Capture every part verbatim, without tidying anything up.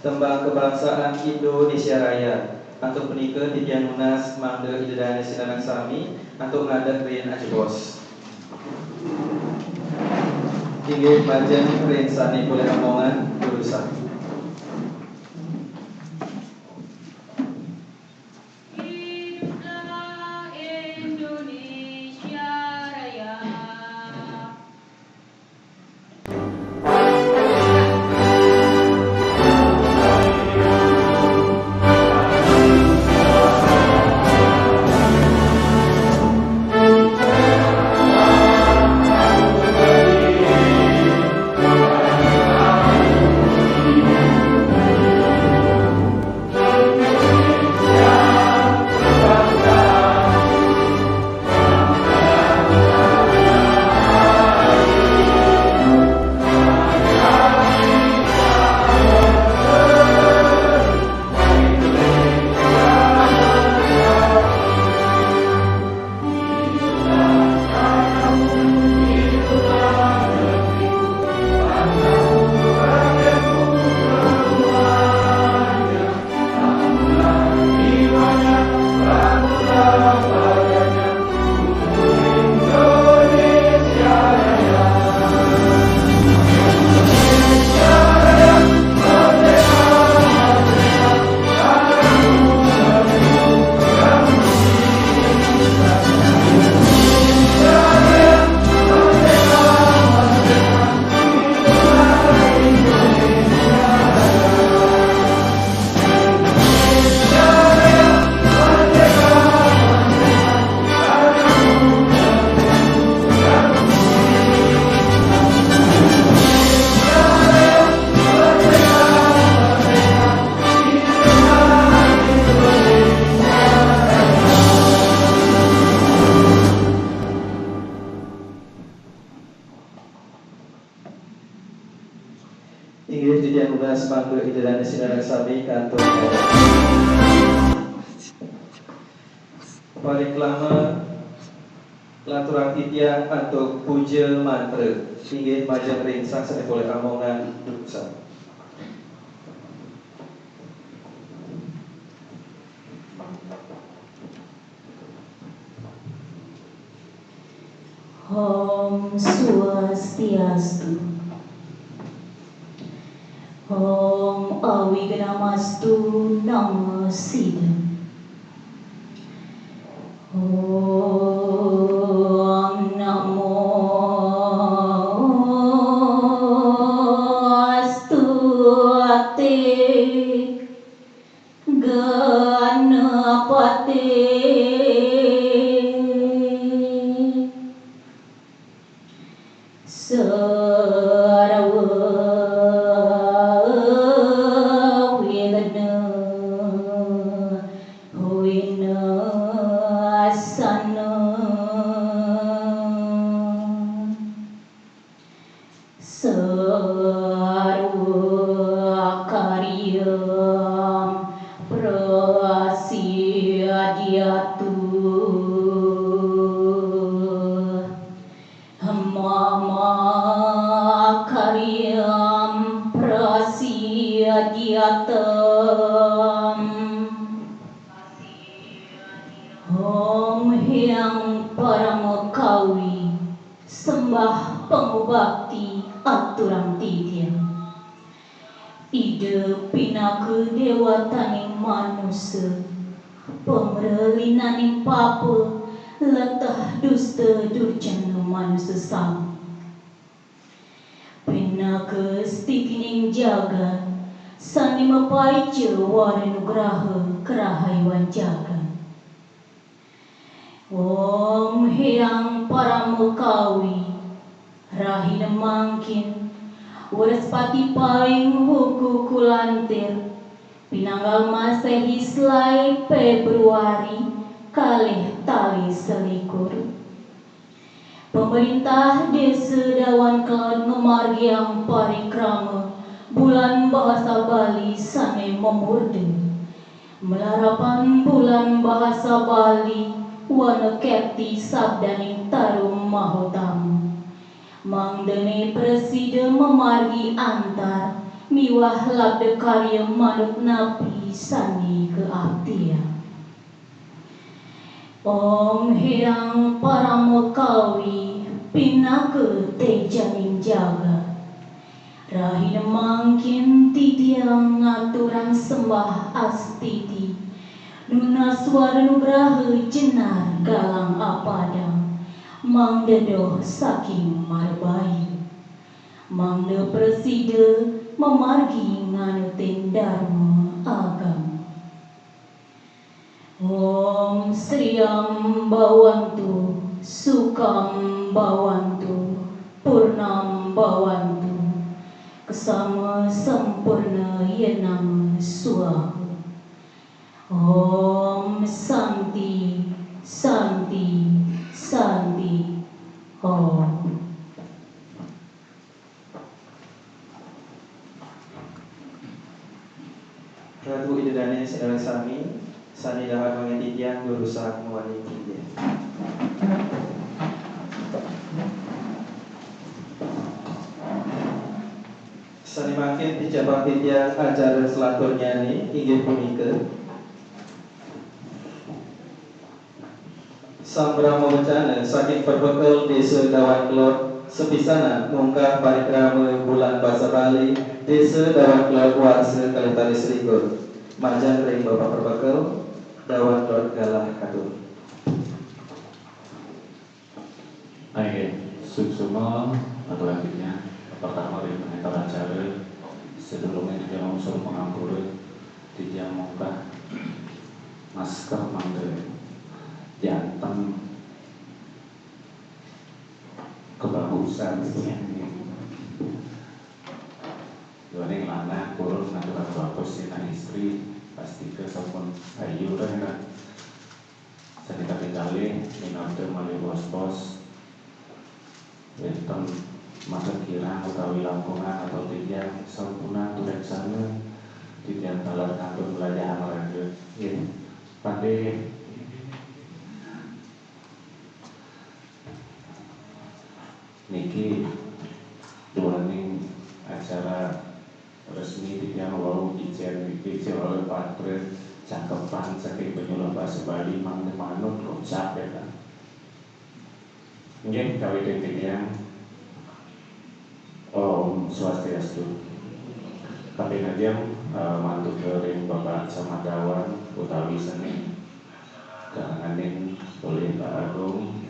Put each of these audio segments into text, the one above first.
Tembang Kebangsaan Indonesia Raya. Antuk punika titiang nunas mangda Ida Dané sinareng sami antuk ngadeg ring ajebos. Inggih majeng ring sané polih amongan durusang. Hiduplah Indonesia Raya. Inggih titiang nunas mangda Ida Dané sinareng sami kantun. Parikrama laturang titiang antuk puja mantra. Inggih majeng ring sang sané polih amongan durusang. Om Swastiastu. Om Awighnamastu Namo Siddham. Om Namo Astuti Ganapati. Sarwa wighna winassantu. Sarwa karyam prasiddhiyatu. Mama karyam prasiddhiyatu. Om Hyang Parama Kawi. Sembah pangubakti aturang titiang. Ida pinaka déwataning manusa, pamralinaning papa, leteh dusta durjana manusa sami. Pinaka stikining jagat, sané mapaica wara nugraha karahayuan jagat. Om Hyang Parama Kawi. Rahina mangkin, Wrespati paing wuku kulantir, pinanggal Maséhi selaé Fébruari kalih tali selikur. Pamréntah Désa Dawan Kelod ngamargiang parikrama Bulan Bahasa Bali sané mamurda. Malarapan Bulan Bahasa Bali wana kerti sabdaning tarum mahutama. Mangdané prasida mamargi antar Miwah labda karya manut napi sané kaaptiang. Om Hyang Paramakawi pinaka téjaning jagat. Rahina mangkin titiang ngaturang sembah astiti, nunas wara nugraha jenar galang apadang, mangda doh saking marabayu. Mangda prasida mamargi nganutin dharma agama. Om Sriyam Bhawantu, Sukham Bhawantu, Purnam Bhawantu, Ksama Sampurna Yanama Swaha. Om Santi, Santi, Santi, Om. Ratu Ida Dané sareng sami, sané dahat mangkin titiang durusang muani titiang. Sané mangkin picabang titiang acara selanturnyané inggih punika Sambrama wecana saking perbekel Désa Dawan Kelod, sepisanan mungkah parikrama Bulan Basa Bali Désa Dawan Kelod warsa kalih tali selikur. Majeng ring Bapak Perbekel, Dawan Kelod galah katur. Inggih, suksma aturang titiang pertama ring pengantar acara, sadurungé titiang mangsur pangampura, titiang mungkah masker mangda janten kebagusan titiang niki. Duaning lanang purun ngaturang bagus sinah istri, pastika sampun ayu dah, nah. Sané kaping kalih, minabda malih bos-bos. Wénten masa kirang utawi langkungan atau titiang sampunang tureksana, titiang taler kantun mlajah amaraga. Nggih, Pade. Niki duaning acara resmi titiang wau kicén niki, cewek patra cakepan saking penyuluh basa Bali mangda manut konsep ya kan. Nggih, kawitin titiang. Om Swastiastu. Kaping ajeng, eh, mantuk ring Bapak Camat Dawan utawi sané kaanganin olih Pak Agung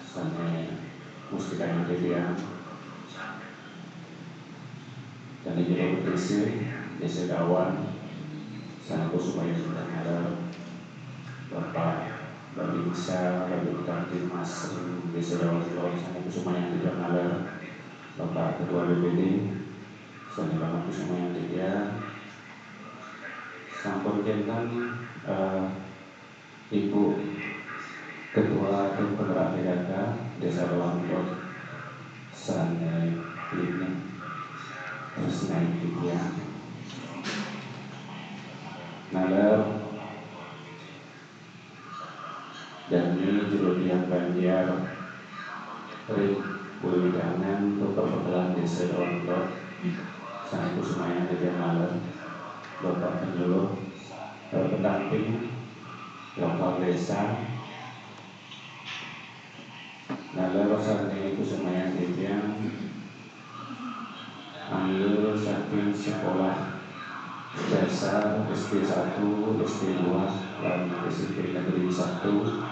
sané mustikayang titiang. Dané Jero Petisi, Désa Dawan, sané kusumayang titiang ngaler, Bapak Babinsa, Babin Kamtibmas, Désa Dawan Kelod, sané kusumayang titiang ngaler, Bapak Ketua B P D, sané banget kusumayang titiang. Sampun kénten, eh, Ibu Ketua Tim Penggerak P K K Désa Dawan Kelod sané pinih tresnain titiang. Ngaler dané jero tiang banjar ring wewidangan peperbekelan Désa Dawan Kelod sané kusumayang titiang ngaler, Bapak Penyuluh, eh, Pendamping Lokal Désa, ngaler sané kusumayang titiang angga saking sekolah dasar S D satu, S D dua, lan S M P Negeri satu,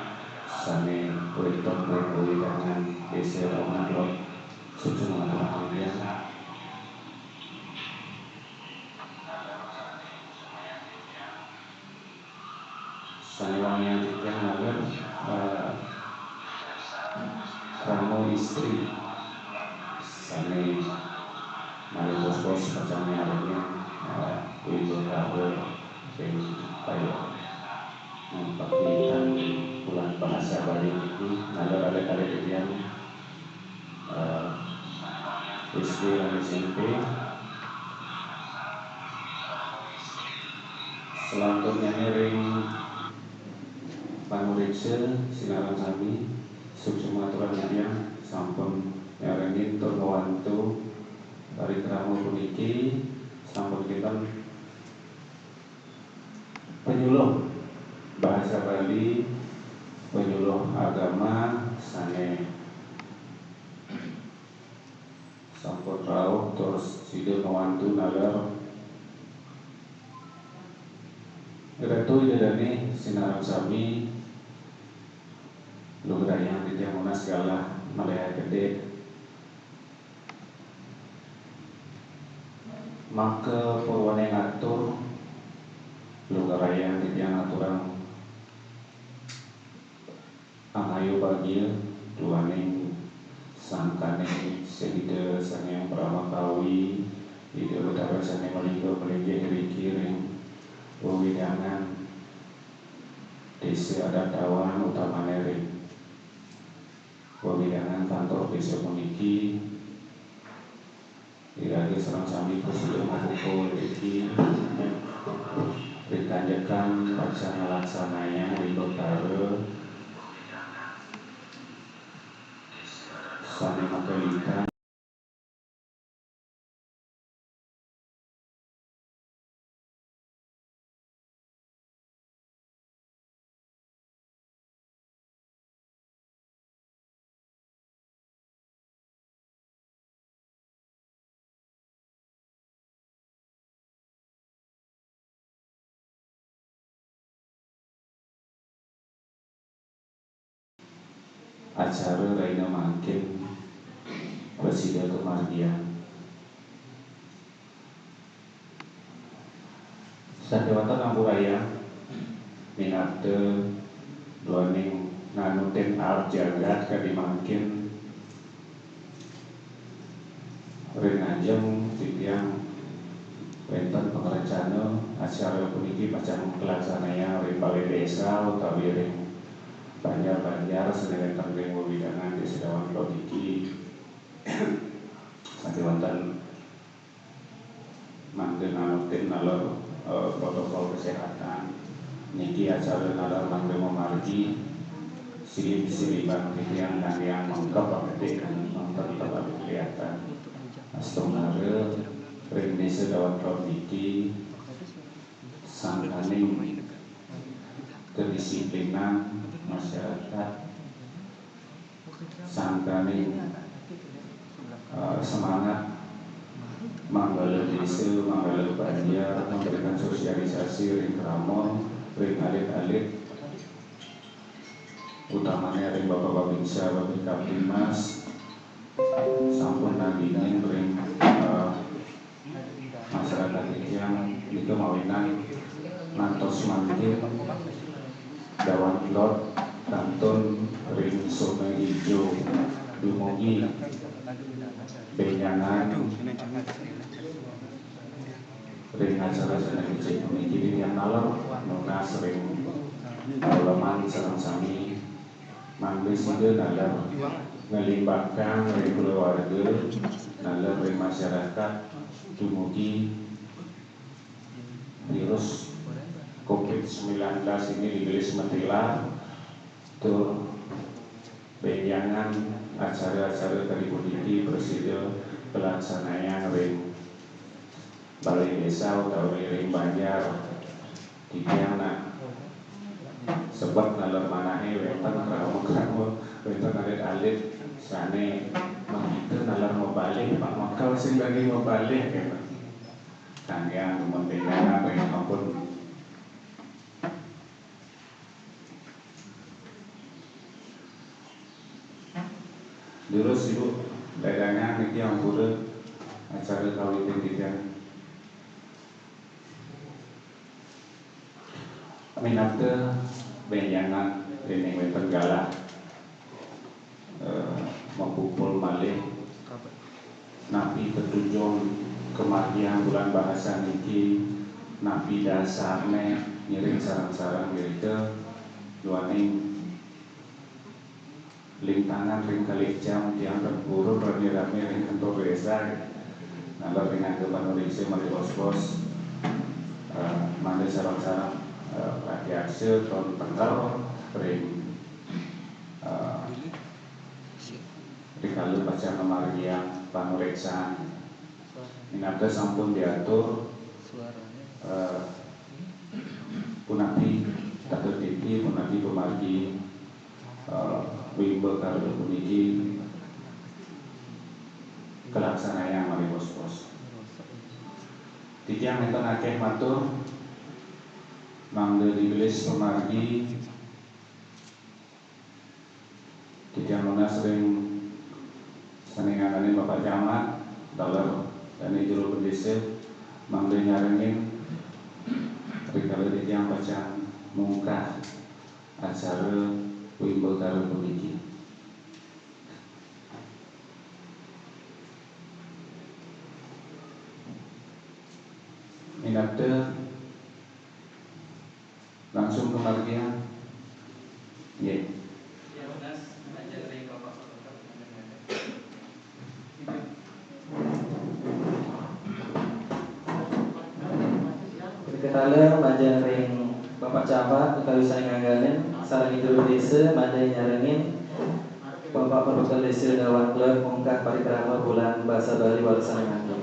sané wénten ring wewidangan Désa Dawan Kelod, suksma aturang titiang. Sané wangiang titiang ngaler, eh, krama istri sané malih bos-bos pacang nyarengin, eh, wimbakara ring payuk, eh, pakitan Bulan Bahasa Bali niki, ngaler alit-alit titiang, eh, S D lan S M P. Selanturnyané ring panuréksa sinareng sami, suksma aturang titiang sampun nyarengin tur ngwantu Ring krama puniki sampun kinten penyuluh bahasa Bali, penyuluh agama sane sampun rauh tur sida mawantu naler Ratu Ida Dane sinareng sami. Lugrayang titiang nunas galah malih gedé. Maka purwaning atur, lugrayang titiang aturang angayu bagia duaning sangkaning Ida Sang Hyang Parama Kawi, Ida Betara sane malingga malinggih riki ring wewidangan Desa Adat Dawan, utamane ring wewidangan kantor desa puniki. Iraga sareng sami prasida makumpul iriki ring kanjekan pacang nglaksanayang ring betara sane makalitan. Acara rahina mangkin prasida kamargiang. Sakewanten ampurayang minabda duaning nganutin aar jagat kadi mangkin. Ring ngajeng titiang wenten pangrencana acara puniki pacang kalaksanayang ring Balai Desa utawi ring banjar-banjar sane wenten ring wewidangan Desa Dawan Kelod niki. Sakewanten mangda nganutin naler, eh, protokol kesehatan. Niki acara naler mangda mamargi, silih-silih titiang ngandiang mengkep abedik, mengkep abedik kelihatan. Astungkara ring Desa Dawan Kelod niki sangkaning kedisiplinan masyarakat, sangkaning, eh, semangat manggala desa, manggala banjar, memberikan sosialisasi ring krama, ring alit-alit, utamane ring Bapak Babinsa, Babinkamtibmas, sampun nagingin ring, eh, masyarakat titiang nika mawinan ngantos mangkin Dawan Kelod kantun ring Sungai Ijo dumugi benjangan ring acara sane becik puniki. Titiang naler nunas ring leman sareng sami. Mangda sida naler nglimbakang ring kulawarga, naler ring masyarakat dumugi virus covid sembilan belas ini digelis matilar, tur benjangan acara-acara kadi puniki prasida kalaksanayang ring Balai Desa utawi ring banjar. Titiang nak sebet naler manahe wenten krama-krama, wenten alit-alit sane makita naler mabalih, pamekel sing dadi mabalih kena. Kangge demen benjangan ring ampun. Durus Ibu, ledangan niki ampura acara kawitin titiang. Minabda benjangan dening wenten galah, eh, mapupul malih. Napi tetujon kamargiang Bulan Bahasa niki, napi dasarne ngiring sareng-sareng irika duaning lintangan ring kalih jam tiang tempurun rame-rame ring kantor desa. Naler ring angga panureksa malih bos-bos, eh, mangda sareng-sareng, eh, pratiaksa tur tekel ring, eh, rikala pacang ngamargiang panureksan. Minangka sampun diatur, eh, punapi, tata titi, punapi pamargi, eh, wimbakara puniki kalaksanayang malih bos-bos. Titiang nénten akéh matur, mangda digelis pamargi. Titiang nunas ring sané ngangganin Bapak Camat, taler dané Jero Pendésa, mangda nyarengin rikala titiang pacang mungkah acara wimbakara puniki. Minakta langsung kamargiang. Nggih. Rikala majeng ring Bapak Camat utawi sané ngangganin sareng Jero Désa mangda nyarengin Bapak Perbekel Désa Dawan Kelod mungkah parikrama Bulan Basa Bali warsa sané mangkin.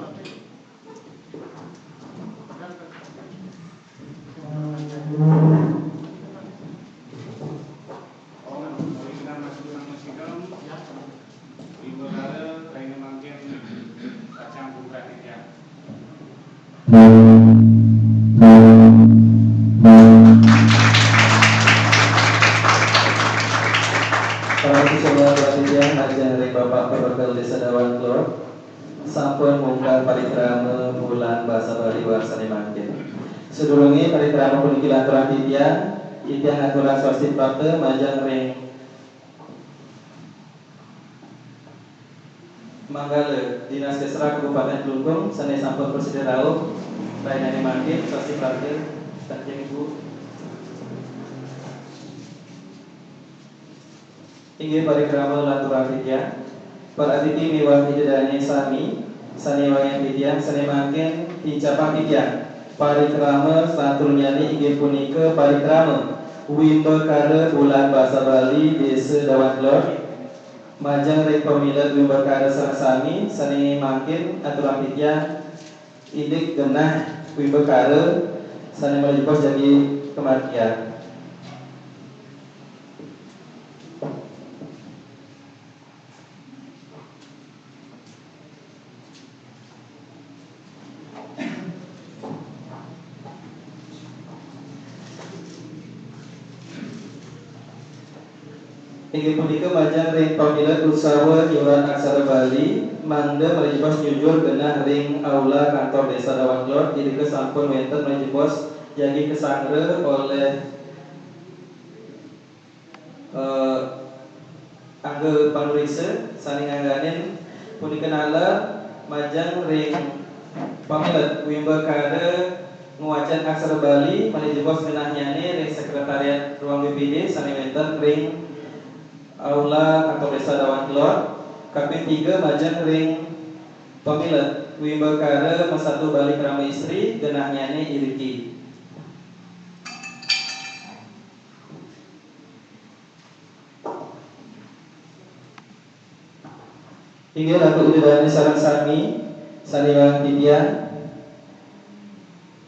Para siswa perhatian, majeng ring Bapak Perbekel Désa Dawan Kelod. Sampun mungkah parikrama Bulan Basa Bali warsa sané mangkin. Sadurungé parikrama puniki lanturang titiang, titiang ngaturang swasti prapta majeng ring Manggala Dinas Kesra Kabupaten Klungkung sané sampun prasida rauh rahinané mangkin, swasti prapta, majeng Ibu. Inggih parikrama lanturang titiang. Para atiti miwah ida dané sami, sané wangiang titiang, sané mangkin tincapang titiang. Parikrama salanturnyané inggih punika parikrama Wimbakara Bulan Basa Bali Désa Dawan Kelod. Majeng ring pamilet wimbakara sareng sami, sané mangkin aturang titiang indik genah wimbakara sané malih jebos jagi kamargiang. Inggih punika majeng ring pamilet utsawa nyurat aksara Bali, mangda malih jebos nyujur genah ring aula kantor Désa Dawan Kelod, irika sampun wénten malih jebos jagi kasanggra olih eh, angga panuréksa sané ngangganin punika naler majeng ring pamilet wimbakara ngwacén aksara Bali malih jebos genahnyané ring Sekretariat Ruang B P D sané wénten ring Aula Kantor Désa Dawan Kelod, kaping tiga majeng ring pamilet wimbakara masatu Bali Krama Istri genahnyané iriki. Inggih Ratu Ida Dané sareng sami, sané wangiang titiang,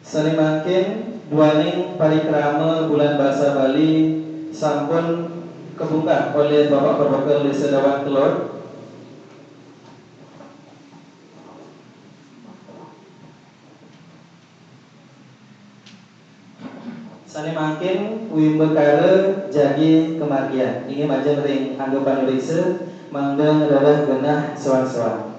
sané mangkin duaning parikrama Bulan Basa Bali sampun kabungkah olih Bapak Perbekel Désa Dawan Kelod. Sané mangkin wimbakara jagi kamargiang. Inggih majeng ring angga panuréksa, mangda ngrereh genah soang-soang.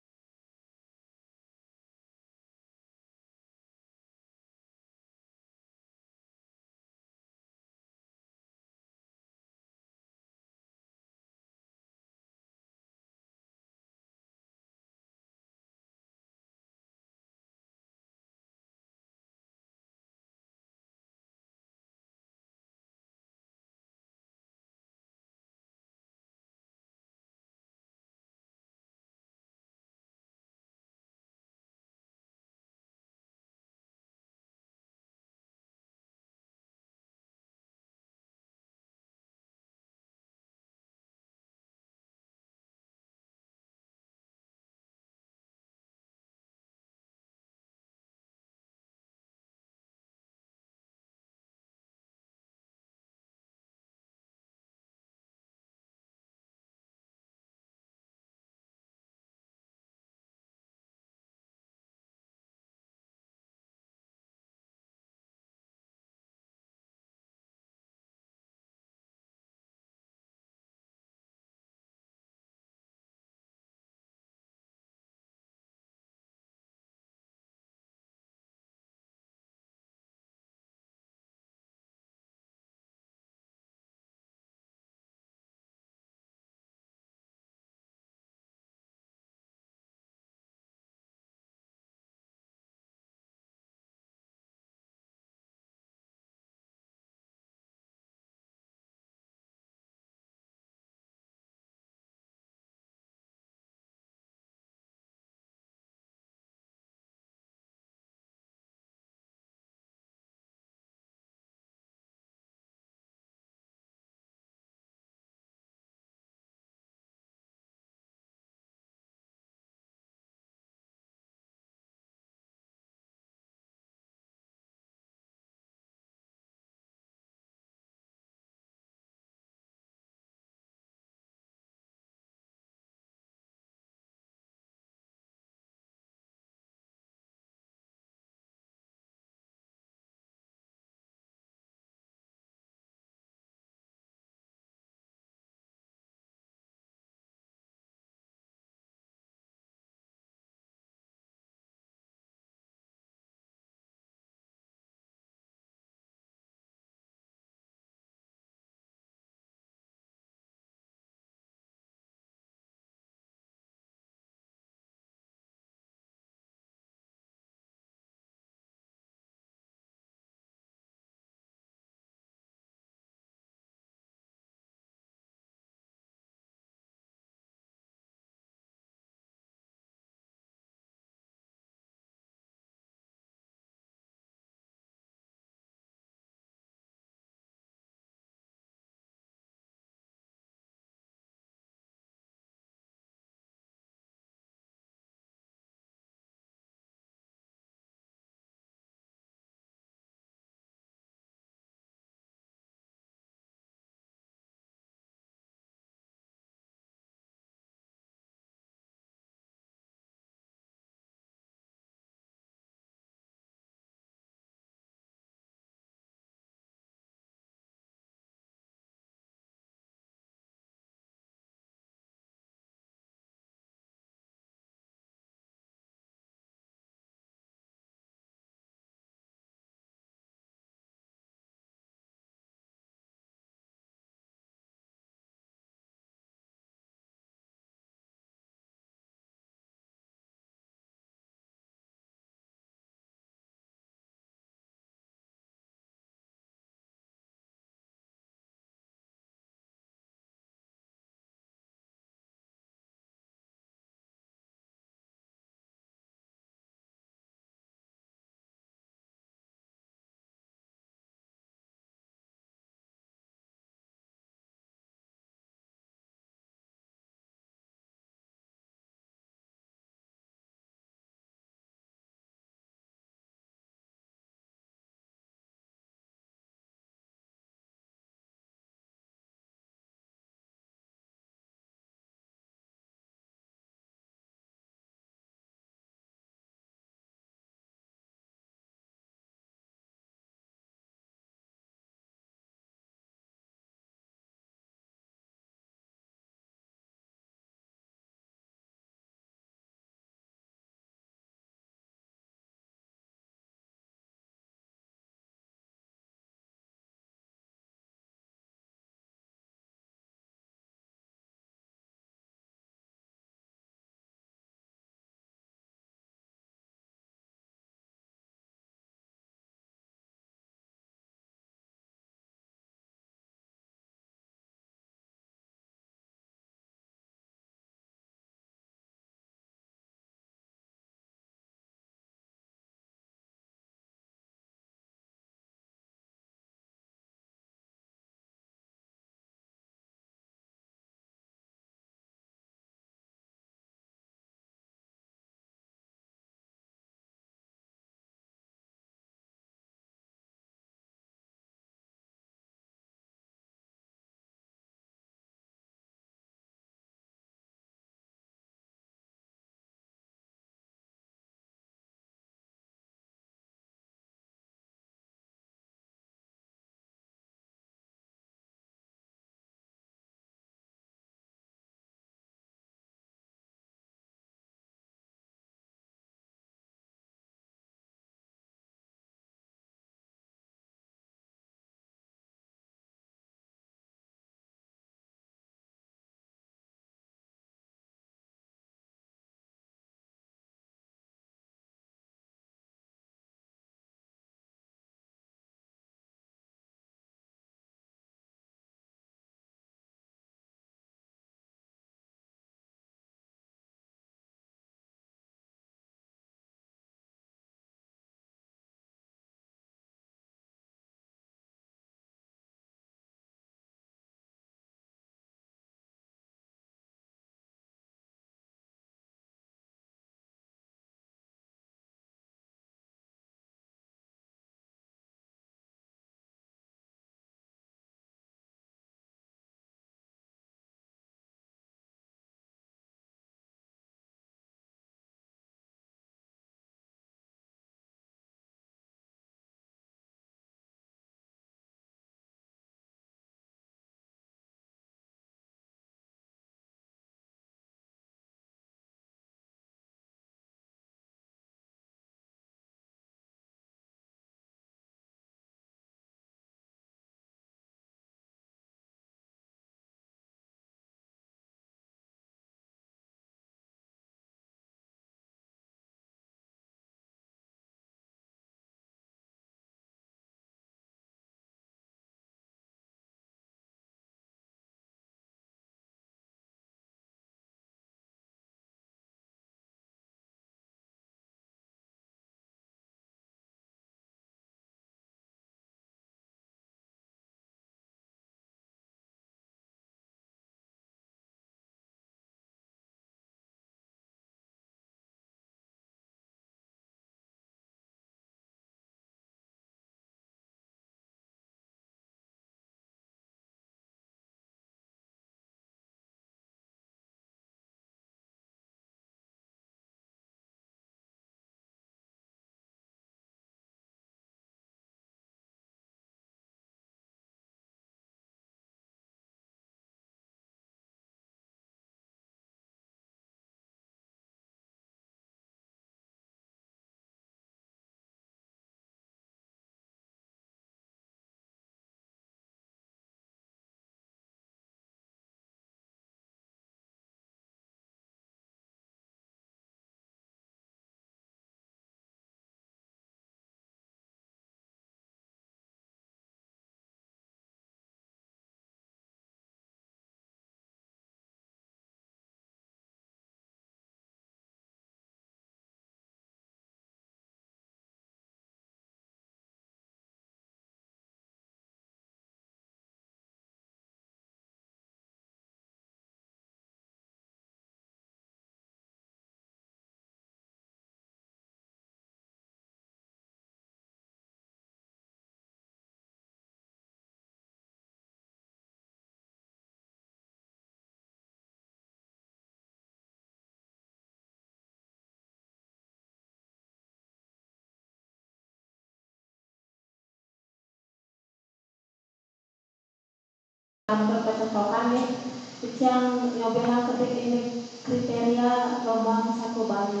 Ampun pacontohan nggih, titiang nyobihang kedik indik kriteria lombang satua Bali.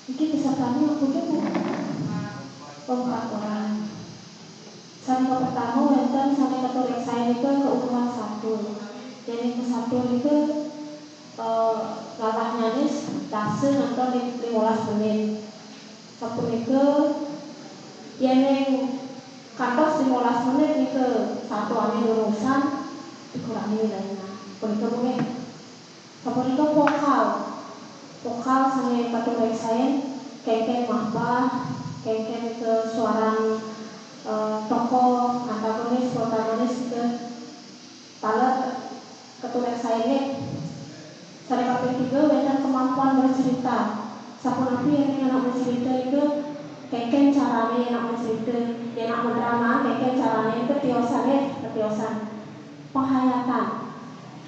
Niki pesertane ampun nggih, Bu? Oh, empat orang. Sane kapertama wenten sane katureksain nika keukuran satua. Yén nika satua nika, eh, lalahnyane dasa ngantos lim-, limolas menit. Sapunika, yén ring kantos limolas menit nika satuane durung usan, dikurangi wilayahnya. Punika nggih. Sapunika vokal. Vokal sane katureksain, kenken mahbah, kenken nika suaran, eh, tokoh, antagonis, protagonis nika taler katureksain nggih. Sane kaping tiga, wenten kemampuan bercerita. Sapunapi yén anak bercerita nika, kenken carane anak bercerita, yén anak mendrama, kenken carane nika tiosan nggih, tiosan. Penghayatan.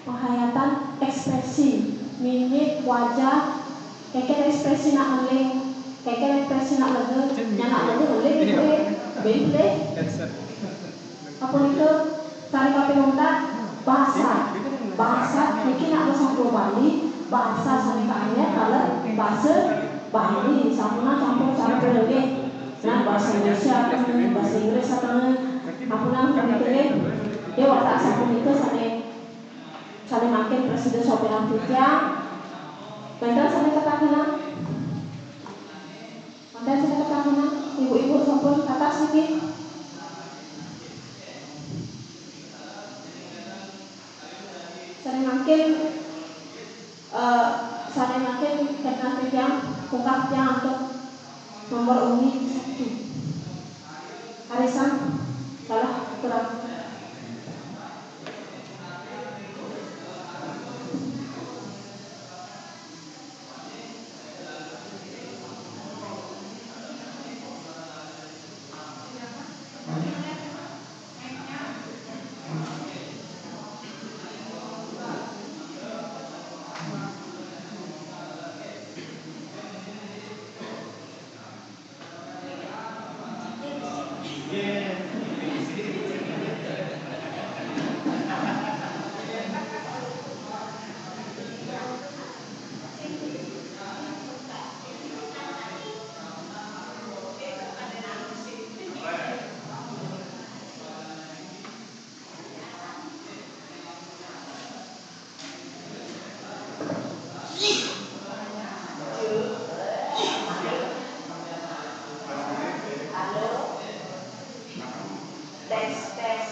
Penghayatan ekspresi, mimik, wajah, kenken ekspresi nak ngeling, kenken ekspresi nak lega, nya nak lega ngeling, iya, ngeling, ben ngeling. Apunika, sane kaping untat, bahasa. Bahasa niki nak besatua Bali, bahasa sane kaanyar taler basa Bali, sampun campur-campur nggih. Nah, bahasa Indonesia atau bahasa Inggris atau ampun punika nggih. Nggih, watak sapunika sane, sane mangkin prasida sopiran titiang. Wenten sane katakenan? Wenten sane katakenan? Ibu-ibu sampun atas niki. Sane mangkin, eh, sane mangkin katakenan titiang, pungkah titiang antuk nomor urut satu. Arisan, salah, kurang. Halo? Tes, tes.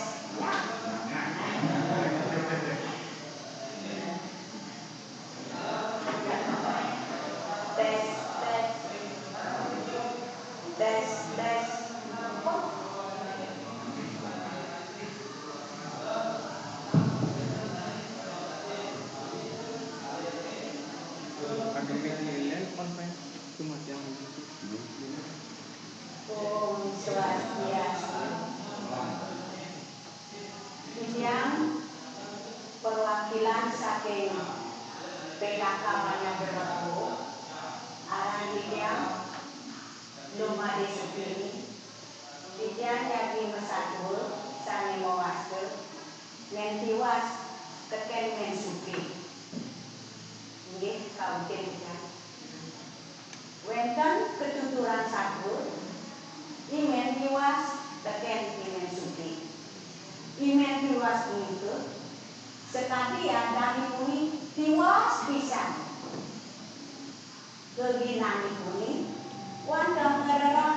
Tes, tes. Tes, tes. Om Swastiastu. Titiang perwakilan saking P K K Banjar Berembu, aran titiang Lumade Sukini. Titiang jagi masatua sane mawasta Mén Tiwas teken Mén Suke. Inggih, kaukin titiang. Wénten katuturan satua, I Mén Tiwas teken I Mén Suke. I Mén Tiwas punika sakadi adanipune tiwas pisan. Geginanipune wantah ngrereh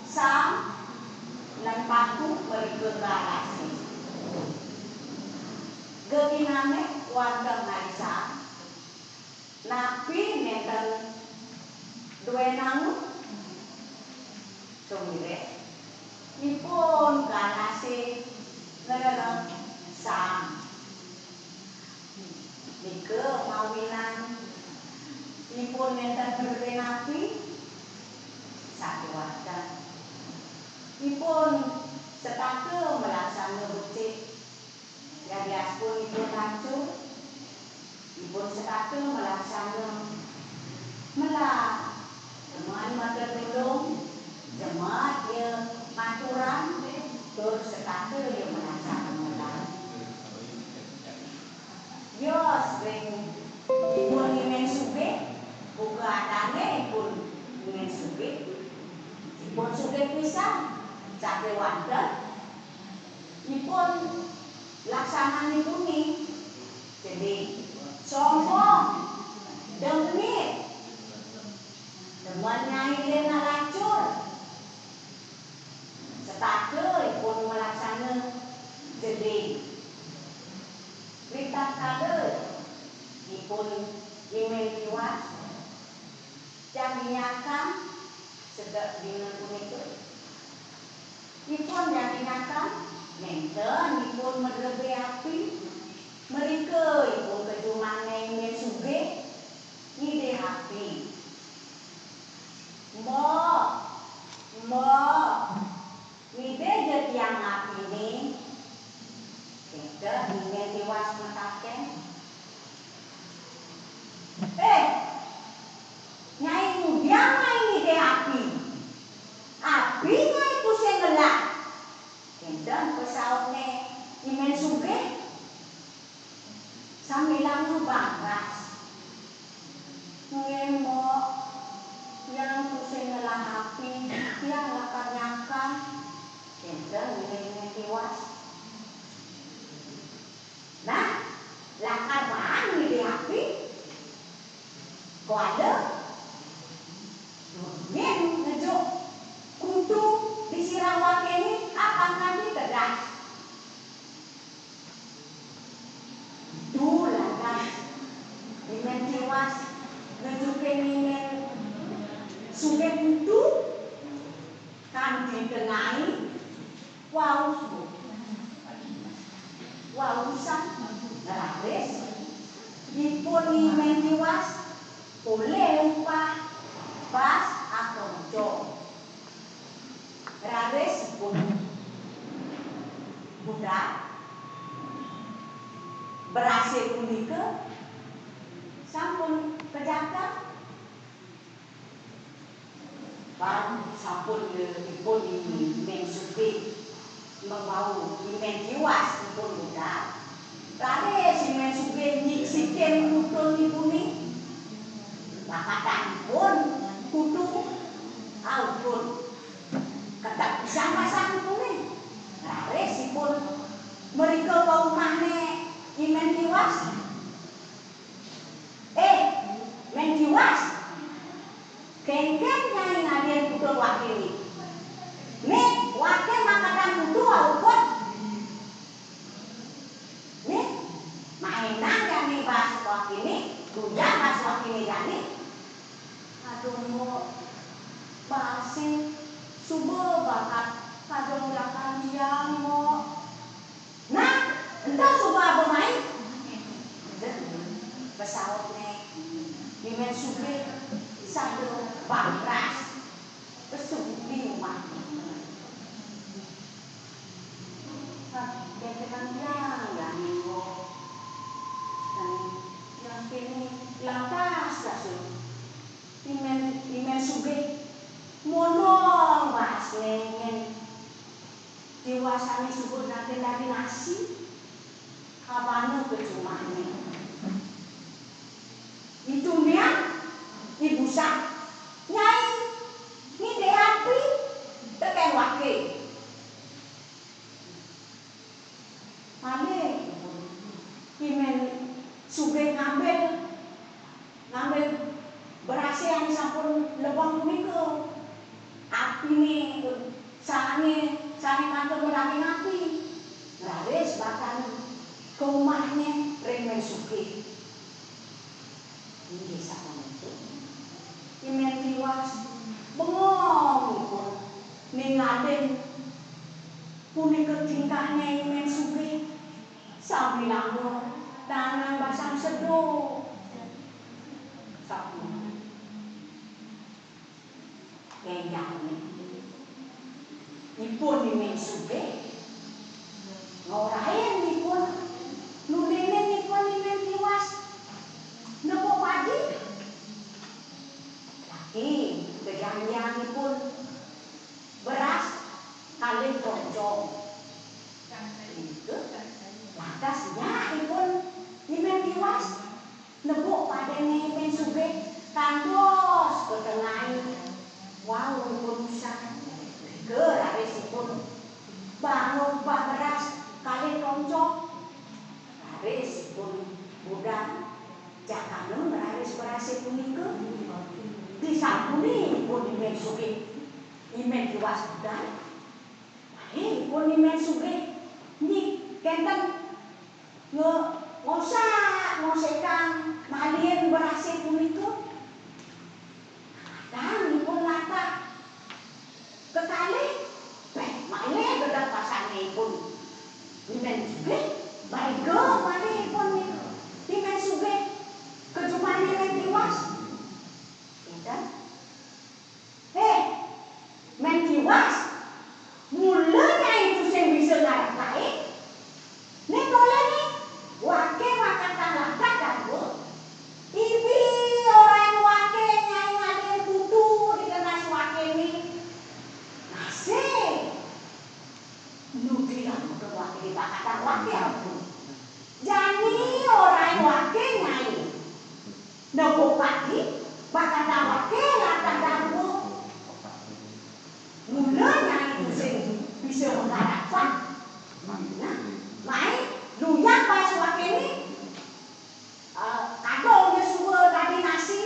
saang lan paku mrika ka alase. Geginane wantah ngarisa, napi nenten duenang? Tumireh ipun ka alase ngrereh saang. Nika mawinan ipun nenten ngrereh napi? Sakewanten. Ipun setata malaksana becik. Yadiastun ipun lancur, ipun setata malaksana melah. Jemet matur tulung, jemet ya maturan, tur setata ya malaksana melah. Ring ipun I Mén Sugih, buka adané ipun I Mén Sugih. Ipun sugih pisan, sakéwanten ipun laksananipun ni, jadi sombong, demit, demen nyailin lalacur. Setata ipun malaksana jeding. Ritatkala ipun I Mén Tiwas jagi nyakang sedek dina punika, ipun jagi nyakang, nénten ipun madrebé api, mrika ipun ka jumahné I Mén Sugih ngidih api. "Mbok, mbok, ngidih ja tiang apiné." Kénten I Mén Tiwas mataken. "Eh, Nyai ngudiang Nyai ngidih api? Api Nyai tusing ngelah." Kénten pasautné I Mén Sugih sambilanga bangras. "Nggih, Mbok, tiang tusing ngelah api, tiang lakar nyakang." Kénten I Mén Tiwas. "Nah, lakar maan ngidih api. Kuala, durungin ngejuk kutu di sirah wakéné apang kanti kedas." Ditu lantas I Mén Tiwas ngejukin I Mén Sugih kutu kanti tengai. Wau, wau san, raris ipun I Mén Tiwas polih upah bas akroncong. Raris ipun budal, berasé punika sampun kajakang. Ban sampun ipun I Mén Sugih mabau I Mén Tiwas ipun budal. Raris I Mén Sugih nyiksikin kutunipuné. Pakatanipun kutu, ampun, ketek pisan basanipuné. Raris ipun mrika ka umahné I Mén Tiwas. "Eh, Mén Tiwas, kénkén Nyai ngadiin kutun wakiné? Nih, waké makatan kutu auput. Nih, mainang jani bas wakiné, duyang bas wakiné jani." "Aduh, Mbok, basé suba bakat kajongjakan tiang, Mbok." "Nah, ento suba Abah mai." Kénten pasautné I Mén Sugih sambil bangras pesu di umah. "Nah, kénkén tiang jani, Mbok. Jani tiang kéné lantas dasu." I Mén, I Mén Sugih mondol basné nyén Tiwasané suba nagih daging nasi, kabana ka jumahné. Ditumbiang, dibusak, Nyai ngidih api tekén waké. Malih I Mén Sugih ngambil ngambil berasé ané sampun lebeng punika. Apiné, sané, sané kantun madaging api. Raris batan ka umahné ring Mén Sugih. Inggih sapunika. I Mén Tiwas bengong ipun ningalin punika tingkahné I Mén Sugih. Sambilanga nanang basang seduh. Sapunika. Énggané ipun I Mén Sugih ngorahin ipun, nulinin ipun I Mén Tiwas nepuk padi. Lagi kejanjian ipun beras kalih kroncong. Nika, lantas nyak ipun I Mén Tiwas. Kantos ka tengahé wau ipun usah. Ké raris ipun bangun bah beras kalih konco. Raris ipun budal jakana raris berasé punika. Disampuni ipun I Mén Sugih, I Mén Tiwas budal. Nanging ipun I Mén Sugih nyi kénten nge-, ngosak-ngosekang malih berasé punika. Kadang ipun latah kekalih, béh, malih gedeg pasané ipun I Mén Sugih, baéga malih ipun I Mén Sugih ka jumahné Mén Tiwas. Kénten. Héh, Mén Tiwas, mula Nyai tusing bisa ngarep kaé. Né toléné, waké makatang latah garwa. Ibi orahin waké Nyai ngalih putu di teras wakéné. Masih. Nudi lamun waké makatang waké ampun. Jani orahin waké Nyai. Nebuk pati, bakal dawaké latah garwa. Mula Nyai tusing bisa makarapan. Nah, mai, luyang basa wakéné, eh, kadung Yosua dadi nasi.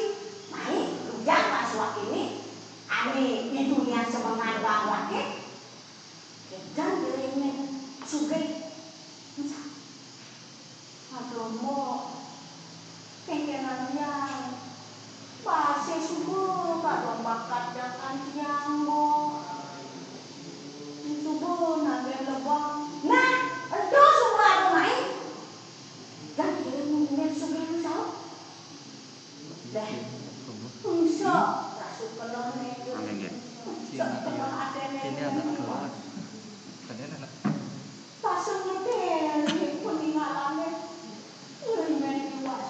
Mai, luyang basa wakéné, ané I Tunian semengan bang waké. Kénten I Mén Sugih. Aduh, Mbok. Kéngkénang tiang. Basé suba kadung bakat jakan tiang, Mbok. Suba nagih lebang. Nah, ento suba aku mai. Kénten I Mén Sugih saut. Béh, mungsuh, rasuk kelon né. Mungsuh kelon aténé. Pasang ngetél, peningalané. Yén I Mén Tiwas.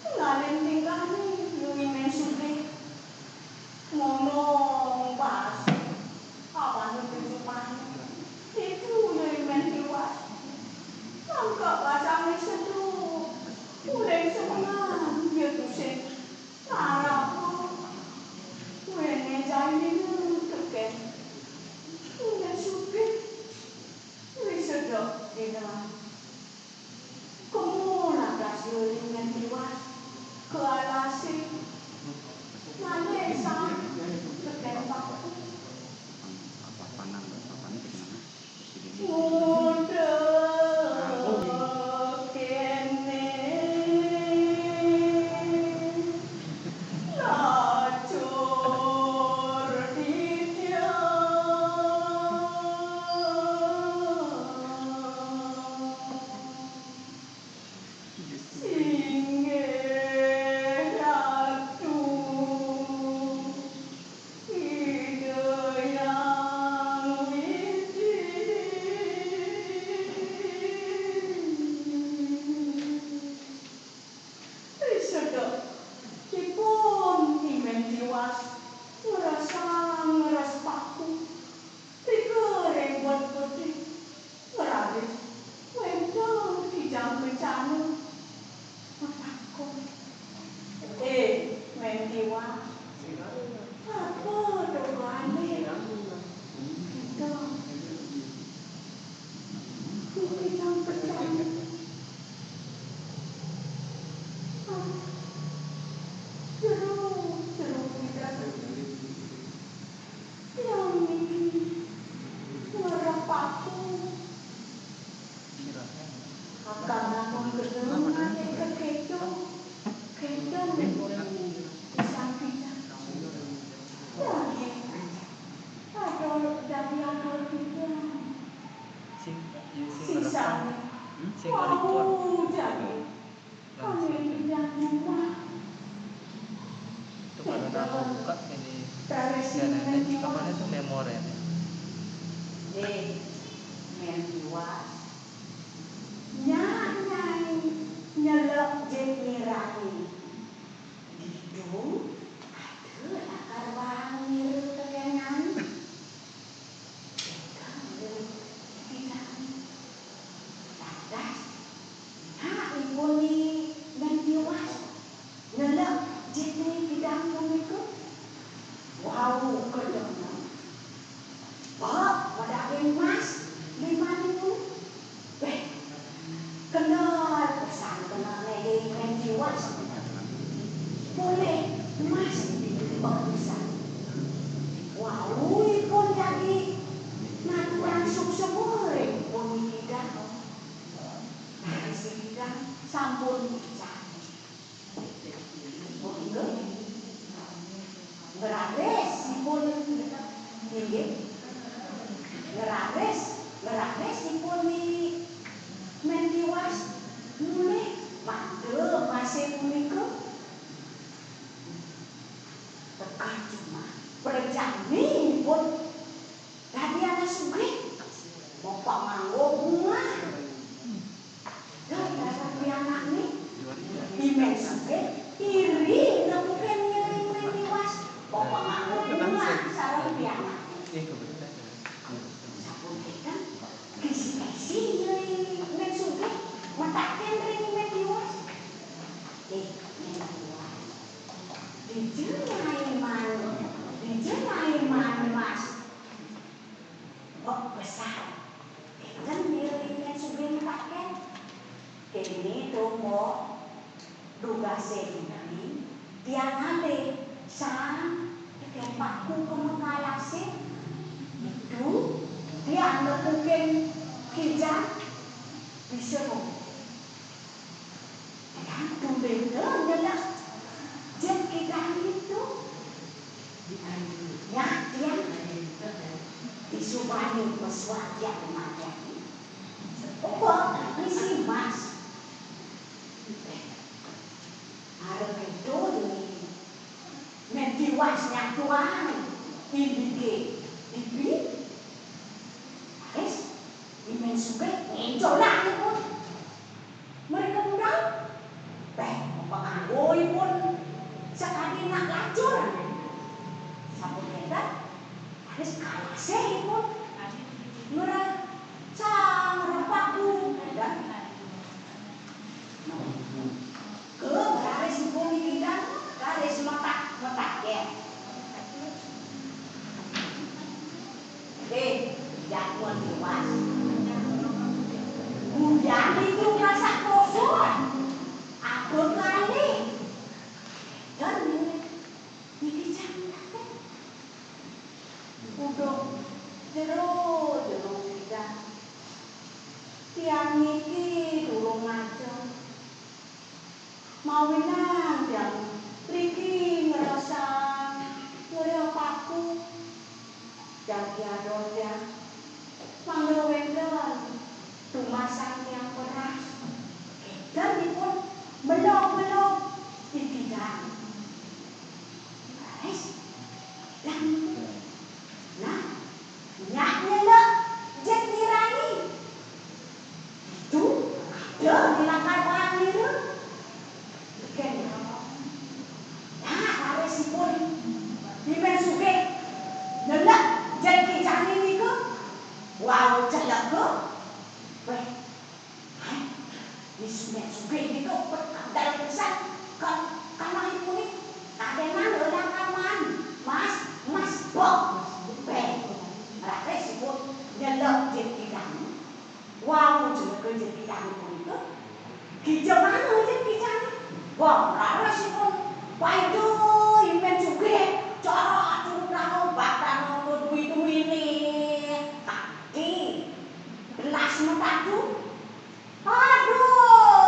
Ngalih tingkahné, yén I Mén Sugih. Ngomong basa. Apané tujuané? Ditu yén I Mén Tiwas. Mangka basané seduk. Uling semengan, ya tusing. Ngarap. Wéné jai dina tekén. I Mén Sugih. Wis sedek dina. Kemu lantas I Mén Tiwas ka alasé. Ngalih sang tekén paku. Mudek kéné lacur titiang. Singgih Ratu Ida Hyang Widhi. Risedek ipun I Mén Tiwas ngresang ngres paku. Rika ring wit gedé, ngraris wénten Kijang Kencana. Matakon, "Éh, Mén Tiwas, apa to balik?" Kéto. Kijang Kencana. Ah, jero, jero Kijang. Tiang niki ngarep paku. Akang ampun gedeng ati kekéto. Kéto niki pisan pisan. Lagi ada dadi atur pisan. Sing, sing ngerekam. Sisane. Hmm? Sing ngerekam. Wau, jadi. Langsung. Amin, ya, Tuhan. Itu kalau udah buka ini, ya, nenek, apa itu, memori ini? Eh, Mén Tiwas. Nyak Nyai nyelek jit nirani. Ditu ada lakar wang nira tekén Nyai. Lantas, nyak ipun Ni Mén Tiwas nyelek jit Mén Tiwas polih Mas Bangsa. Wau ipun jagi ngaturang suksma ring ipun Ida. Nah, Ida sampun ican. Monggo. Ngraris ipun, inggih. Ngraris, ngraris ipun ni Mén Tiwas mulih mangda masih punika. Tekan cuma prajani ipun dadi anak sugih. Mapanganggo bungah. Dah, dasar pianakné. I Mén Sugih iri nepukin ngiring Mén Tiwas. Pokok nganggo bunga sareng pianak. Sampun kénten, kisi-kisi ngiring Mén Sugih mataken ring Mén Tiwas. Eh, Mén Tiwas. Dija maiman, dija maiman, Mas. Mbok besar. Kénten ngiring Mén Sugih mataken. Kéné to, Mbok. Dugasé dini, tiang ngalih sang tekén paku kema kalasé. Ditu, tiang nepukin kijang bisa. Tiang tumbén nyelek jit kijang ditu. Nyak tiang disubani pesuak tiang mati. Upa ngisi mas. Arep kéto dini. Mén Tiwas nyatuang indiké dibi. Raris, I Mén Sugih ngéncolang ipun. Mrika ngundang. Béh, panganggo ipun sakadi nak lacur. Sampun kénten, raris kalasé ipun. Ngera-, sang repaku. Kénten. Ke, raris ipun dikidan, raris metak, metak, ya. Eh, jangan Tiwas. Hujan itu rasa kosong. Apa kali? Dan ini, ini jangan. Udah jero, jero kita. Tiang niki durung ngajeng. Mawinan tiang mriki ngrasa ngreh paku. Jagi adoh tiang mangda wénten tumasan tiang peras. Kénten ipun melog-melog dikidan. Raris, dan nah, nyak nyelek jit kirani. Itu ada di lakar bahan nira. Bukan. Nah, raris ipun I Mén Sugih nyelek jit kijané nika. Wau celeka. Wéh, Hai, Mén Sugih nika pekadal pisan ka, ka anaké punika. Kadénan lelakan man, mas, mas, bok. Béh, raris ipun nyelek jit kijané. Wau, celeka jit kijané punika. Kija mana jit kijané? Wah, raris ipun. Baik, I Mén Sugih. Cara atur danau, bak danau, duwi-duwiné. Kaki. Belas metadu. Aduh!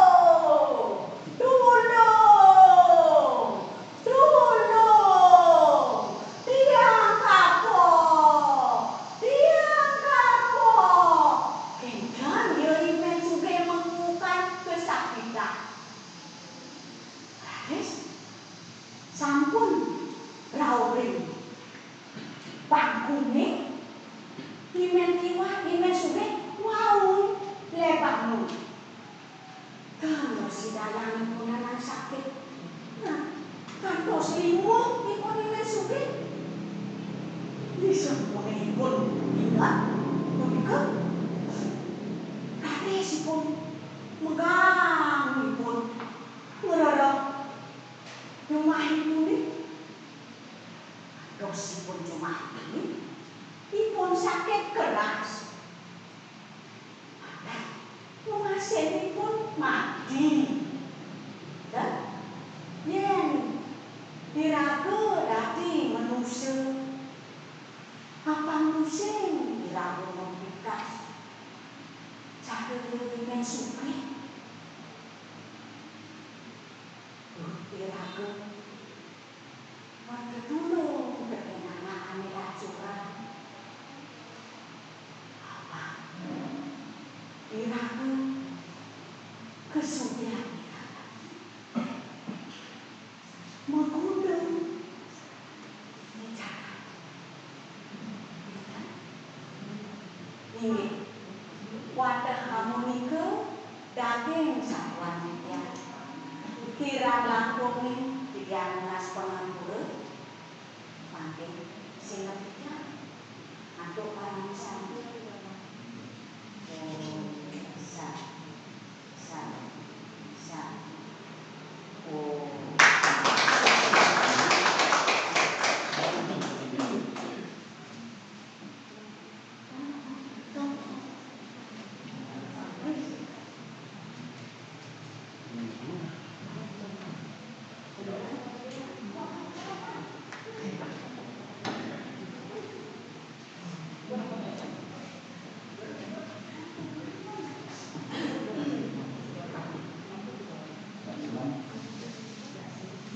Tulung! Tulung! Tiang kapok! Tiang kapok! Kénten ya I Mén Sugih mengkukan kesakitan. Raris, sampun rauh ring pangkuné, I Mén Tiwas, I Mén Sugih, wau lebang. Kantos sidayangipun anak sakit. Nah, kantos linglung ipun I Mén Sugih. Disampun ipun inget punika. Raris ipun megang ipun ngrerep jumah ipuné. Kantos ipun jumah ipuné, ipun sakit keras. Malah, pemasinipun mati. sugih. Duh, iraga. Merga tulung tekén anak ané lacuran. Apa? Iraga kesugihan iraga. Makuda. Inggih. Wadah amunika daging sawan titiang. Kirang langkung titiang nunas pangampura. Mangkin sineb titiang. Antuk paramasanti. Om Santi. Santi. Santi. Om Santi.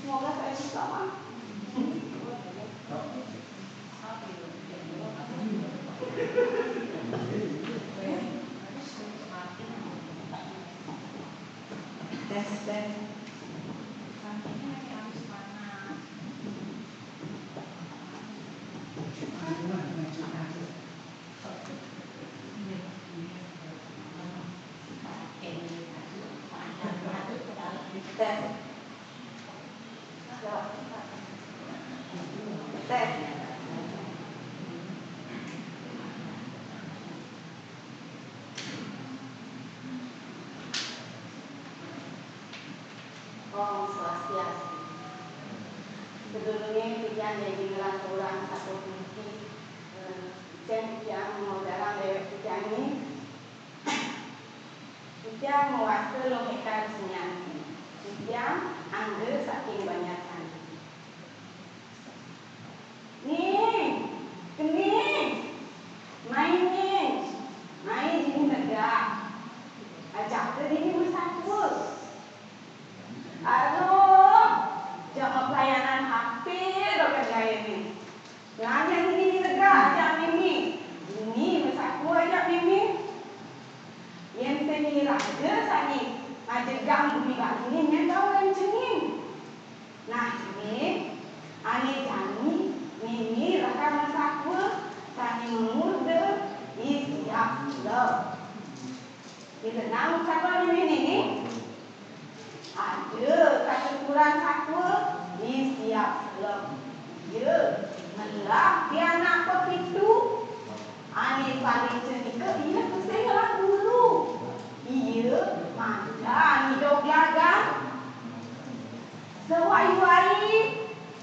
Semoga saya bisa, Mak. Tes, tes. Tes. Tes. Om Swastiastu. Sadurungé titiang jagi nglanturang sapunika, eh, sing titiang mawedarang déwék titiangé. Titiang mawasta Luh Hékar Sunyanti. Titiang angga saking Banjar Sandi. Ning, Kening, mai Ning, mai dini negak. Ajak ka dini masatua. Aduh, jam pelayanan hampir dogen gaéné. Nah, yang dini negak ajak Mimi. Dini masatua ajak Mimi. Yén sing iraga sané ngajegang bumi baliné nyén tau réncéngin. Nah, Ning, ané jani Mimi lakar masatua sané mamurda I Siap Selem. Pirengang satua Mimi, Ning? Ada katuturan satua I Siap Selem. Ia ngelah pianak pepitu. Ané paling cenika ia tusing ngelah bulu. Ia mangda ngidup glagang. Sawai-wai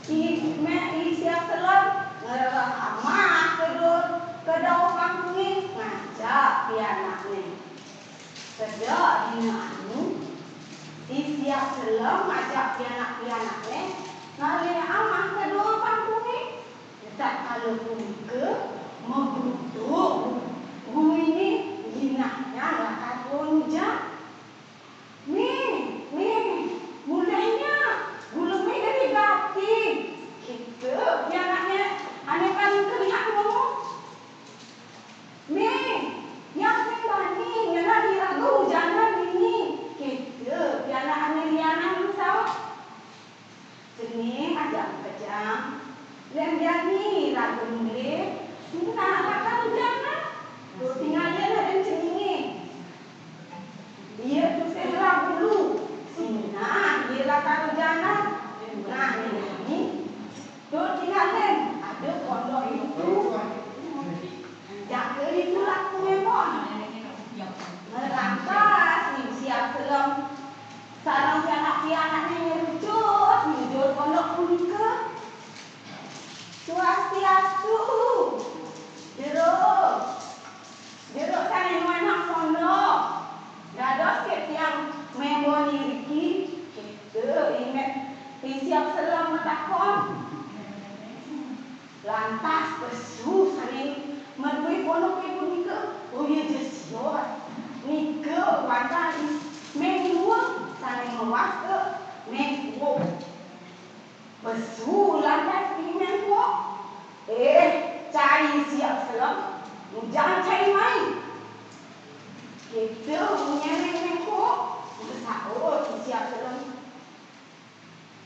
I, mé I Siap Selem ngrereh amah ka duur, ka dauh pangkungé ngajak pianakné. Sedek dina anu, I Siap Selem ngajak pianak-pianakné ngalih amah ka duur pangkungé. Tatkala punika, magruduk guminé, jinah nyan lakar turun ujan. "Mé, Mé, mulih nyak, gulemé dadi gati," kéto pianakné ané paling kelihat ngomong. "Mé, nyak sing bani, ngelah iraga ujanan dini," kéto pianak ané lianan masaut. "Cening ajak makejang, yén jani raga mulih, sinah lakar ujanan. Duh tingalin adan ceningé. Ia tusing ngelah bulu, sinah ia lakar ujanan. Nah, jani, duh tingalin, ada pondok ditu. Jaga ditu laku mémon." Ngrantas I Siap Selem sareng pianak-pianakné nyrucut nuju pondok punika. "Swastiastu, Jero. Jero sané nuénang pondok. Dados ké tiang mémon iriki," kéto I Siap Selem matakon. Lantas pesu sané madué pondoké punika, "Oh ya, ja sios. Nika wantah i Meng Lueng sané mawas ka Meng Kuuk. Pesu lantas i Meng Kuuk. "Eh, cai Siap Selem, ujan cai mai." Kéto munyin i Meng Kuuk, masaut i Siap Selem.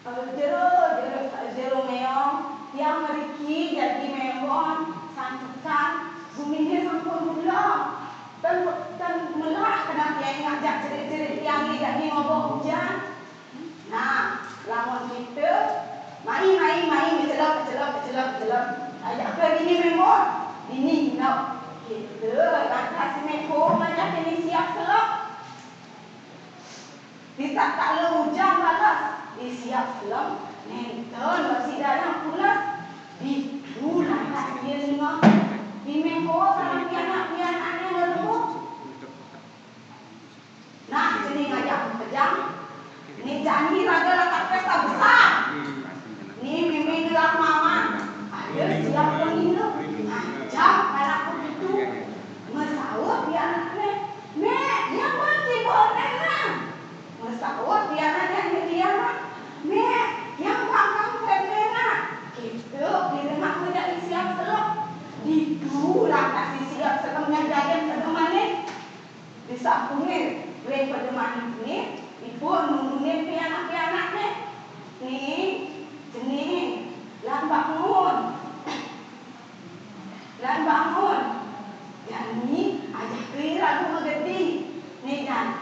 "Eh, jero, jero, jero méong, tiang mriki jagi mémon, santukan, guminé sampun dulo. Ten, ten melah keneh tiang ngajak cerik-cerik tiang jagi ngobong ujan." Nah, lamun kéto, mai, mai, mai, macelep, macelep, macelep, macelep. Ajak ka dini mémon, dini nginep. Kéto, lantas i Meng Kuuk ngajak i Siap Selem. Ditatkala ujan bales, i Siap Selem nénten masidayang pules. Ditu lantas ia ningeh i Meng Kuuk sareng pianak-pianakné ngrembug. Nah, cening ajak makejang. Né jani raga lakar pésta besar. Né mémé gelah mamah. Ada Siap Selem nginum. Ajak anak begitu. Masaut pianakné. "Mék, ia mah tiba nénten." Masaut pianakné, "Mék, ia mah kangkang nénten." Kéto pirengang ngajak i Siap Selem. Ditu lantas i Siap Selem ngajakin pedomané. Disampunina ring pedomané, ipun nunggunin pianak-pianakné. "Ning, Cening, lan bangun. Lan bangun. Jani ajaka raga magedi." Né jani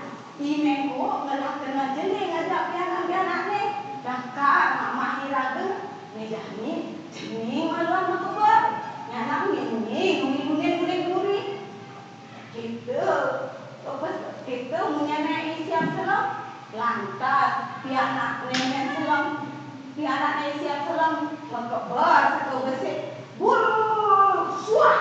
i Meng Kuuk ngelah keneh jani ngajak pianak-pianakné. Lakar mamah i raga. Né jani cening maluan makeber. Nyanan ngiring, ngiring, ngiring duri. Kéto, kéto munyiné i Siap Selem. Lantas pianakné Meng Selem, pianakné Siap Selem makeber satua besi. Bur, suak.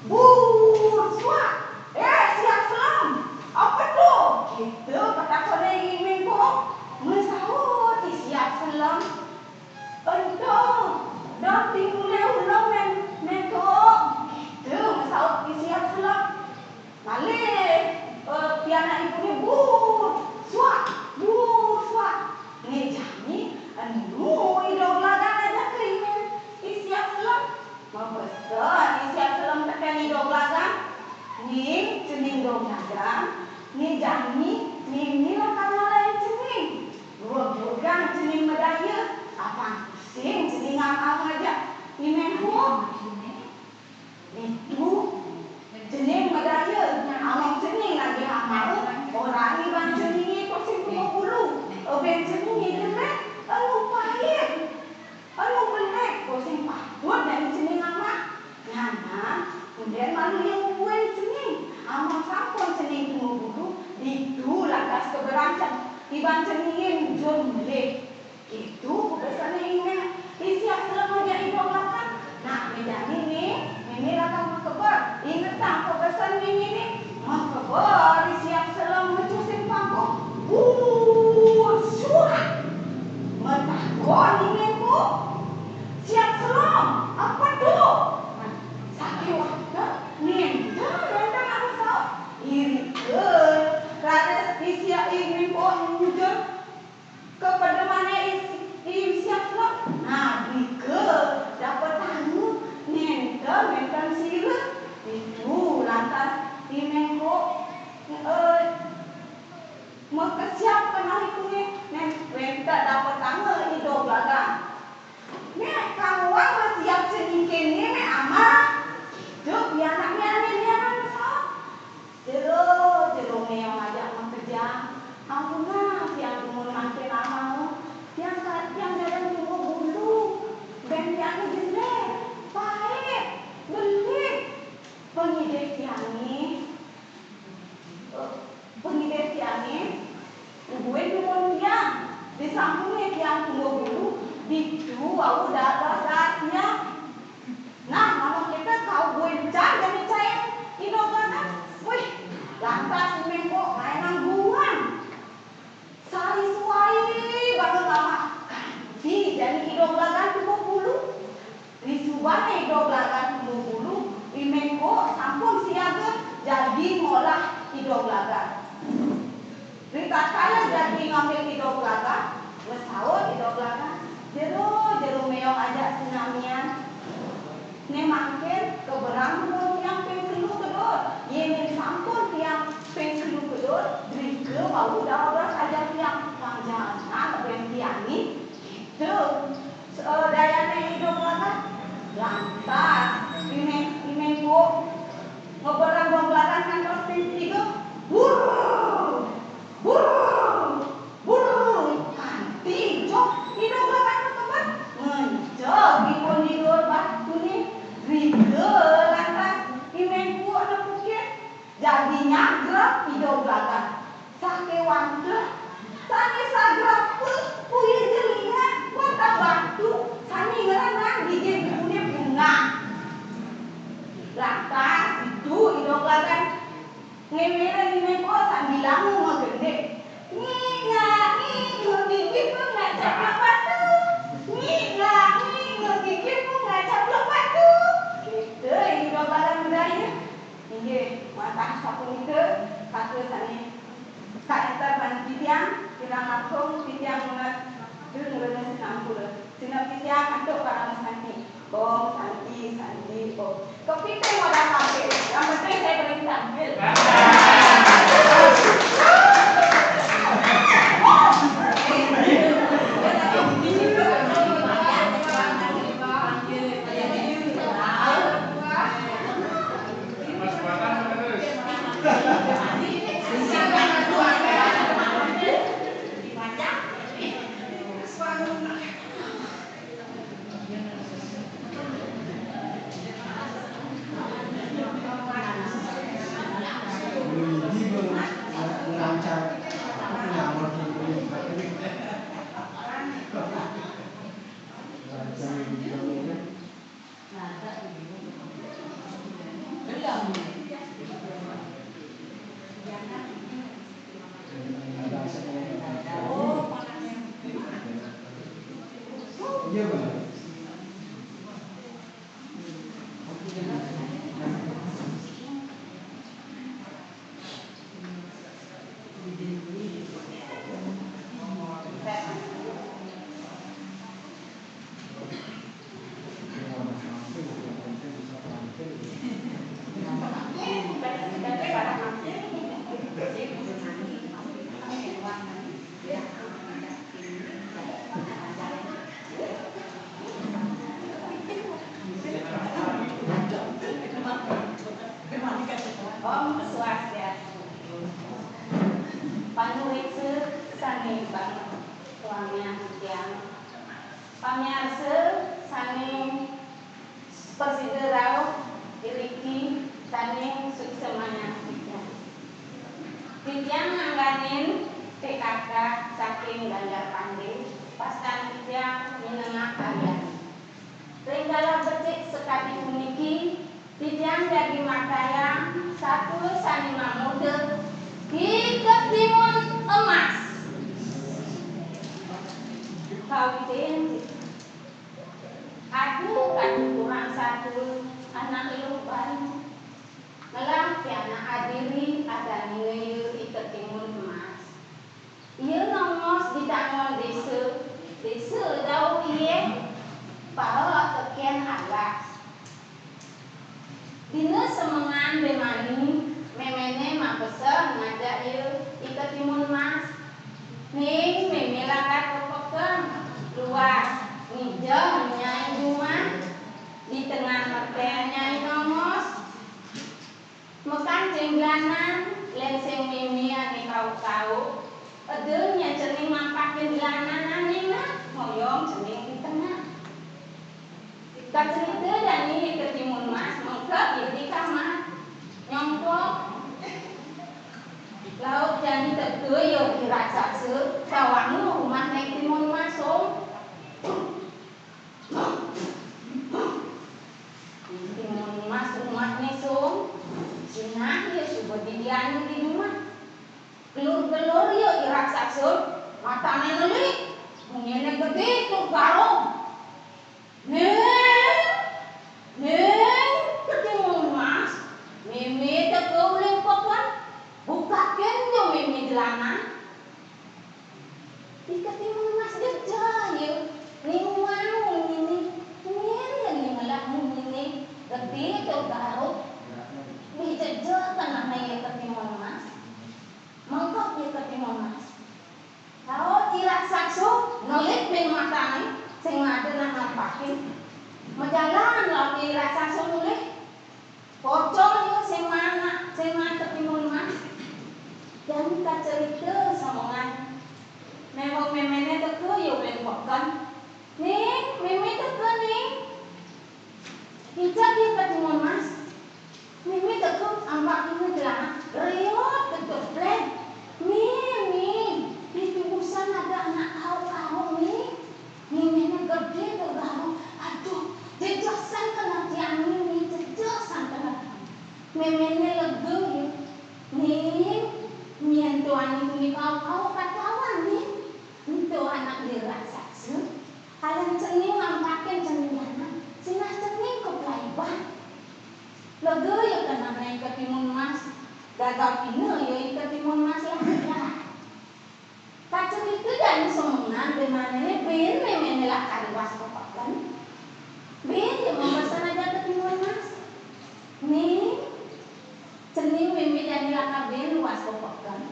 Bur, suak. "Eh, Siap Selem, apa to?" Kéto patakoné i Meng Kuuk. Masaut i Siap Selem. "Ento, don timbulé uleng, Meng, Meng Kuuk." Kéto masaut i Siap Selem. Malih, eh, pianak ipuné bur, suak, bur, suak. Né jani enu i Doglagan ajaka i Meng, i Siap Selem. Mapesen i Siap Selem tekén i Doglagan. "Ning, cening Doglagan, né jani mémé lakar ngalahin cening. Rueg-ruegang cening madaya, apang tusing cening ngam-, ngam ngajak i Meng Kuuk. Ditu cening madaya, amun cening nagih amal, orahang iban ceningé tusing tumbuk bulu, bén ceningé jelék, enu pait, enu belik, tusing patut jani cening amah. Nyanan, ondén malu ia ngubuhin cening. Amun sampun cening tumbuk bulu, ditu lantas kaberan cen-, iban ceningé mujur mulih." Kéto pabesenné i Meng, i Siap Selem ngajak i Doglagan. "Nah, né jani né, mémé lakar makeber. Ingetang pabesen mémé né, makeber i Siap Selem macusin pangkuh." Bur, suak. Matakon i Meng Kuuk. "Siap Selem, apa to?" Sakéwala, nénten, nénten anu saut. Irika raris i Siap, i Meng Kuuk mujur ka pedemané i, i Siap Selem. Nah, irika dapetanga nénten, nénten sira. Ditu lantas i Meng Kuuk, eh, makesiab keneh ipuné, nén wénten dapetanga i Doglagan. "Mék, kal uang masiab cening kéné, Mék, amah." Kéto pianakné ané lianan masaut. "Jero, jero méong ajak makejang. Ampunang tiang dumun mangkin amah. Tiang ka-, tiang kadén tumbuk bulu. Bén tiangé jelék, pait, belik. Pangidih tiangé, eh, pangidih tiangé, ngubuhin dumun tiang. Disampunang tiang tumbuk bulu, ditu wau dados tiang." Nah, amun kéto kal ubuhin can jani cainé i Doglagan. Wih, lantas i Meng Kuuk maenang guang. Sawai-sawai baang ngamah kanti jani i Doglagan tumbuk bulu. Risubané i Doglagan tumbuk bulu, i Meng Kuuk sampun siaga jagi ngolah i Doglagan. Jero, jero méong ajak sinamian. Né mangkin kaberang tiang ping telu kedut. Yén sampun tiang ping telu kedut, drika wau dua belas ajak tiang. Pang jangan bén tiang ni. Gitu. Eh, dayané I Dong Glagat. Lantas, I Méng, I Méng Kuuk ngeberang Dong Glagat ngantos ping tiga. Burr! Burr! Burr! Kanti jok I Dong Glagat makebet. Ngenceg ipun di duur batuné. Rika lantas I Méng Kuuk nepukin. Jagi nyagrep I Dong Glagat. Sakéwanten, sané sagrep, uih jelihan, wantah batu, sané ngranang gigih ipuné punah. Lantas, ditu I Dong Glagat ngéwéran I Méng Kuuk sambilanga magending. Ngik ngak, ngik nguk, gigihku ngak caplok batu. Ngik ngak, ngik nguk, gigihku ngak caplok batu. Kéto I Dong Glagat madaya. Inggih, wantah sapunika, kata sané kaénter ban titiang, kirang langkung titiang nunas, nunas sinampura. Sineb titiang antuk parama santi. Om Santi, Santi, Om. Kepiting modal tampil. Yang penting saya berani tampil. Om Swastiastu. Panuréksa sané banget, wangian titiang. Pamiarsa sané prasida rauh iriki sané suksmayang titiang. Titiang ngangganin P K K saking Ganjar Pandé, pastan titiang minengah karyané. Ring galah becik sakadi puniki, titiang jagi makayang satua sané mamurda I Ketimun Emas. Kawitin, aduh, katukurang satua anak luh baé. Ngelah pianak adiri adaning ngéya I Ketimun Emas. Ia nongos di dangon désa, désa jauh iéh, paek tekén alas. Dina semengan bé mani, méméné mapesen ngajak ia I Ketimun Emas. Ning mémé lakar ka peken, luas, ngijeng Nyai jumah. Di tengah mertén Nyai nongos. Makancing jelanan, lén sing mémé ané kauh-kauh. Eda nyai cening mampakin jelanan ané nah, ngoyong cening di tengah. Kacerita jani I Ketimun Emas mengkeb ia di kamar. Nyongkok. Laut jani teka ia di raksasa, sawanga rumah Nyai Ketimun Emas, Om. Ketimun Emas umahné, Sung. Sinah ia suba didiané di jumah. Kelur-kelur ia i raksasa, matané nelik, munyiné gedé tur garung. "Ning, ning, Ketimun Emas, mémé teka uli peken, bukakin ja mémé jelanan." I Ketimun Emas jejeh ia, ning Gedé tur garuk, dijejer kenehné I Ketimun Mas. Mengkep I Ketimun Mas. Taob I Raksasa nelik bén matané, sing ada nak ngampakin. Majalan laut I Raksasa mulih. Pocol ia sing manak, sing manak Ketimun Mas. Jani kacerita somongan. Mémé méméné teka ia ulih peken. "Ning, mémé teka, Ning." Injak ia Ketimun Mas. Mémé teka ampak ia jelanan, geriot kedeblék. "Ning, Ning, di tubusan ada anak kauk-kauk, Ning." Méméné gedé tur garuk. "Aduh, jejesan keneh tiang, Ning, jejesan keneh tiang." Méméné lega ia. "Ning, nyén tuan uli kauk-kauk katawan, Ning. Ento anak I Raksasa. Alan cening ngampakin cening jana, sinah cening ka Palaiban." Lega ia kenehné I Ketimun Mas. Gaga pina ia I Ketimun Mas lahir. Kacerita jani somongan bemanéné bén méméné lakar luas ka peken. Bén ia mapesen ajak Ketimun Mas. "Ning, cening mémé jani lakar bén luas ka peken.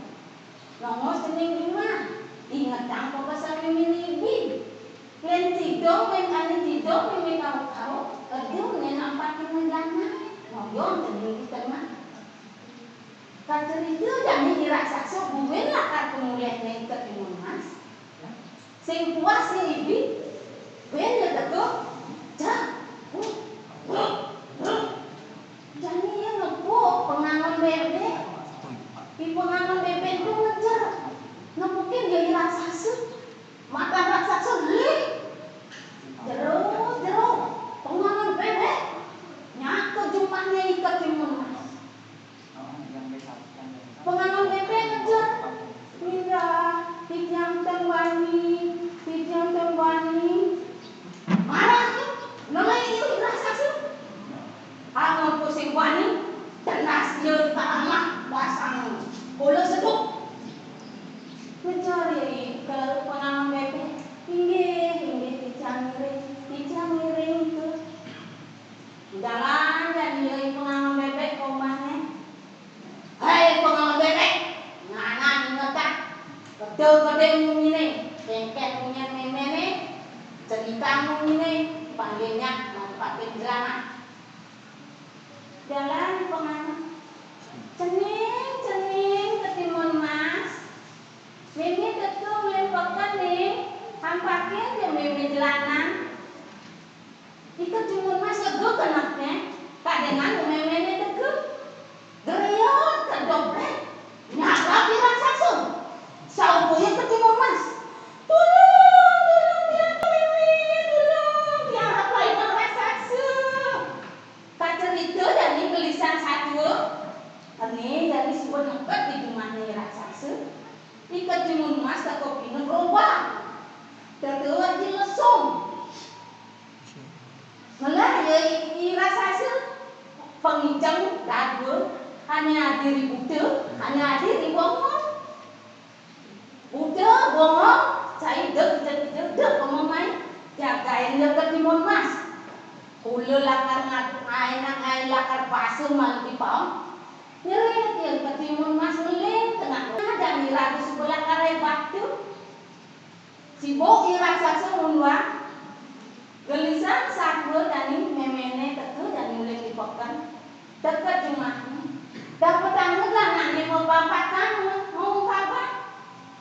Nongos cening jumah, ingetang pepesen méméné Ibi. Lén tidong, lén ané tidong mémé kauk-kauk, eda nén ampakin jana. Ngoyong cening di tengah." Kacerita jani I Raksasa buin lakar ka mulihné I Ketimun Mas. Sing puas ia Ibi, bén ia teka. Cak. Jani ia nepuk pengangon bébék. I pengangon bébék tu ngejer. Nepukin ia I Raksasa. Mata raksasa lih. Jero, jero, pengangon bébék. Nyak ka jumahné I Ketimun Mas. Pengangon bébék ngejer. "Mindah, titiang ten bani, titiang ten bani." Marah ia, nelek ia I Raksasa. "Amun ku sing bani, tenas ia taramah basang bola seduk." Ngejer ia I Ketimun Mas. "Inggih, inggih, titiang ngiring, titiang ngiring." Jalan jani ia I Pengangon Bébék ka umahné. "Héi Pengangon Bébék, ngana ingetang. Gedé-gedé munyiné, kéngkén munyian méméné, cenikang munyiné, panggil nyak nampakin jelanan." Jalan pengangon. "Cening, cening, Ketimun Mas. Mémé teka ulih peken, Ning. Ampakin ja mémé jelanan." I Ketimun Mas lega kenehné, kadénang méméné teka. Geriot kedeblék, nyarap I Raksasa. Saup ia Ketimun Mas. "Tulung, tulung, tiang mémé, tulung, tiang Palaiban raksasa." Kacerita jani gelisang satua, ené jani suba nempet di jumahné I Raksasa. I Ketimun Mas teka pina berubah. Teka aji lesung. Ngelah ia I Raksasa, pengiceng dadua, ané adiri buta, ané adiri bongong. Buta, bongong, cai dek, dek, dek, dek, bongong mai. Jagain ia Ketimun Mas. Kula lakar ngaduk aénak, ai lakar basa malu di paong. Nyering ia Ketimun Mas ngeling tengah. Jani raga suba lakar ai batu. Sibuk I Raksasa ngunduang. Gelisang satua jani méméné teka jani ulih di peken. Teka jumahné. Dapetanga jelanan mapapat tanga, maungkaban.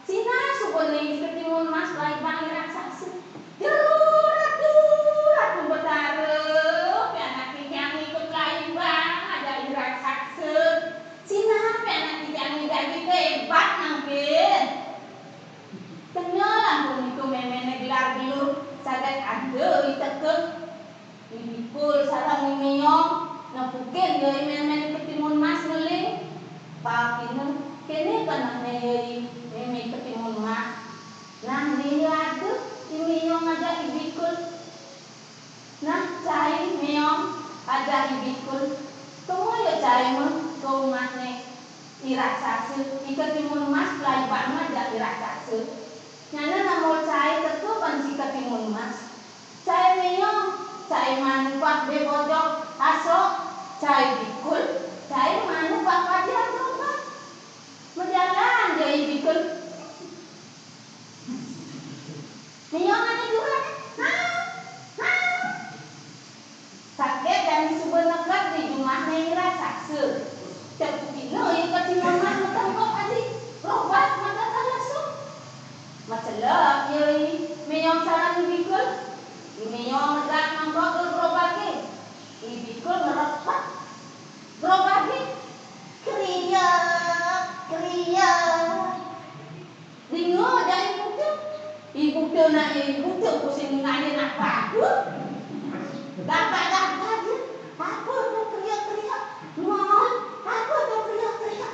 Sinah suba né I Ketimun Mas Palaiban I Raksasa. "Jero Ratu, Ratu Betara, pianak titiang I Palaiban ajak I Raksasa. Sinah pianak titiang jagi kahébat nangkén." Kenyel ampun ditu méméné gelar-gelur, saget ada I Teka, I Bikul sareng I Méong, nepukin ia I mémé Ketimun Mas ngeling. Pakina, kéné kenehné ia I mémé Ketimun Mas. Nah, né ia ada, I Méong ajak I Bikul. Nah, cai Méong ajak I Bikul. Kema ia cai ma ka umahné I Raksasa, I Ketimun Mas Palaiban ajak I Raksasa. Nyana nemu cai teka ban si Ketimun Mas. Cai Méong, cai manupah bé bojog, asa Ngrepet. Gerobagé kriak, kriak. Dingeh jak I Buta. I Buta nak, I Buta pusing nak, ia nak pagut. Gagak-gagak ia. Apa tu kriak-kriak? Ngon, apa tu kriak-kriak?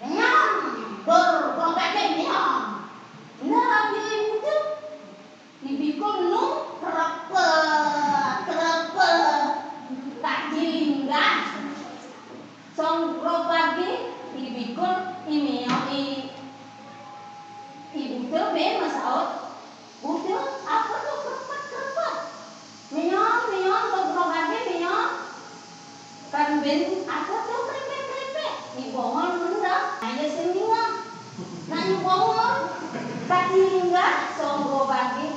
Nyang, ber, gerobagé nyang. Nah, ia I Buta. I Bikul nu krepet, krepet. Tadi linggah. Song gerobagé, I Bikul, I Méong, I, I Buta bé masaut. Buta, apa tu krepet, krepet? Méong, Méong, song gerobagé, Méong. Kan bén, apa tu krepet, krepet? I Bongol mendem. Nah, ia sing ningeh. Nah, I Bongol. Tadi linggah, song gerobagé.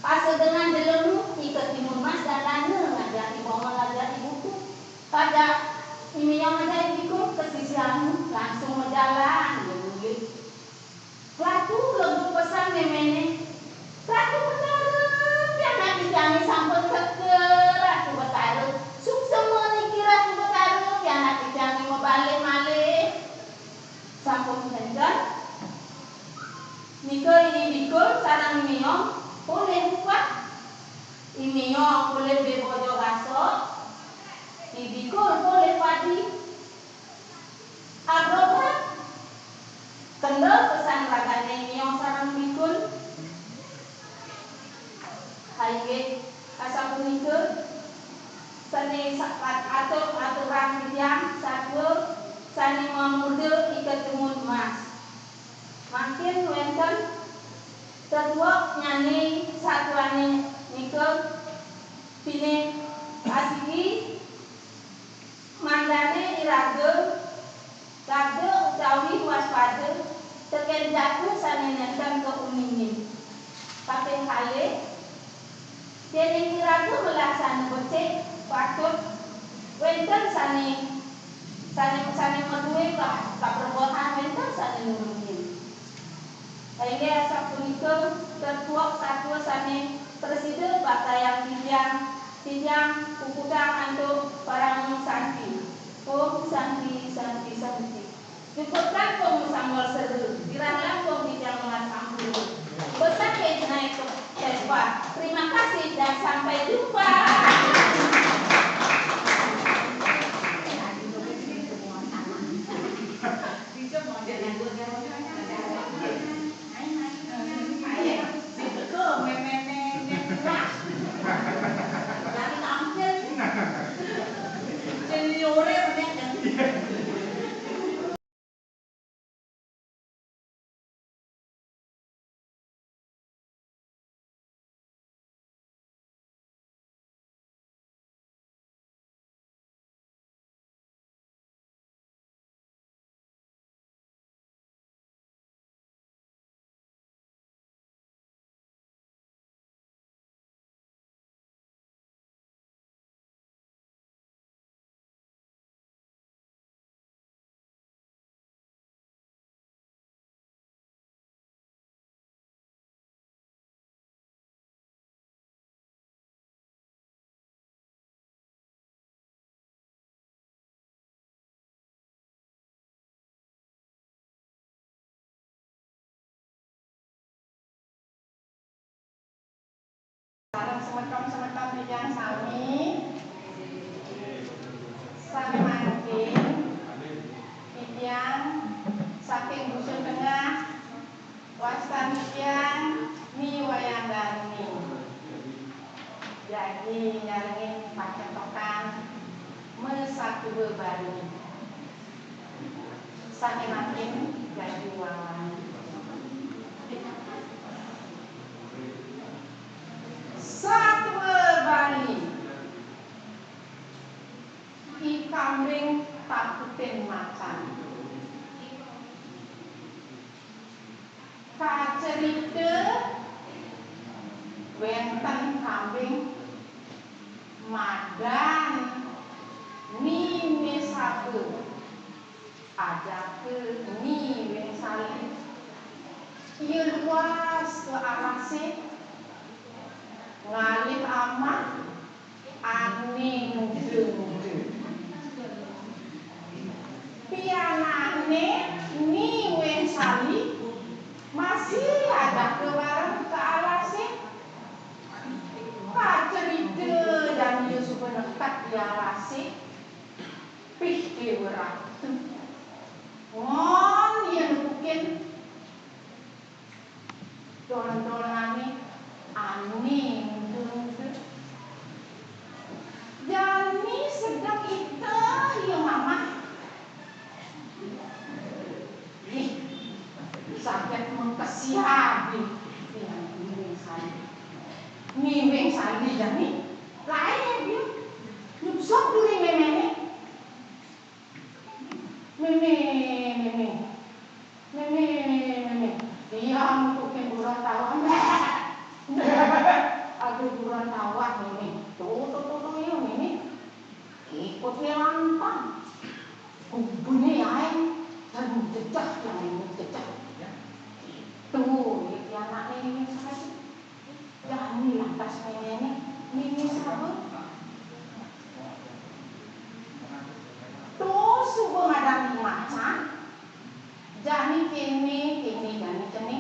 Pas dengan jelo nu, I Ketimun Mas dandané ngajak I Bongol ngajak I Buta. Pada I Méong ngajak I Bikul ke sisi anu, langsung majalan, ia mulih. Latu lebu pesan méméné. Ratu Betara, pianak titiangé sampun teka, Ratu Betara. Suksma niki Ratu Betara, pianak titiangé mabalik malih. Sampun kénten. Nika I Bikul sareng I Méong polih upah. I Méong polih bé bojo gasok. I Bikul polih padi. Agrobat. Kendel pesan ragané I Méong sareng Bikul. Inggih, asapunika sané sa-, at-, atur-, aturang titiang satua sané mamurda I Ketimun Mas. Mangkin wénten tetueknyané satuané nika pinih asiki. Mangdané iraga gagah utawi waspada tekén jatuh sané nénten kauningin. Kaping kalih, yéning iraga melaksana becik, patut wénten sané, sané, sané madué ka-, kaprabodhan, wénten sané nulungin. Inggih asapunika, tetuek satua sané prasida baktayang titiang, titiang puputang antuk parama santi. Om Santi, Santi, Santi. Cukup langkung masanggol seru, kirang langkung titiang nunas ampura. Besakit naik ke tempat. Terima kasih dan sampai jumpa. Sareng semeton-semeton titiang sami, sané mangkin titiang saking Dusun Tengah, wastan titiang Ni Wayan Darni. Jagi nyarengin pacetokan masatua Bali. Sané mangkin jagi wawan. Satua Bali, I Kambing takutin macan. Kacerita wénten kambing madan Ni Mesaba, ajaka Ni Wéngsali. Ia luas ka alasé, ngalih amah, Ané muda-muda. Pianakné Ni Weng Sali masih ajaka bareng ka alasé. Kacerita jani ia suba neked di alasé, pih Déwa Ratu. Ngon ia nepukin dondolané ané muda-muda. Jani sedek iteh ia mamah. Ih, saget mengkesiabi Ni Weng Sali. Ni Weng Sali jani laib ia. Nyuksuk duri méméné. Mémé, mémé. Mémé, mémé. Ia nutukin buron tawah. Aduh, buron tawah, mémé. Tuh, tuh, tuh, tuh, ia mémé. Ikutné lantang. Gubuné aéng, dan jejeh, yang ini jejeh. Tuh, ia anakné ini saja. Jani lantas méméné, mémé saba. Tuh suba madan I Macan. Jani kéné, kéné jani kéné.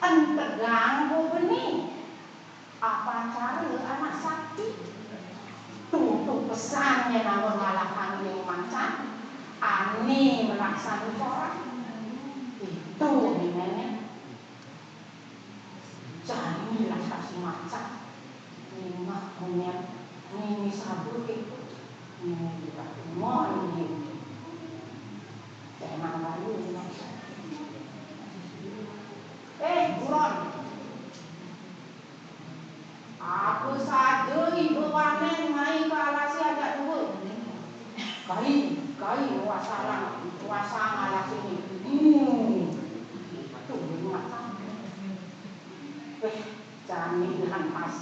Entegang gobené. Apa cara anak sakti? Tuh, tuh pesan nyén anggon ngalahang I Macan. Ané malaksana corah. Itu méméné. Jani lantas I Macan ningeh munyin nini saba kéto. Nini budak umon nini. Tenang baé, I Macan. Eh, buron. Apa saja iba wanén mai ka alasé ajak dua. Kai, kai, wasalang, wasang alasé né. Hmm. Tuh, I Macan. Eh, jani lantas.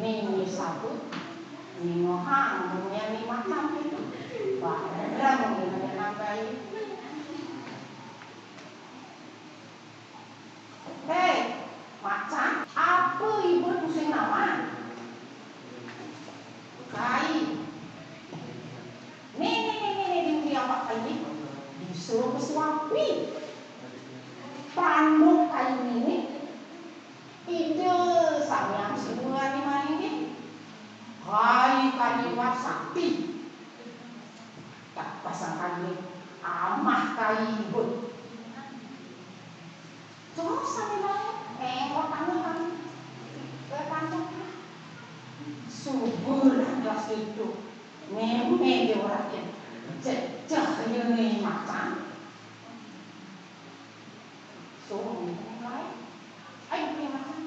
Nini saba. Ningehang munyin I Macan kéto. Bareng nini nambahi. Héi, Macan, apa iba tusing nawan? Kai. Né, né, né, né, né, di, di apa kai né? Disuruh pesuapi. Panduk kai né. Ida Sang Hyang Siwa ané malinggih. Kai kaliwat sakti. Tak pasang kali amah kai iba. Terus sambil lain, eh, kok tanya kami. Eh, panjang. Suba lantas itu. Mémé dia orang dia. Jejeh ia né Macan. Suruh mulai. Ayo, pergi makan.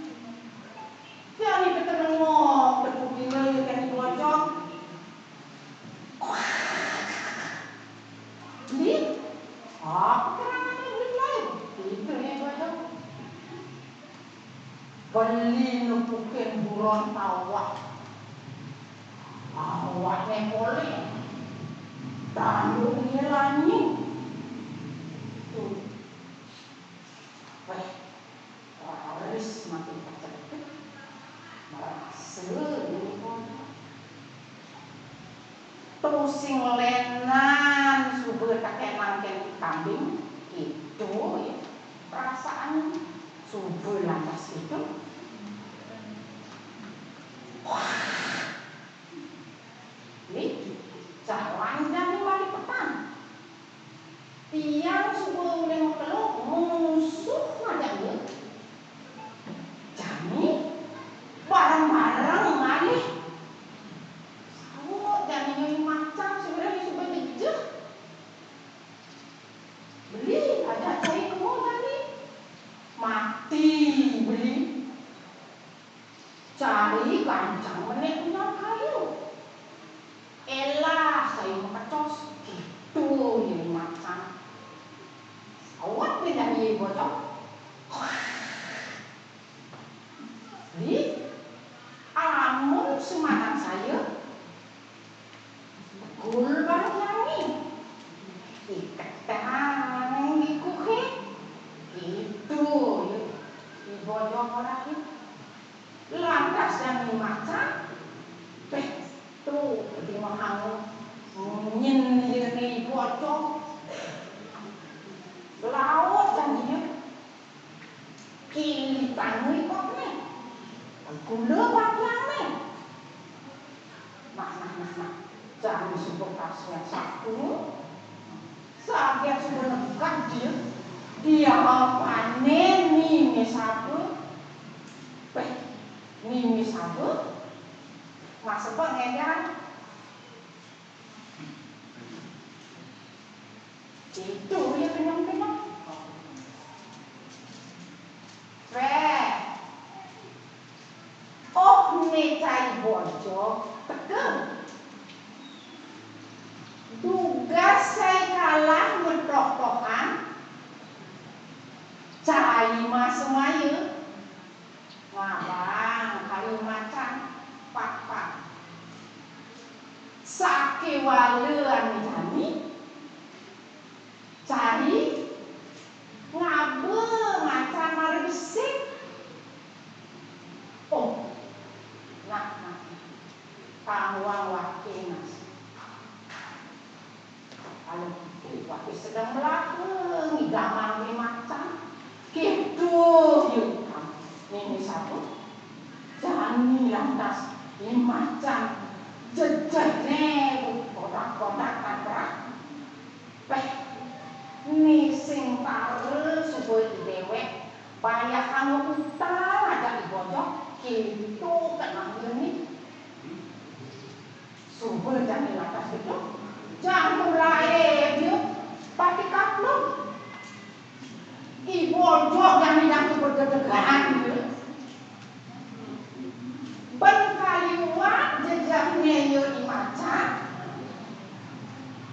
Tiap ni kita nengok, kita pergi, kita ni bocor. Ni? Apa kerangan ni beli lain? Itu ni bocor. Beli nepukin buron tawah. Awakné polih. Tandukné lanying. Tuh. Wéh, raris mati kacekek. Marasa ini pun. Tusing lénan suba tekénang kén kambing, itu ya perasaan suba lantas itu. Wah, ini jalan jani malipetan. Tiang suba uling makelo musuh ngajak ia. Jani bareng-bareng ngalih. Saut jani nyai Macan sebenarnya suba jejeh. Beli ajak cai kemo jani. Mati beli. Cai gancang menék punyan kayu. Élah, sai makecos, kéto nyai Macan. Sawat pindah nyai bocor. Di, amun sumangan saya, Gul bareng nyanyi. Iketang di kuhé. Itu, ya. Ibu Jong lagi. Lantas macan, béh, tuh, gedé mahang, nyin yeuh né ibu ojo. Laut dan dia, kili tangi kok né, gula batiang né. Nah, nah, nah, nah. Jani suba kasnya satu. Saget suba negak dia. Dia apané nini satu. Béh, nini satu. Masa apa ngedan? Itu ya kenyang-kenyang. Wéh. Oh, né cai bojog, teka. Dugas cai kalah ngetok-tokan. Cai masemaya. Ngabang kali macan, pak-pak. Sakéwala ané jani. Cai ngaba macan mara besik. Oh, nah, nah, nah. Kamuang waké nasi. Kalau waké sedeng melaku, ngidamang né macan. Kéto, yuk, nini satu. Jani lantas né macan jejehné kodak-kodak tangkrak. Béh, né sing tara suba déwék bayahang utang ajak I Bojog, kéto kenehné. Suba jani lantas kéto, jani laé dia pati kaplung. I Bojog jani jani bergedegan dia. Ban kaliwat jejehné ia I Macan.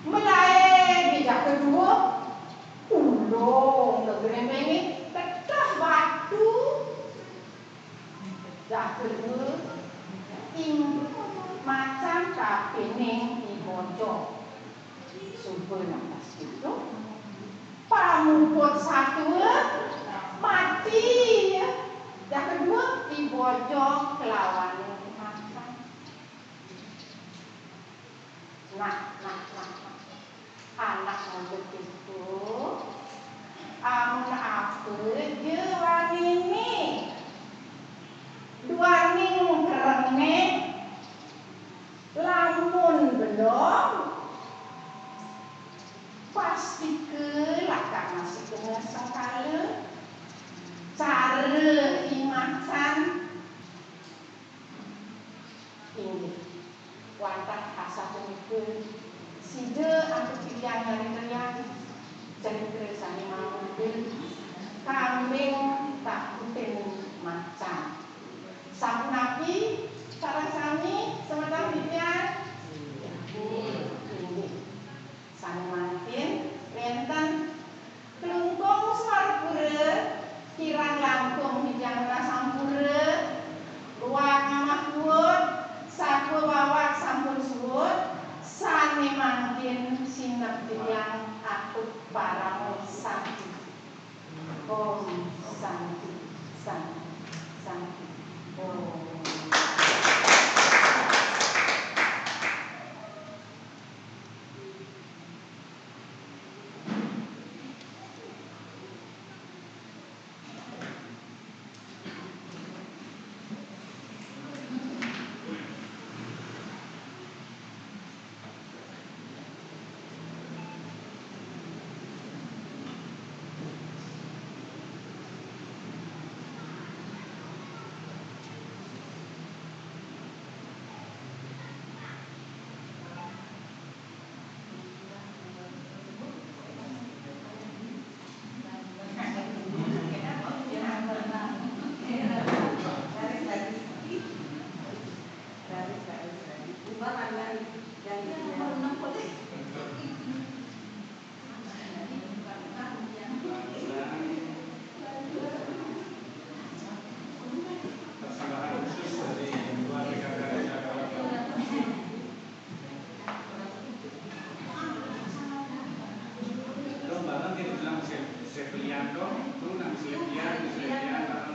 Melaé jejeh kedua, ulung gegrémbéngé teteh batu. Jejeh kedua, I Macan kapining I Bojog. Suba lantas kéto, pamuput satua mati. Jejeh kedua, I Bojog kelawan I Macan. Nah, nah, nah, nah. Anak muda kéto, amun apa ja waniné, duaning kerengné, lamun belum, pastika lakar masih kena sengkala. Cara I Macan. Inggih, wantah asapunika sida antuk titiang nyaritayang carita sané mamurda Kambing Takutin Macan. Sapunapi sareng sami semeton titiang? Inggih. Sané mangkin wénten Klungkung Swarapura, kirang langkung titiang nunas ampura, ruwak ngamah tuwuh, satua bawak sampun suud, sané mangkin sineb titiang antuk parama santi. Om Santi, Santi, Santi, Om. Dong, bareng kita bilang Sep-, Seplian dong, tuh nang Seplian, Seplian, bareng.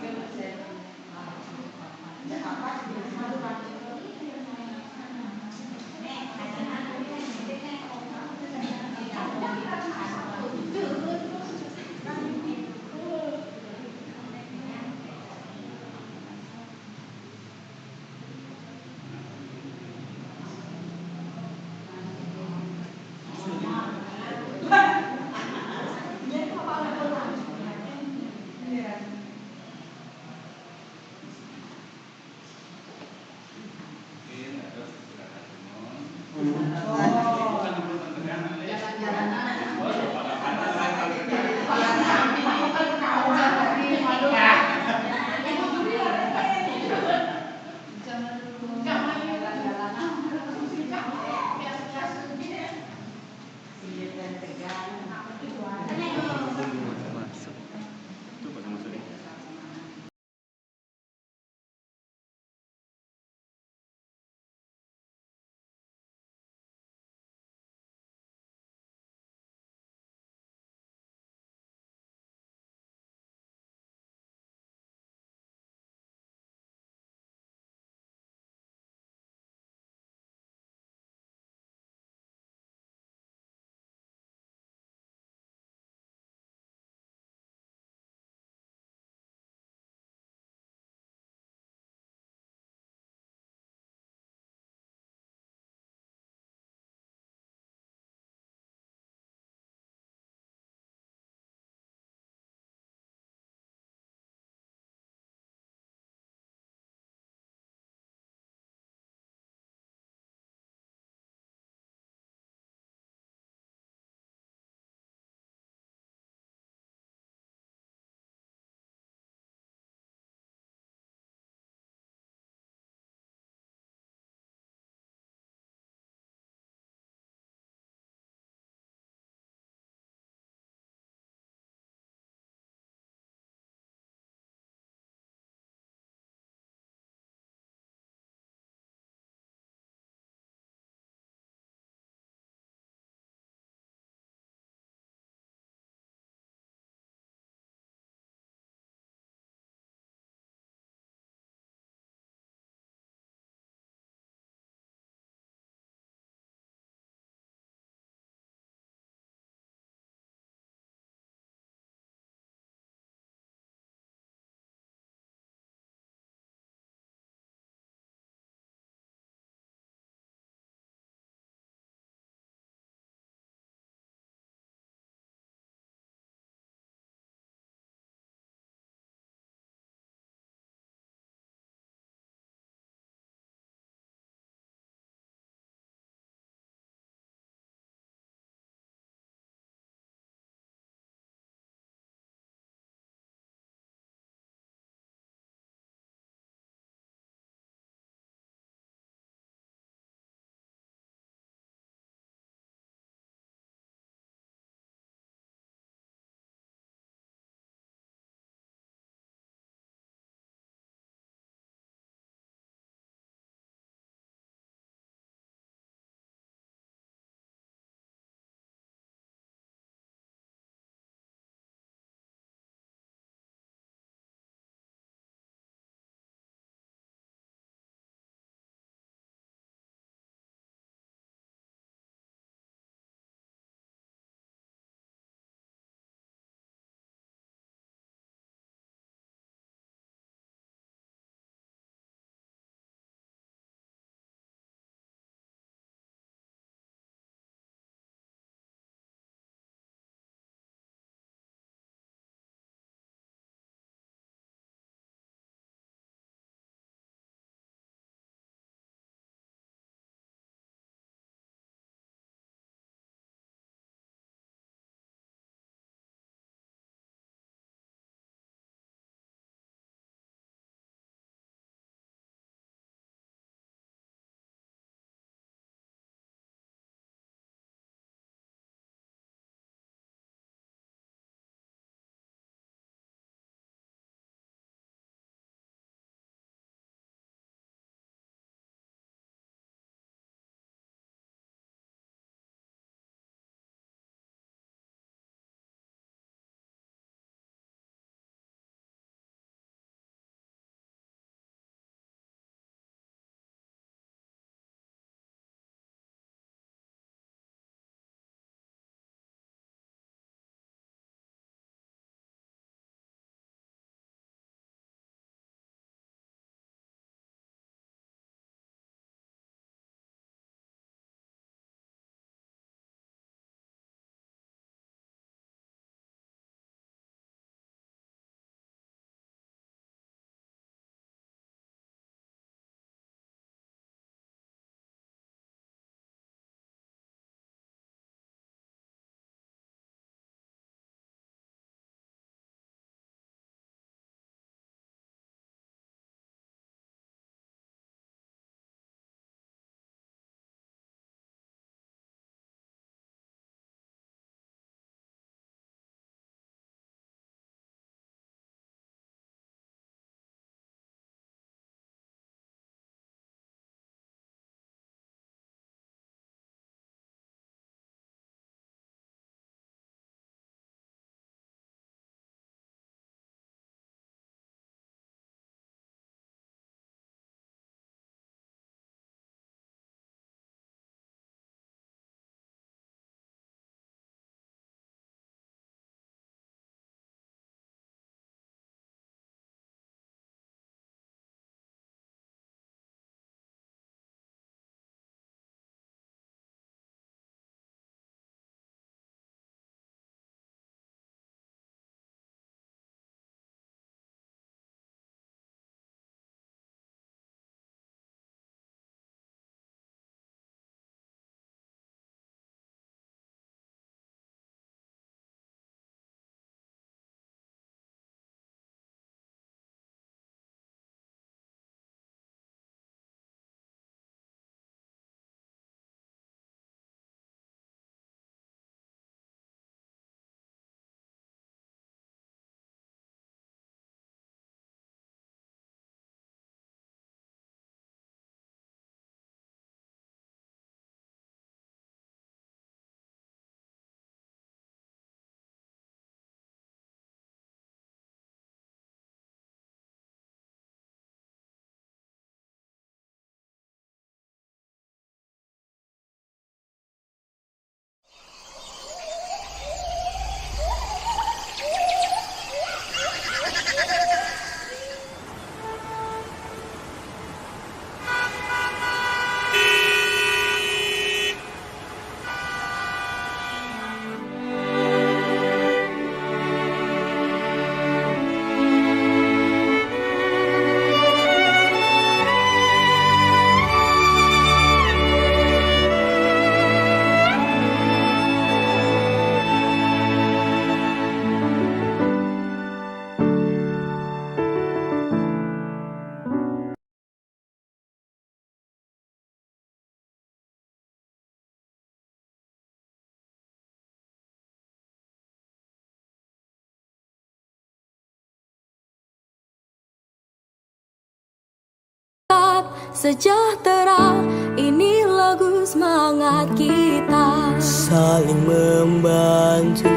Sejahtera, ini lagu semangat kita. Saling membantu,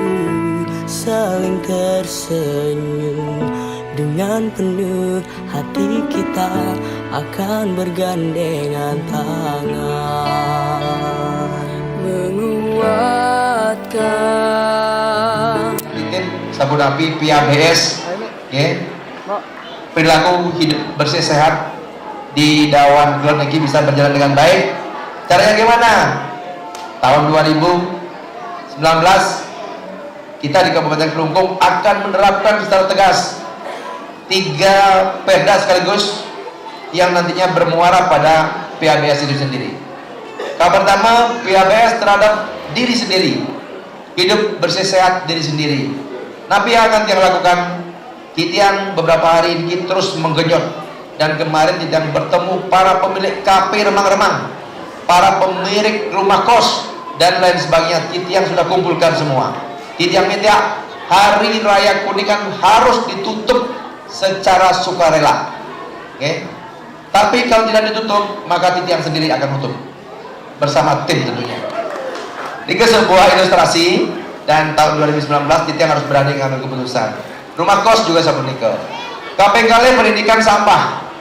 saling tersenyum. Dengan penuh hati kita akan bergandengan tangan. Menguatkan. Tim Sabun Api P A B S, ya. Perilaku hidup bersih sehat di Dawan Kelon ini bisa berjalan dengan baik. Caranya gimana? Tahun dua ribu sembilan belas, kita di Kabupaten Klungkung akan menerapkan secara tegas tiga perda sekaligus yang nantinya bermuara pada P A B S itu sendiri. Yang pertama, P A B S terhadap diri sendiri. Hidup bersih sehat diri sendiri. Napi yang akan kita lakukan? Kitiang beberapa hari ini terus menggenyot. Dan kemarin kitiang bertemu para pemilik kafe remang-remang, para pemilik rumah kos, dan lain sebagainya. Kitiang sudah kumpulkan semua. Kitiang minta hari raya Kuningan harus ditutup secara sukarela. Oke? Tapi kalau tidak ditutup, maka kitiang sendiri akan tutup. Bersama tim tentunya. Ini sebuah ilustrasi, dan tahun dua ribu sembilan belas kitiang harus berani ngambil keputusan. Rumah kos juga sabun nika. Kaping kalih, pendidikan sampah.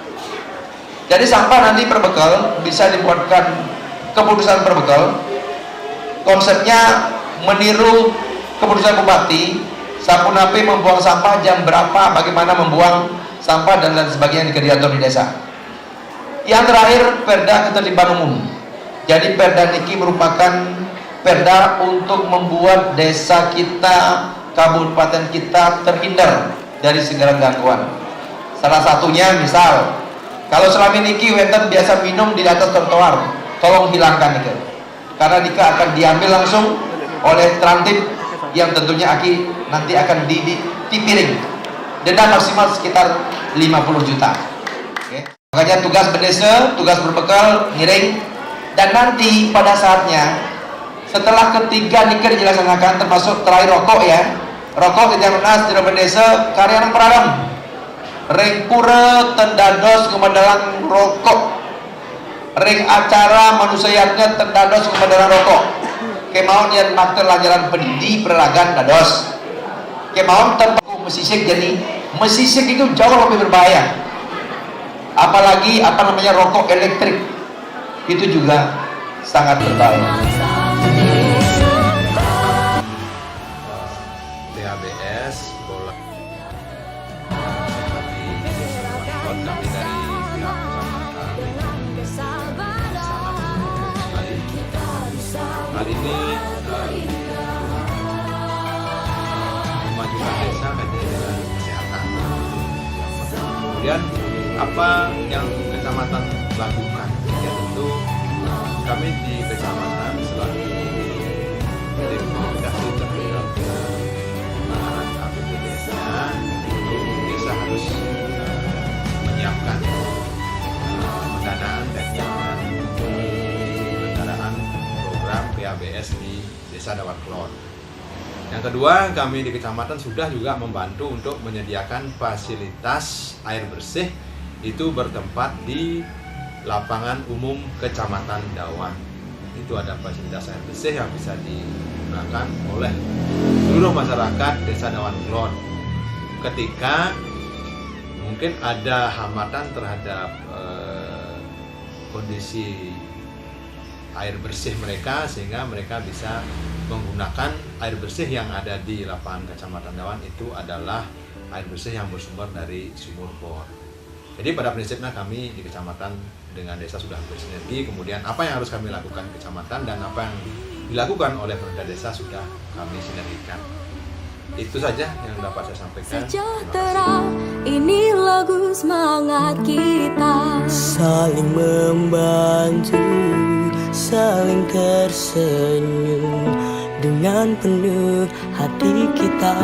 Jadi sampah nanti per bekel bisa dibuatkan keputusan per bekel. Konsepnya meniru keputusan bupati, sapunapi membuang sampah, jam berapa, bagaimana membuang sampah, dan lain sebagainya, diatur di desa. Yang terakhir, perda ketertiban umum. Jadi perda niki merupakan perda untuk membuat desa kita, kabupaten kita terhindar dari segala gangguan. Salah satunya misal, kalau selama niki wonten biasa minum di atas trotoar, tolong hilangkan itu. Karena nika akan diambil langsung oleh Transtip yang tentunya aki nanti akan di, di, dipiring. Denda maksimal sekitar lima puluh juta. Oke. Makanya tugas bendesa, tugas berbekal, ngiring. Dan nanti pada saatnya, setelah ketiga nika dilaksanakan, termasuk terakhir rokok ya. Rokok tidak lunas, tidak bendesa, karya yang peradam. Ring pura ten dados ngemedalang rokok. Ring acara manusia yadnya ten dados ngemedalang rokok. Kemauan yang makter lanjaran pedidi peralagan dados. Kemauan tempat mesisik jadi, mesisik itu jauh lebih berbahaya. Apalagi apa namanya rokok elektrik, itu juga sangat berbahaya. P A B S, bola. Kami, kami dari pihak kecamatan sangat mendukung sekali. Hal ini, eh, memajukan desa kan dengan kesehatan. Kemudian apa yang kecamatan lakukan? Ya tentu kami di kecamatan selaku tim komunikasi terhadap A P B D S-nya, tentu desa harus, eh, menyiapkan, eh, pendanaan dan penyelenggaraan program P A B S di Desa Dawan Kelon. Yang kedua, kami di kecamatan sudah juga membantu untuk menyediakan fasilitas air bersih, itu bertempat di lapangan umum Kecamatan Dawan. Itu ada fasilitas air bersih yang bisa digunakan oleh seluruh masyarakat Desa Dawan Kelon. Ketika mungkin ada hambatan terhadap, eh, kondisi air bersih mereka, sehingga mereka bisa menggunakan air bersih yang ada di lapangan Kecamatan Dawan itu adalah air bersih yang bersumber dari sumur bor. Jadi pada prinsipnya kami di kecamatan dengan desa sudah bersinergi, kemudian apa yang harus kami lakukan kecamatan dan apa yang dilakukan oleh pemerintah desa sudah kami sinergikan. Itu saja yang dapat saya sampaikan. Terima kasih. Sejahtera, ini lagu semangat kita. Saling membantu, saling tersenyum. Dengan penuh hati kita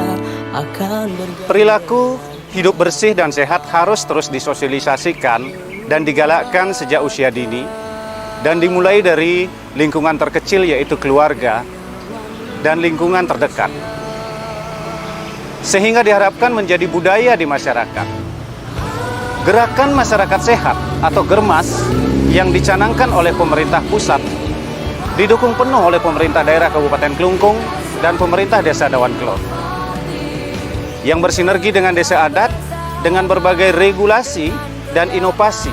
akan bergabung. Perilaku hidup bersih dan sehat harus terus disosialisasikan dan digalakkan sejak usia dini, dan dimulai dari lingkungan terkecil, yaitu keluarga, dan lingkungan terdekat, sehingga diharapkan menjadi budaya di masyarakat. Gerakan masyarakat sehat atau Germas yang dicanangkan oleh pemerintah pusat, didukung penuh oleh pemerintah daerah Kabupaten Klungkung dan pemerintah Desa Dawan Kelod, yang bersinergi dengan desa adat dengan berbagai regulasi dan inovasi,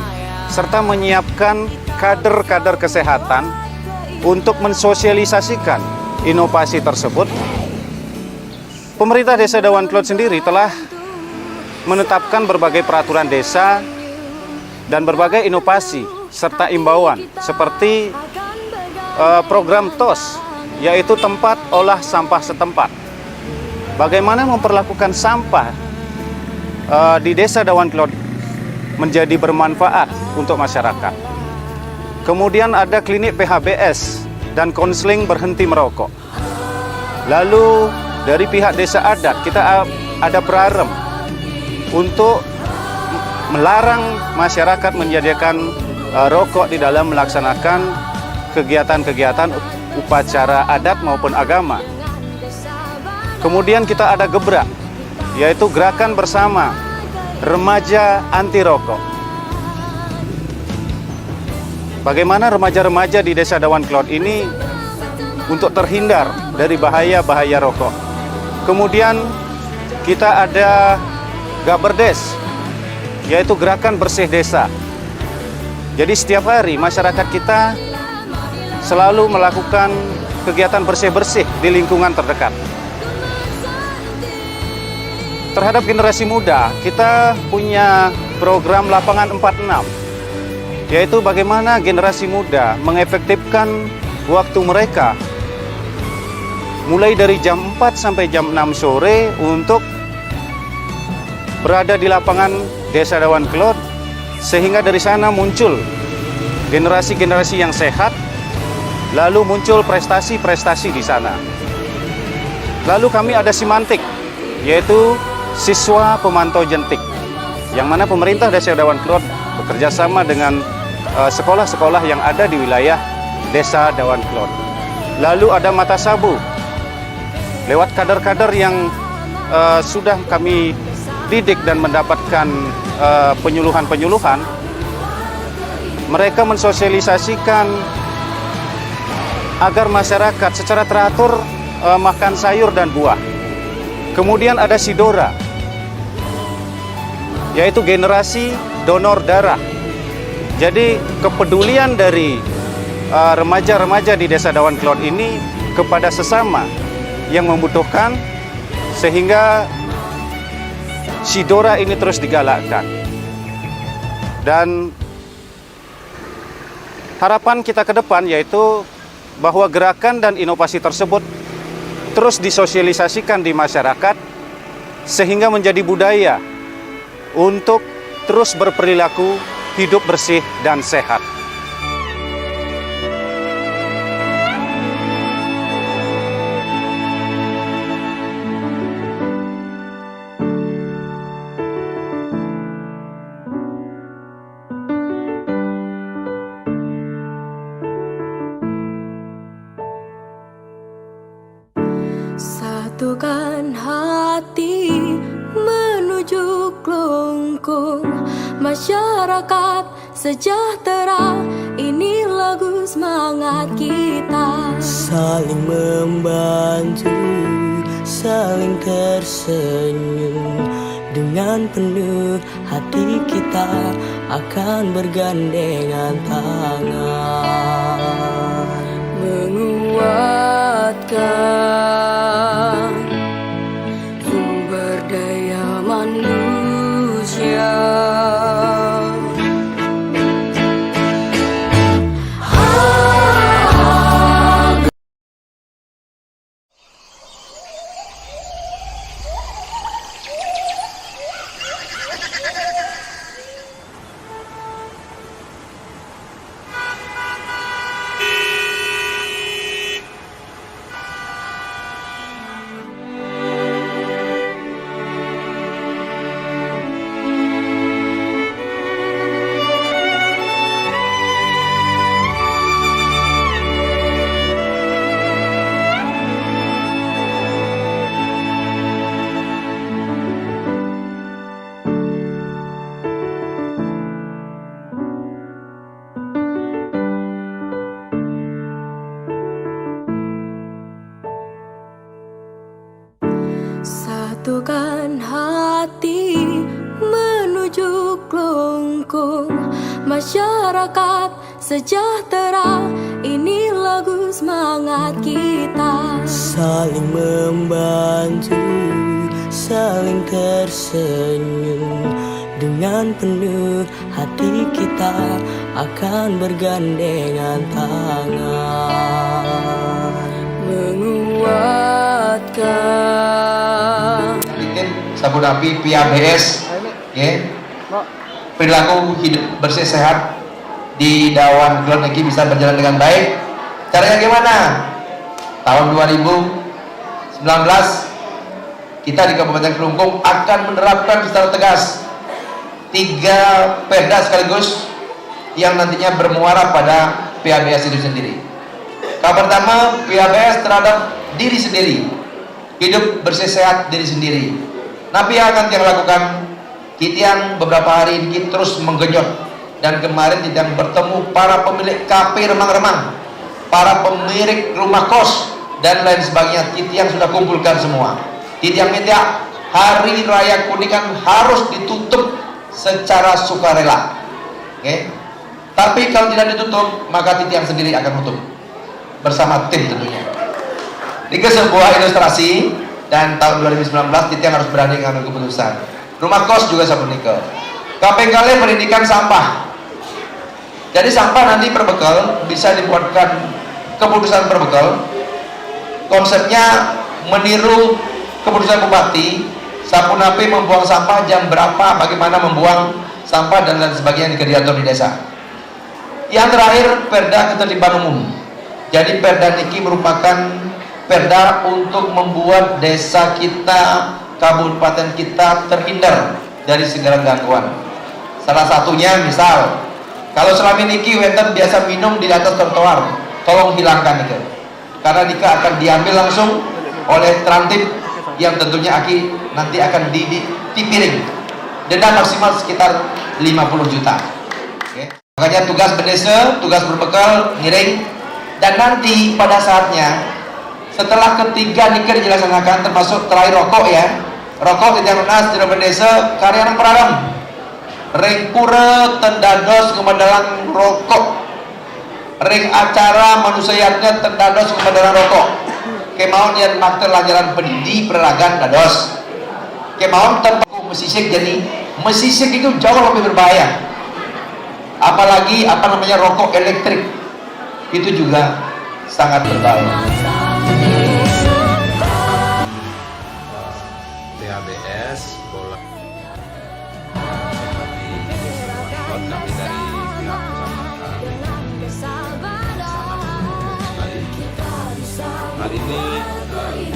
serta menyiapkan kader-kader kesehatan untuk mensosialisasikan inovasi tersebut. Pemerintah Desa Dawan Kelod sendiri telah menetapkan berbagai peraturan desa dan berbagai inovasi serta imbauan seperti eh, program tos, yaitu tempat olah sampah setempat. Bagaimana memperlakukan sampah eh, di Desa Dawan Kelod menjadi bermanfaat untuk masyarakat. Kemudian ada klinik P H B S dan konseling berhenti merokok. Lalu dari pihak desa adat kita ada perarem untuk melarang masyarakat menyediakan eh, rokok di dalam melaksanakan kegiatan-kegiatan upacara adat maupun agama. Kemudian kita ada gebrak, yaitu gerakan bersama remaja anti rokok. Bagaimana remaja-remaja di Desa Dawan Kelod ini untuk terhindar dari bahaya-bahaya rokok. Kemudian kita ada Gaberdes, yaitu gerakan bersih desa. Jadi setiap hari masyarakat kita selalu melakukan kegiatan bersih-bersih di lingkungan terdekat. Terhadap generasi muda, kita punya program Lapangan empat enam, yaitu bagaimana generasi muda mengefektifkan waktu mereka mulai dari jam empat sampai jam enam sore untuk berada di lapangan Desa Dawan Kelod, sehingga dari sana muncul generasi-generasi yang sehat, lalu muncul prestasi-prestasi di sana. Lalu kami ada Simantik, yaitu siswa pemantau jentik, yang mana pemerintah Desa Dawan Kelod bekerja sama dengan eh, sekolah-sekolah yang ada di wilayah Desa Dawan Kelod. Lalu ada Mata Sabu, lewat kader-kader yang eh, sudah kami didik dan mendapatkan eh, penyuluhan-penyuluhan, mereka mensosialisasikan agar masyarakat secara teratur eh, makan sayur dan buah. Kemudian ada Sidora, yaitu generasi donor darah. Jadi kepedulian dari eh, remaja-remaja di Desa Dawan Kelod ini kepada sesama yang membutuhkan, sehingga Sidora ini terus digalakkan. Dan harapan kita ke depan yaitu bahwa gerakan dan inovasi tersebut terus disosialisasikan di masyarakat sehingga menjadi budaya untuk terus berperilaku hidup bersih dan sehat. Satukan hati menuju kelungkung masyarakat sejahtera. Ini lagu semangat kita. Saling membantu, saling tersenyum. Dengan penuh hati kita akan bergandengan tangan. Menguatkan sumber daya manusia. Tukan hati menuju Klungkung, masyarakat sejahtera, ini lagu semangat kita. Saling membantu, saling tersenyum, dengan penuh hati kita akan bergandengan tangan. Menguatkan. Tim Sabunapi P A B S, ya. Perilaku hidup bersih sehat di Dawan Kelon niki bisa berjalan dengan baik. Caranya gimana? Tahun dua ribu sembilan belas, kita di Kabupaten Klungkung akan menerapkan secara tegas tiga perda sekaligus yang nantinya bermuara pada P A B S itu sendiri. Yang pertama, P A B S terhadap diri sendiri, hidup bersih sehat diri sendiri. Napi yang akan kita lakukan? Titiang beberapa hari ini terus menggenyot, dan kemarin titiang bertemu para pemilik kafe remang-remang, para pemilik rumah kos, dan lain sebagainya. Titiang sudah kumpulkan semua. Titiang minta hari raya Kuningan harus ditutup secara sukarela. Oke? Tapi kalau tidak ditutup, maka titiang sendiri akan tutup bersama tim tentunya. Ini sebuah ilustrasi, dan tahun dua ribu sembilan belas titiang harus berani ngambil keputusan. Rumah kos juga sapunika. Kaping kalih, pendidikan sampah. Jadi sampah nanti perbekel bisa dibuatkan keputusan perbekel. Konsepnya meniru keputusan bupati, sapunapi membuang sampah, jam berapa, bagaimana membuang sampah, dan lain sebagainya yang diatur di desa. Yang terakhir, perda ketertiban umum. Jadi perda niki merupakan perda untuk membuat desa kita, kabupaten kita terhindar dari segala gangguan. Salah satunya misal, kalau selama niki wenten biasa minum di atas trotoar, tolong hilangkan itu. Karena nika akan diambil langsung oleh Trantib yang tentunya aki nanti akan di, di, dipiring. Denda maksimal sekitar lima puluh juta. Oke. Makanya tugas bendesa, tugas berbekal, ngiring. Dan nanti pada saatnya, setelah ketiga nika dilaksanakan, termasuk terakhir rokok ya, rokok di Tiang Lunas, di bendesa, karya anak peradam. Ring pura ten dados ngemedalang rokok. Ring acara manusia yadnya ten dados ngemedalang rokok. Kemauan yang makter lanjaran pedidi peralagan dados. Kemauan tempat mesisik jadi, mesisik itu jauh lebih berbahaya. Apalagi apa namanya rokok elektrik, itu juga sangat berbahaya. P A B S, bola. Kami dari pihak kecamatan sangat mendukung sekali. Hal ini, eh,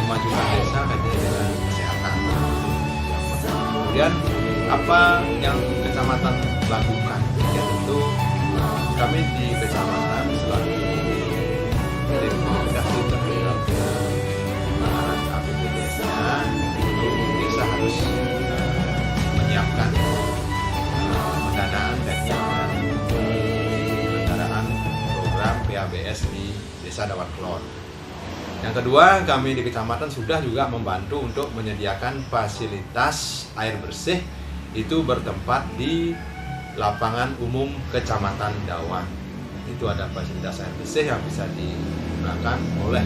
memajukan desa kaitannya dengan kesehatan. Kemudian, apa yang kecamatan lakukan? Ya, tentu kami di kecamatan selaku tim komunikasi terhadap penanganan A P B D S-nya, tentu desa harus, eh, menyiapkan, eh, pendanaan dan penyelenggaraan program P A B S di Desa Dawan Kelon. Yang kedua, kami di kecamatan sudah juga membantu untuk menyediakan fasilitas air bersih, itu bertempat di lapangan umum Kecamatan Dawan. Itu ada fasilitas air bersih yang bisa digunakan oleh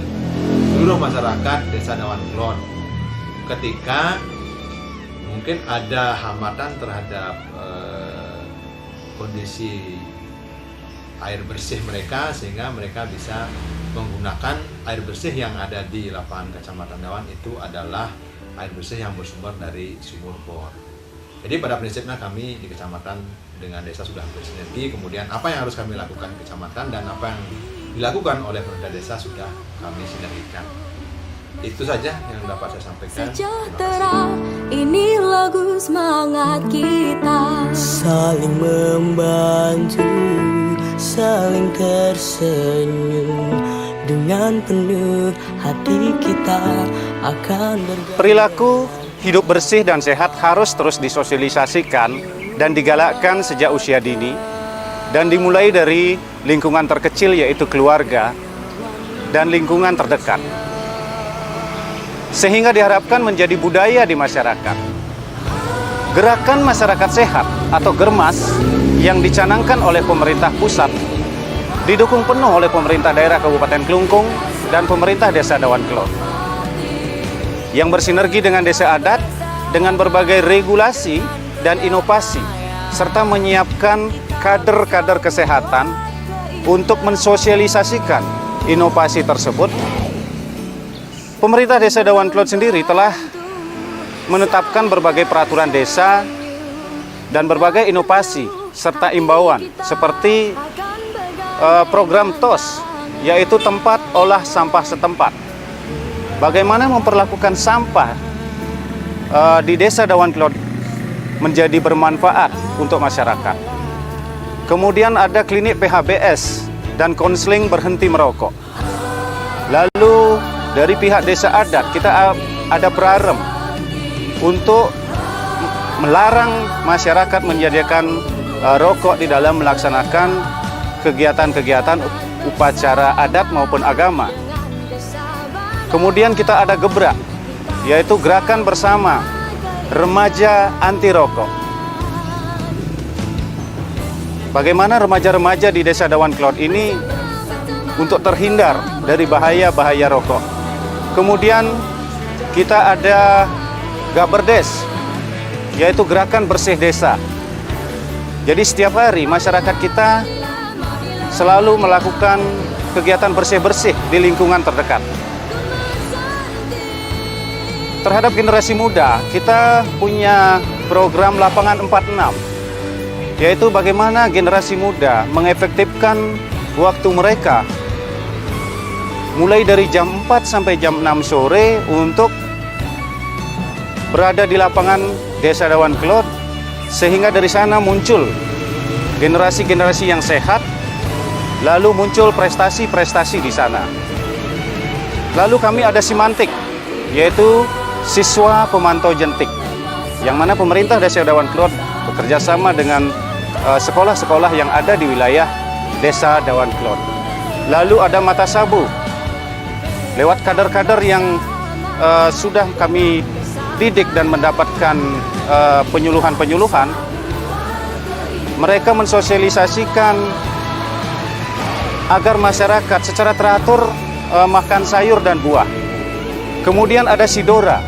seluruh masyarakat Desa Dawan Kelon. Ketika mungkin ada hambatan terhadap, eh, kondisi air bersih mereka, sehingga mereka bisa menggunakan air bersih yang ada di lapangan Kecamatan Dawan itu adalah air bersih yang bersumber dari sumur bor. Jadi pada prinsipnya kami di kecamatan dengan desa sudah bersinergi, kemudian apa yang harus kami lakukan kecamatan dan apa yang dilakukan oleh pemerintah desa sudah kami sinergikan. Itu saja yang dapat saya sampaikan. Terima kasih. Sejahtera, ini lagu semangat kita. Saling membantu, saling tersenyum, dengan penuh hati kita akan bergaya. Perilaku hidup bersih dan sehat harus terus disosialisasikan dan digalakkan sejak usia dini, dan dimulai dari lingkungan terkecil, yaitu keluarga, dan lingkungan terdekat. sehingga diharapkan menjadi budaya di masyarakat. Gerakan Masyarakat Sehat atau Germas yang dicanangkan oleh pemerintah pusat, didukung penuh oleh pemerintah daerah Kabupaten Klungkung dan pemerintah Desa Dawan Kelod, yang bersinergi dengan desa adat dengan berbagai regulasi dan inovasi, serta menyiapkan kader-kader kesehatan untuk mensosialisasikan inovasi tersebut. Pemerintah Desa Dawan Kelod sendiri telah menetapkan berbagai peraturan desa dan berbagai inovasi serta imbauan seperti eh, program tos, yaitu tempat olah sampah setempat. Bagaimana memperlakukan sampah eh, di Desa Dawan Kelod menjadi bermanfaat untuk masyarakat. Kemudian ada klinik P H B S dan konseling berhenti merokok. Lalu dari pihak desa adat kita a- ada perarem untuk melarang masyarakat menyediakan eh, rokok di dalam melaksanakan kegiatan-kegiatan upacara adat maupun agama. Kemudian kita ada gebrak, yaitu gerakan bersama remaja anti rokok. Bagaimana remaja-remaja di Desa Dawan Kelod ini untuk terhindar dari bahaya-bahaya rokok. Kemudian kita ada Gaberdes, yaitu gerakan bersih desa. Jadi setiap hari masyarakat kita selalu melakukan kegiatan bersih-bersih di lingkungan terdekat. Terhadap generasi muda, kita punya program Lapangan empat enam, yaitu bagaimana generasi muda mengefektifkan waktu mereka mulai dari jam empat sampai jam enam sore untuk berada di lapangan Desa Dawan Kelod, sehingga dari sana muncul generasi-generasi yang sehat, lalu muncul prestasi-prestasi di sana. Lalu kami ada Simantik, yaitu siswa pemantau jentik, yang mana pemerintah Desa Dawan Kelod bekerja sama dengan eh, sekolah-sekolah yang ada di wilayah Desa Dawan Kelod. Lalu ada Mata Sabu, lewat kader-kader yang eh, sudah kami didik dan mendapatkan eh, penyuluhan-penyuluhan, mereka mensosialisasikan agar masyarakat secara teratur eh, makan sayur dan buah. Kemudian ada Sidora,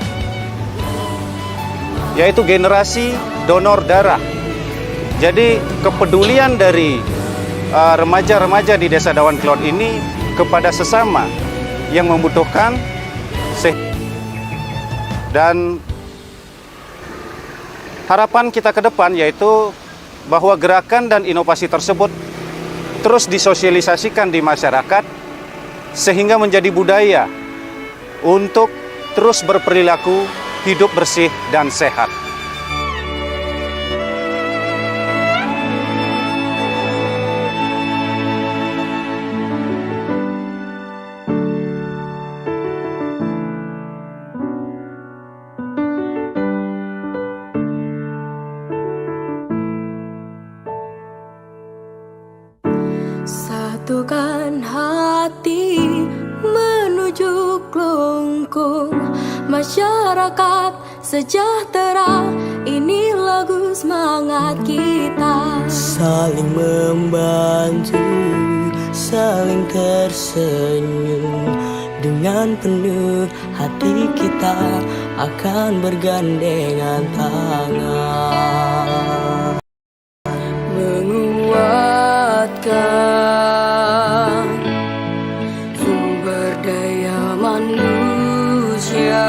yaitu generasi donor darah. Jadi kepedulian dari eh, remaja-remaja di Desa Dawan Kelod ini kepada sesama yang membutuhkan se- dan harapan kita ke depan yaitu bahwa gerakan dan inovasi tersebut terus disosialisasikan di masyarakat sehingga menjadi budaya untuk terus berperilaku hidup bersih dan sehat. Satukan hati menuju Klungkung, masyarakat sejahtera, ini lagu semangat kita. Saling membantu, saling tersenyum, dengan penuh hati kita akan bergandengan tangan. Menguatkan sumber daya manusia.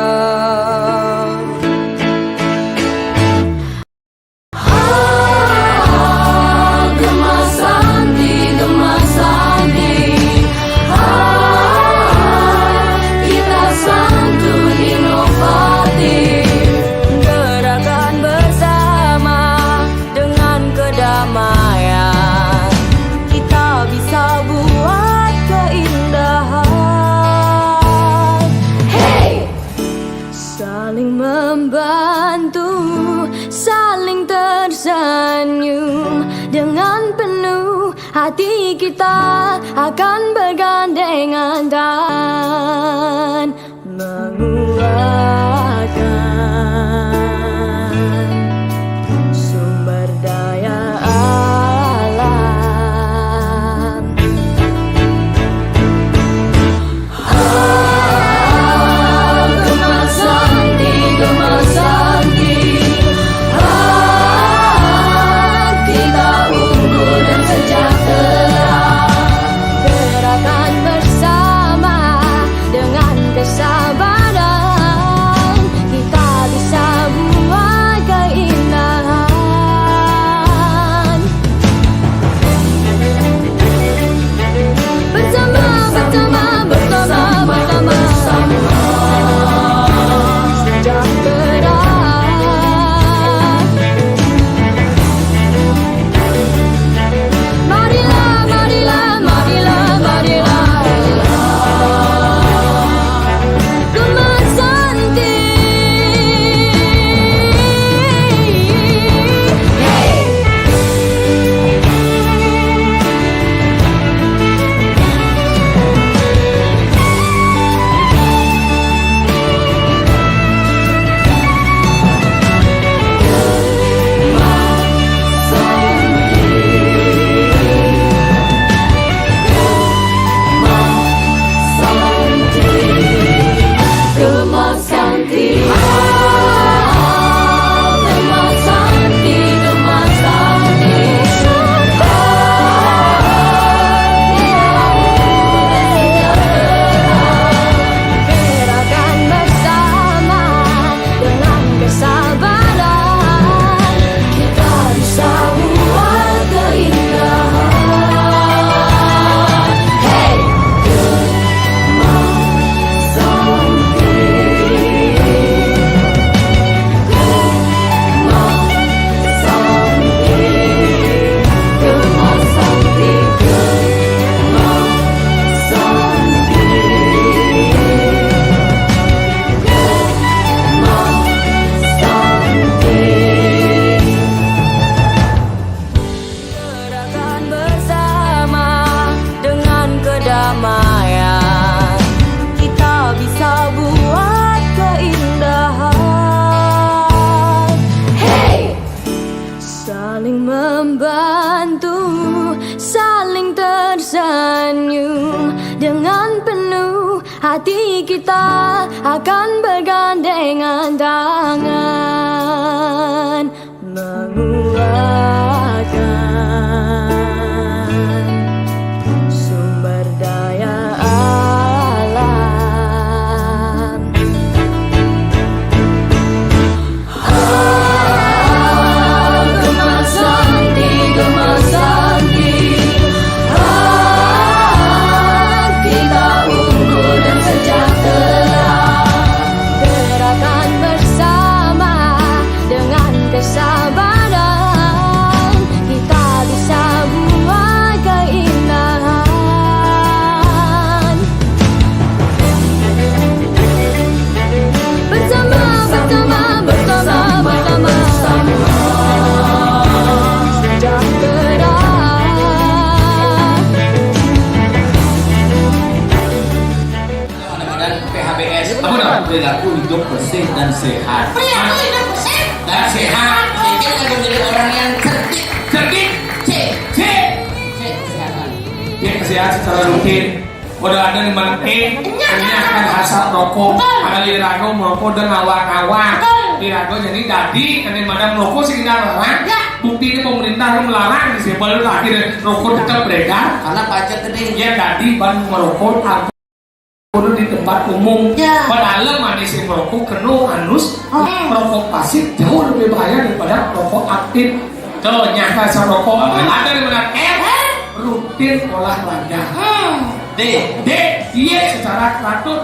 Saling membantu, saling tersenyum, dengan penuh hati kita akan bergandengan tangan. Menguat Kita akan bergandengan tangan menguatkan sumber daya alam. Ah, Gema Santi, Gema Santi. Ah, kita unggul dan sejahtera. Gerakan bersama dengan kesabaran, kita bisa buat keindahan. Bersama, bersama, bersama, bersama. Sejahtera. Apa nama? Perilaku hidup bersih dan sehat. Perilaku hidup bersih dan sehat. Kita akan menjadi orang yang cerdik. Cerdik. Cek. Cek. Cek kesehatan. Cek kesehatan secara rutin. Udah ada di mana, eh, ini akan asap rokok. Betul. Ada di rago merokok dan ngawak-ngawak. Betul. Di rago jadi dadi, kan yang mana merokok sih kita larang. Ya. Bukti ini pemerintah melarang, sih baru lahir rokok tetap beredar. Karena pajak gede. Ya, dadi ban merokok, alkohol di tempat umum. Ya. Padahal manis merokok kena anus. Hmm. Merokok pasif jauh lebih bahaya daripada rokok aktif. Tuh, nyata asap rokok. Ada di mana, eh, rutin olahraga. Hmm. D. D, diet secara teratur.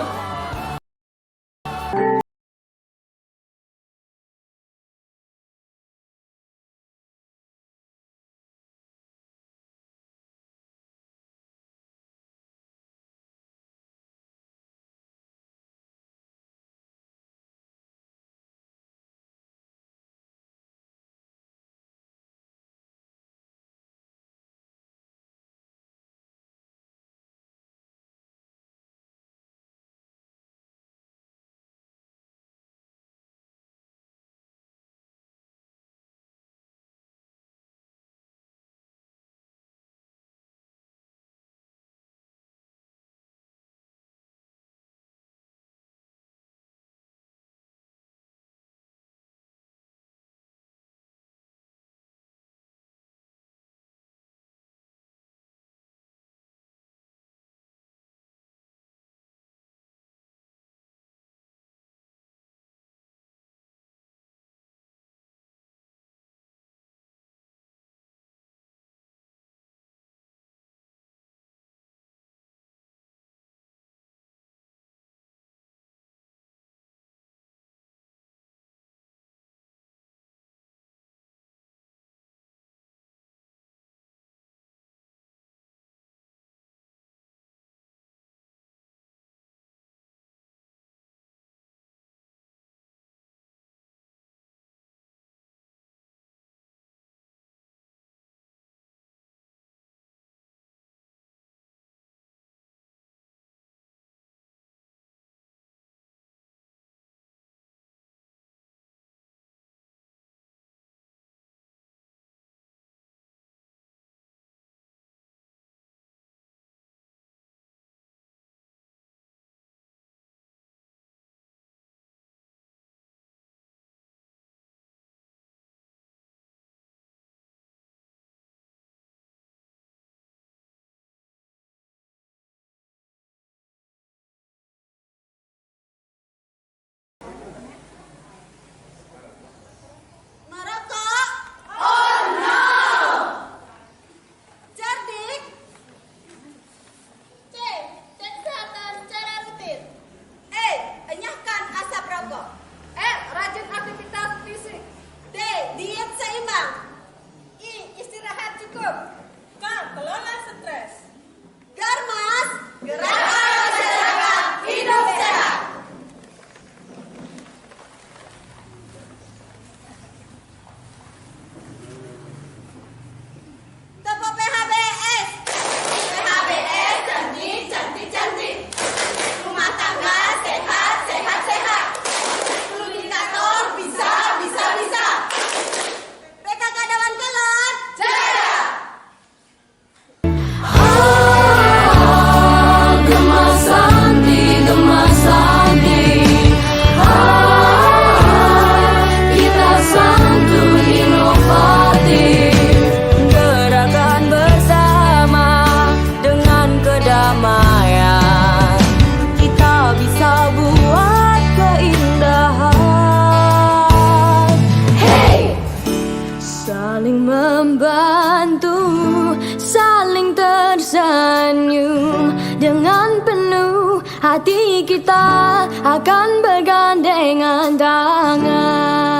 Hati kita akan bergandengan tangan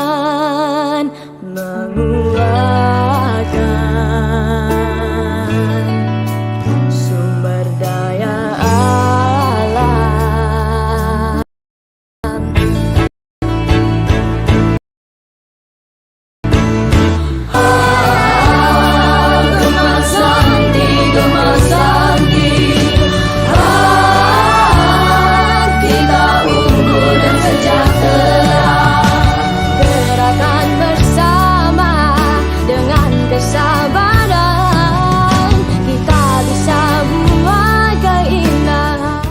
menguatkan sumber daya alam. Gerakan bersama dengan kesabaran, kita bisa buat keindahan.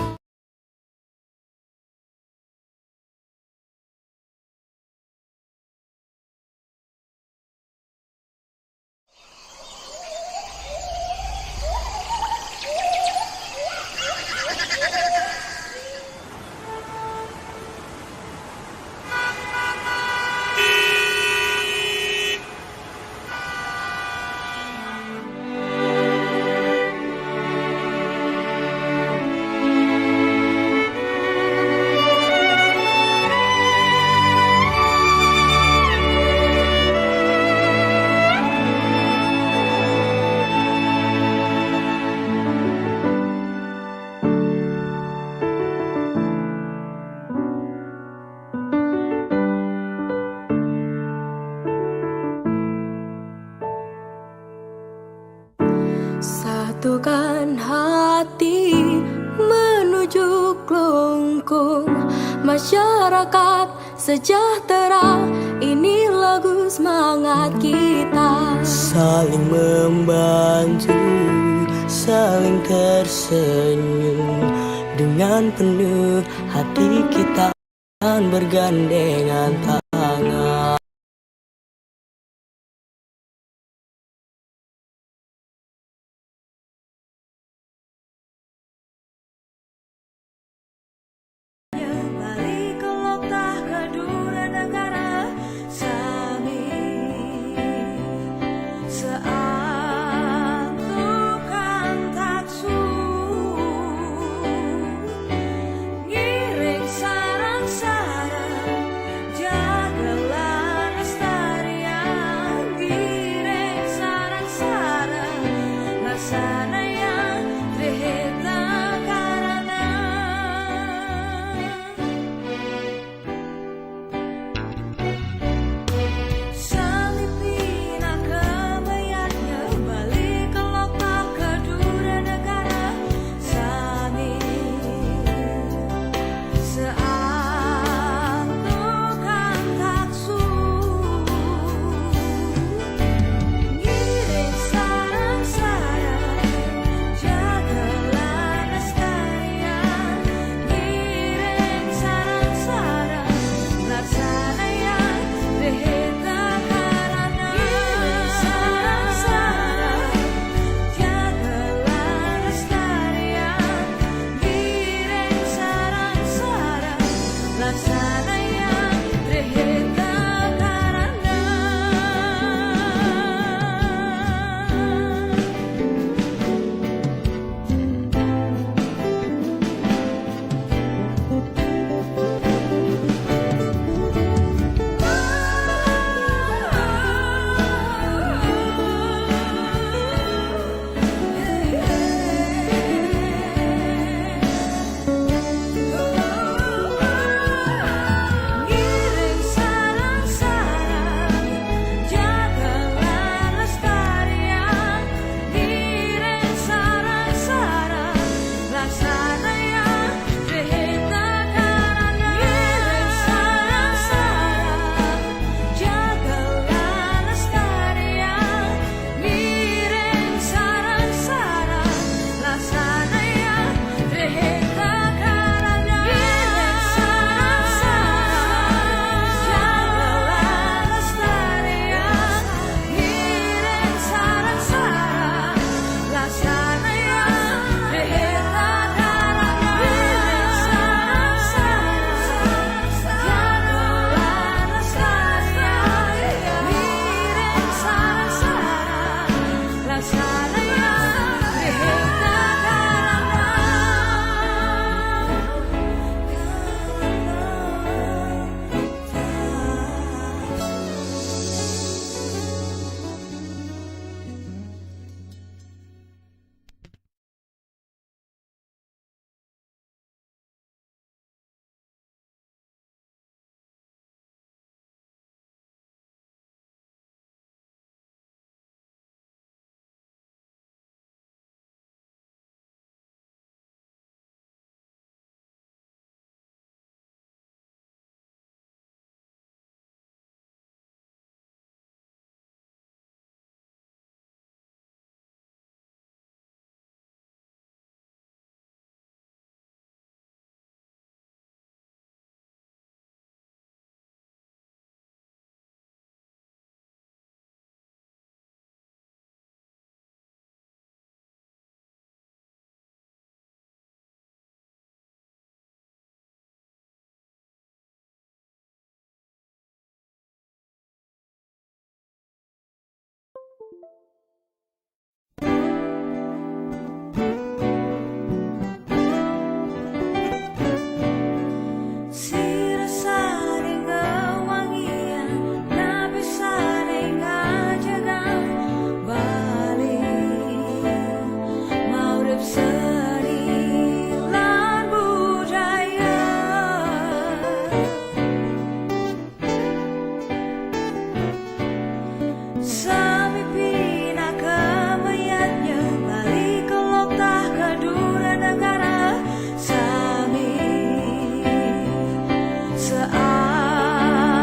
Satukan hati menuju kelungkung, masyarakat sejahtera, ini lagu semangat kita. Saling membantu, saling tersenyum, dengan penuh hati kita akan bergandengan tangan. Balik ke lotah kedua negara sami, seantukan taksu, ngiring sarang-sarang, jagalah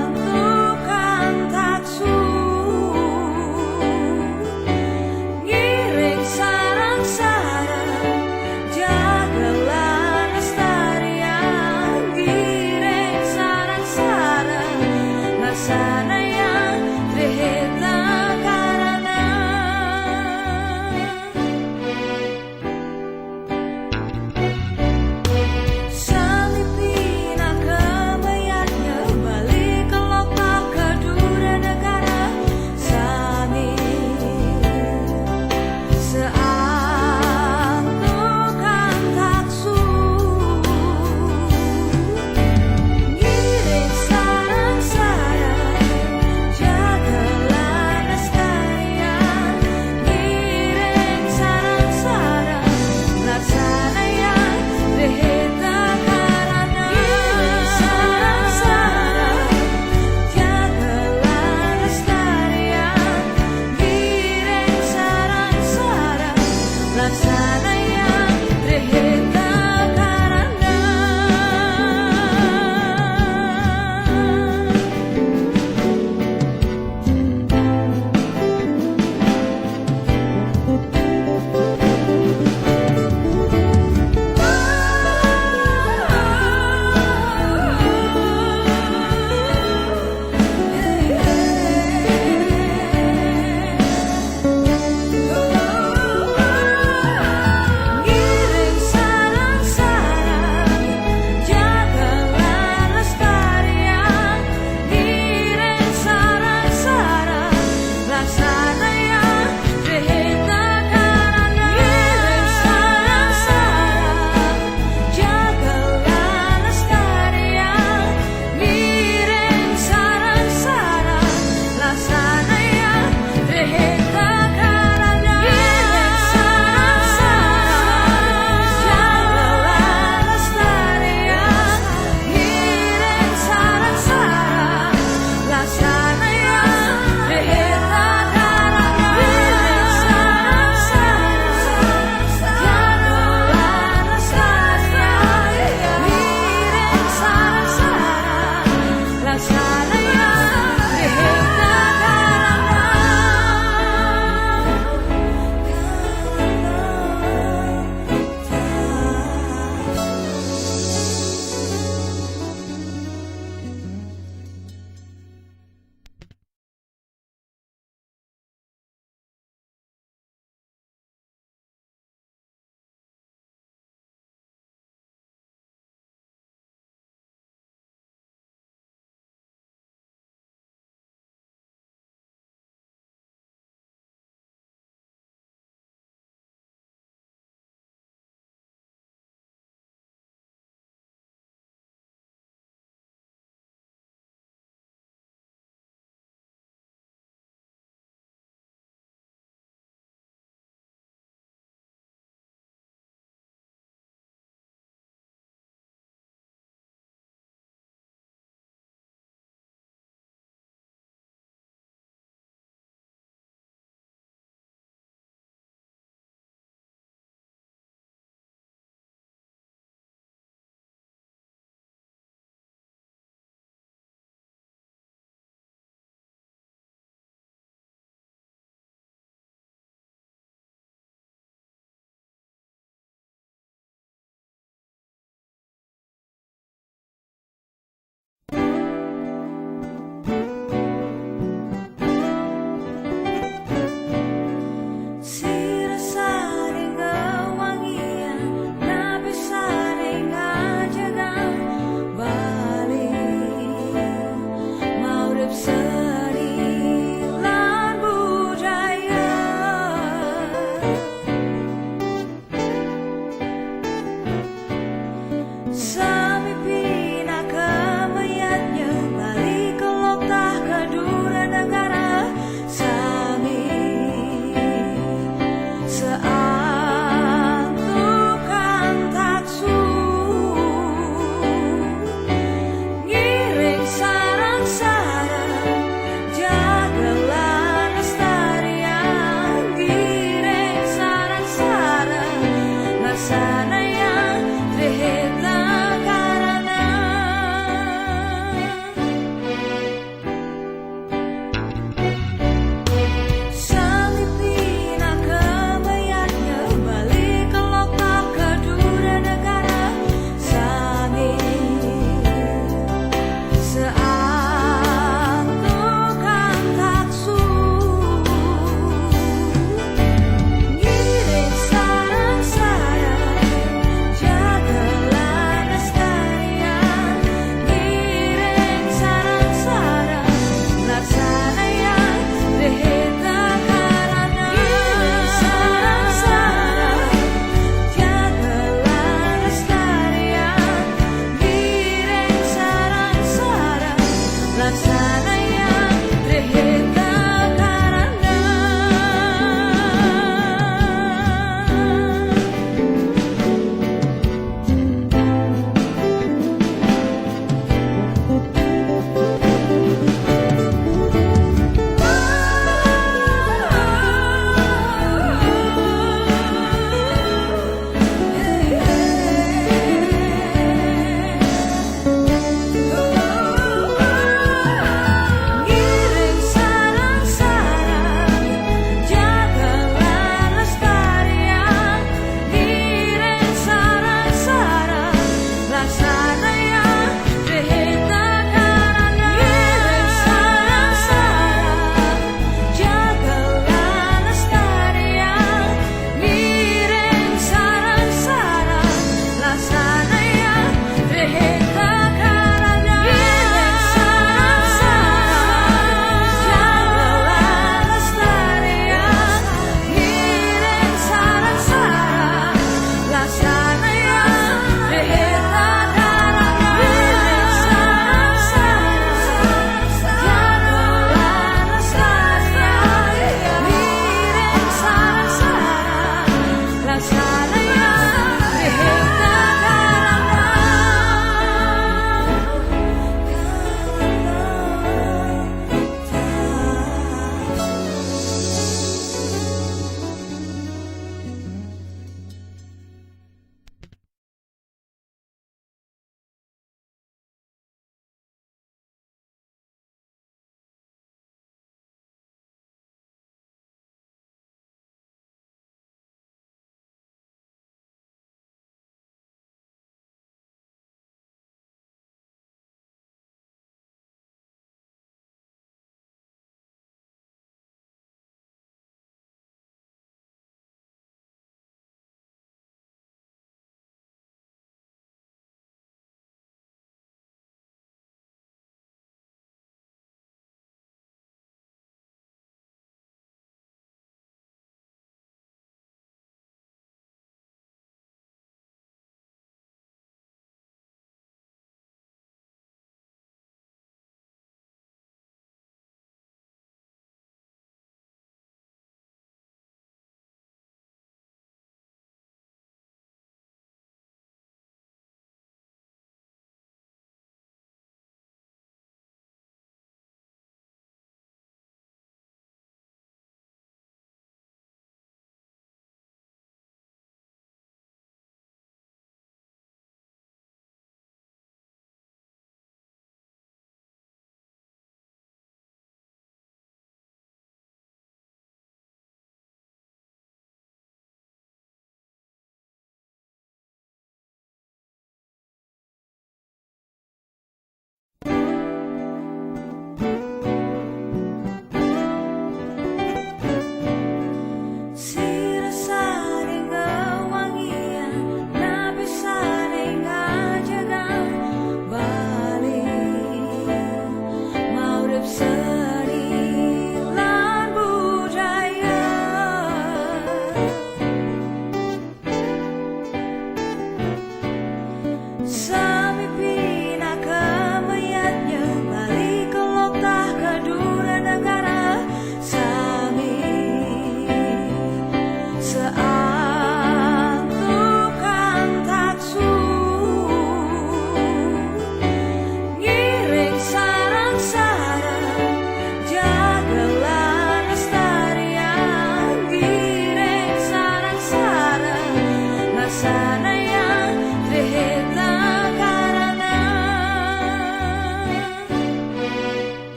Seantukan taksu, ngiring sareng-sareng, jagalan lestarian, ngiring sareng-sareng, laksanayang drihita karana. Sami pinaka mayadnya, bali kelok maka dura negara. Sami seantukan taksu, ngiring sareng-sareng, jagalan lestarian, ngiring sareng-sareng, laksanayang drihita karana. Ngiring sareng-sareng, jagalan lestarian, ngiring sareng-sareng, laksanayang drihita karana. Ngiring sareng-sareng, jagalan lestarian, ngiring sareng-sareng, laksanayang drihita karana. Ngiring sareng-sareng, jagalan lestarian, ngiring sareng-sareng, laksanayang drihita karana. Ngiring sareng-sareng, jagalan lestarian, ngiring sareng-sareng, laksanayang drihita karana. Ngiring sareng-sareng, jagalan lestarian, ngiring sareng-sareng, laksanayang drihita karana.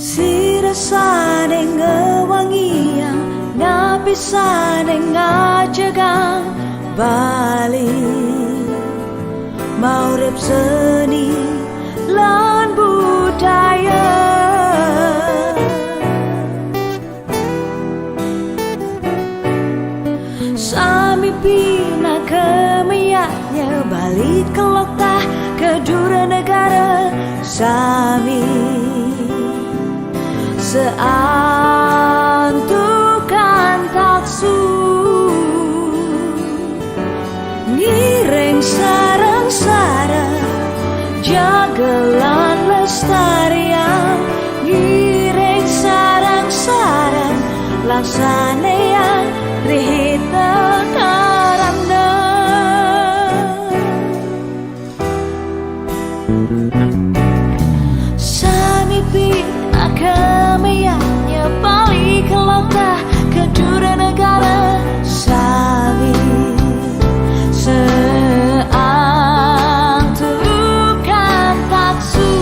Sira sane ngawangiang, napi sane ngajagang Bali, maurip seni lan budaya. Sami pinaka mayaknya Bali Kelokta Kedura Negara, sami saantukan taksu. Ngiring sareng-sareng jaga lan lestariang, ngiring sareng-sareng laksanayang rihita karamna. Sami pinaka mayaknya Bali Kelokta Kedura Negara, sami saantukan taksu.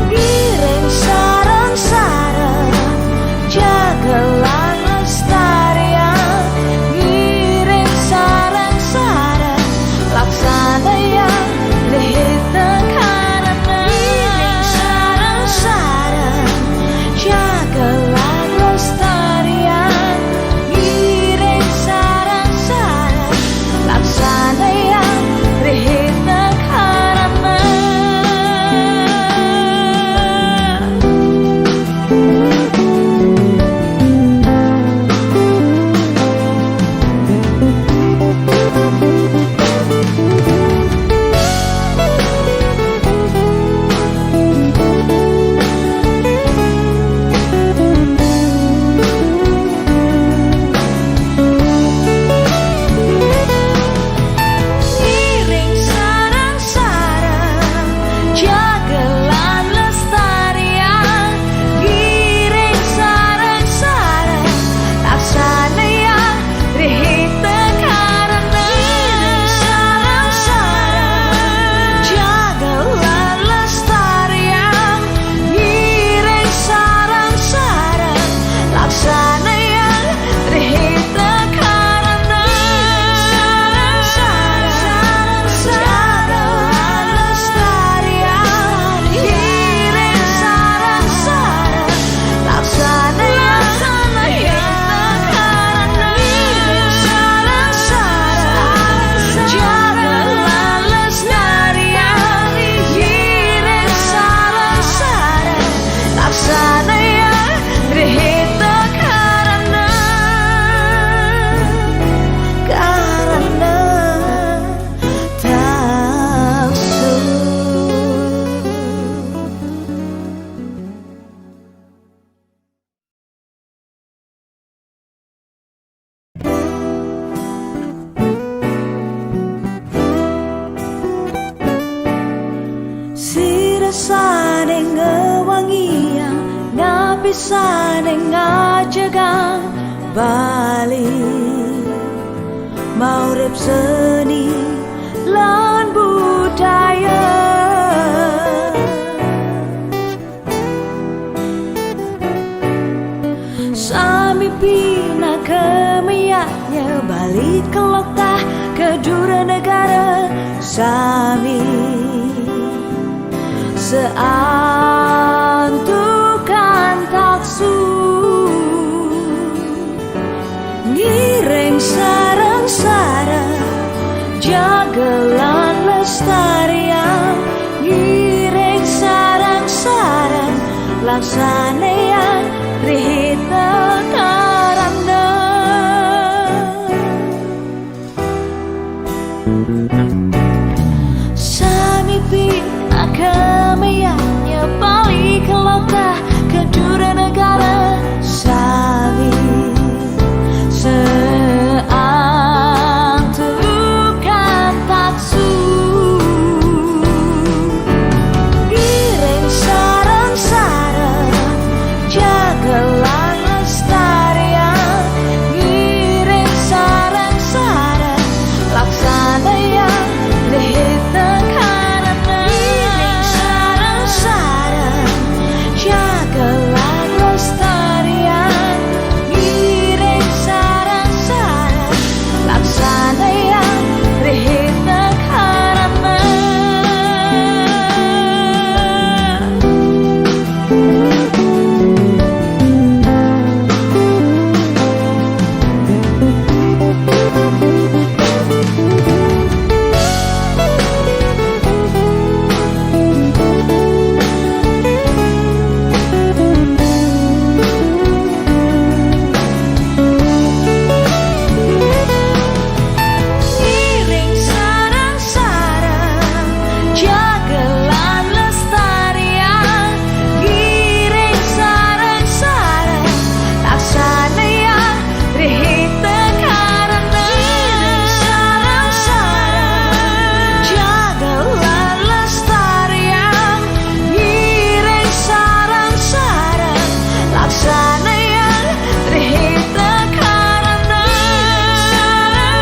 Ngiring sareng-sareng jaga lan lestariang, ngiring sareng-sareng laksanayang rihita karamna. Ngiring sareng-sareng Sane ngewangiang, napi sane ngajegang Bali. Maurip seni lan budaya. Sami pinaka meyaknya Bali Kelokta kedua negara sami seantukan taksu. Ngiring sareng-sareng jaga lan lestariang, ngiring sareng-sareng laksanayang rihita karana. Sami pinaka meyaknya Bali Kelokta kedua negara sami seantukan taksu. Ngiring sareng-sareng jaga lan lestariang, ngiring sareng-sareng laksanayang rihita karana. Ngiring sareng-sareng jaga lan lestariang, ngiring sareng-sareng laksanayang rihita karana. Ngiring sareng-sareng jaga lan lestariang, ngiring sareng-sareng laksanayang rihita karana. Ngiring sareng-sareng jaga lan lestariang, ngiring sareng-sareng laksanayang rihita karana. Jaga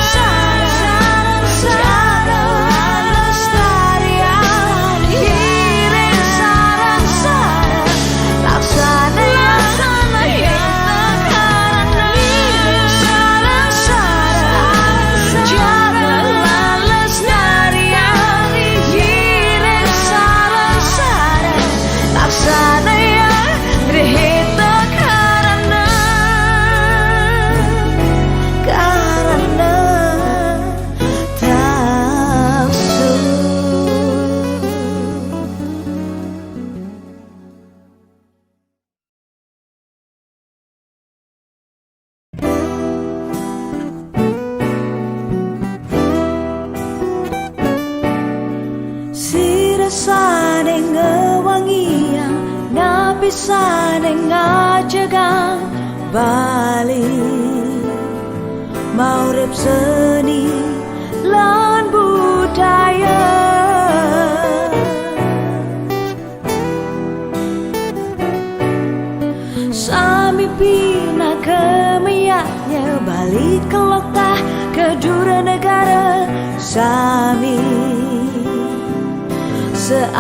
lan lestariang, ngiring sareng-sareng laksanayang rihita karana. Ngiring sareng-sareng jaga lan lestariang, ngiring sareng-sareng laksanayang rihita karana, karana taksu. Sira sane ngewangiang, napi sane ngajegang Bali, maurip seni lan budaya. Sami pinaka meyaknya Bali Kelokta kedua negara sami seantukan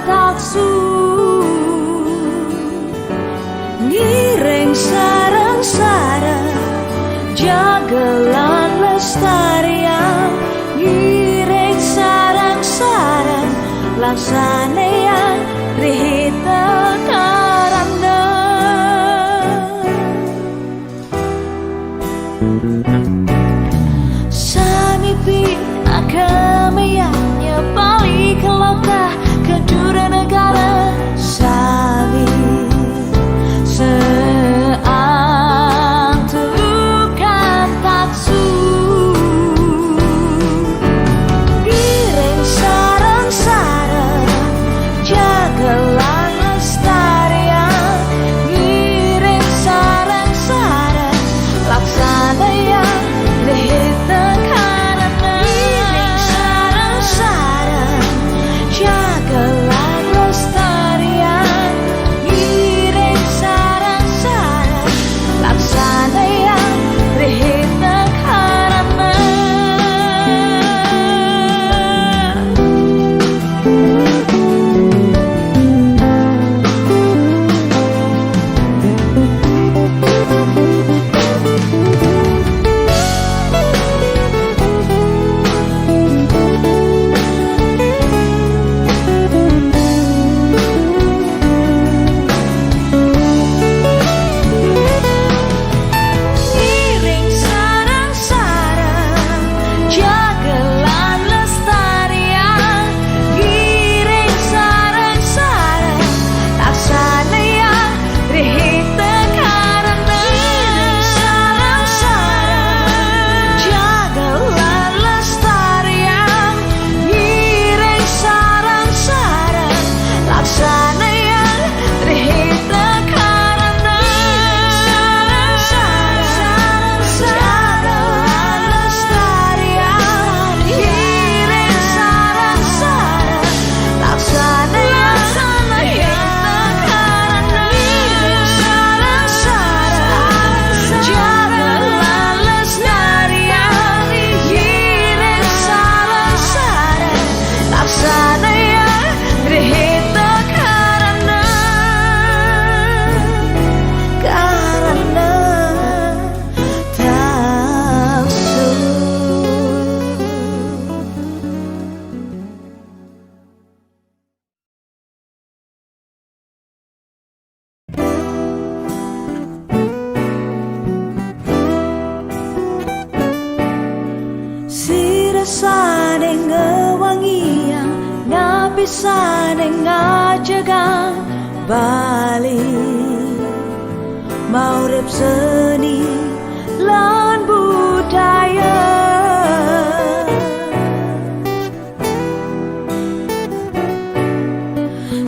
taksu. Ngiring sareng-sareng jaga lan lestariang, ngiring sareng-sareng laksanayang rihita karana. Sami pinaka meyaknya Bali Kelokta kedua negara sami seantukan taksu. Ngiring sareng-sareng jaga lan lestariang, ngiring sareng-sareng laksanayang rihita karana. Ngiring sareng-sareng Sira sane ngewangiang, napi sane ngajegang Bali, maurip seni lan budaya.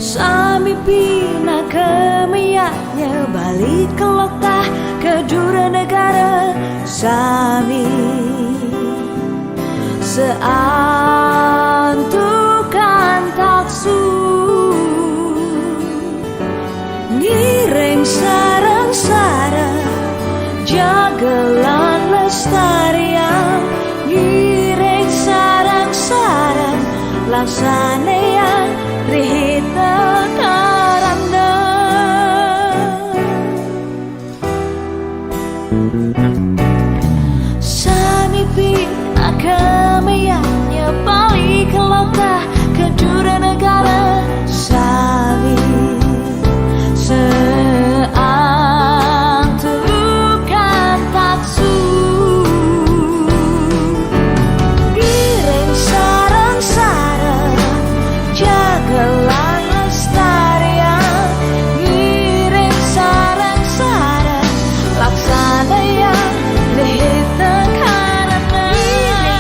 Sami pinaka meyaknya Bali kelok tah kedura negara sami. Seantukan taksu ngiring sareng-sareng jaga lan lestariang, ngiring sareng-sareng laksanayang rihita karana. Sami pinaka meyaknya Bali kelok tah kedura negara sami. Seantukan taksu ngiring sareng-sareng jaga lan lestariang, ngiring sareng-sareng laksanayang rihita karana.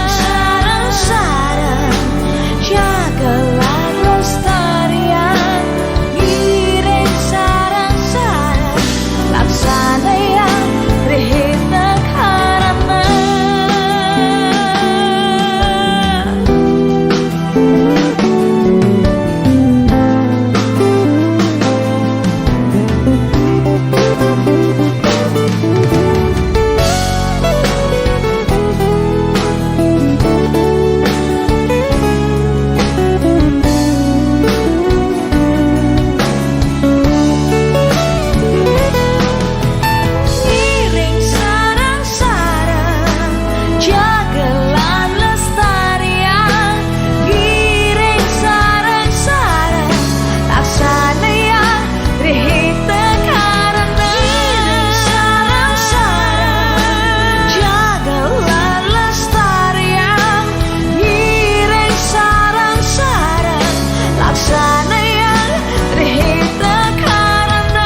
Ngiring sareng-sareng jaga lan lestariang, ngiring sareng-sareng laksanayang rihita karana. Ngiring sareng-sareng jaga lan lestariang, ngiring sareng-sareng laksanayang rihita karana. Ngiring sareng-sareng jaga lan lestariang, ngiring sareng-sareng laksanayang rihita karana.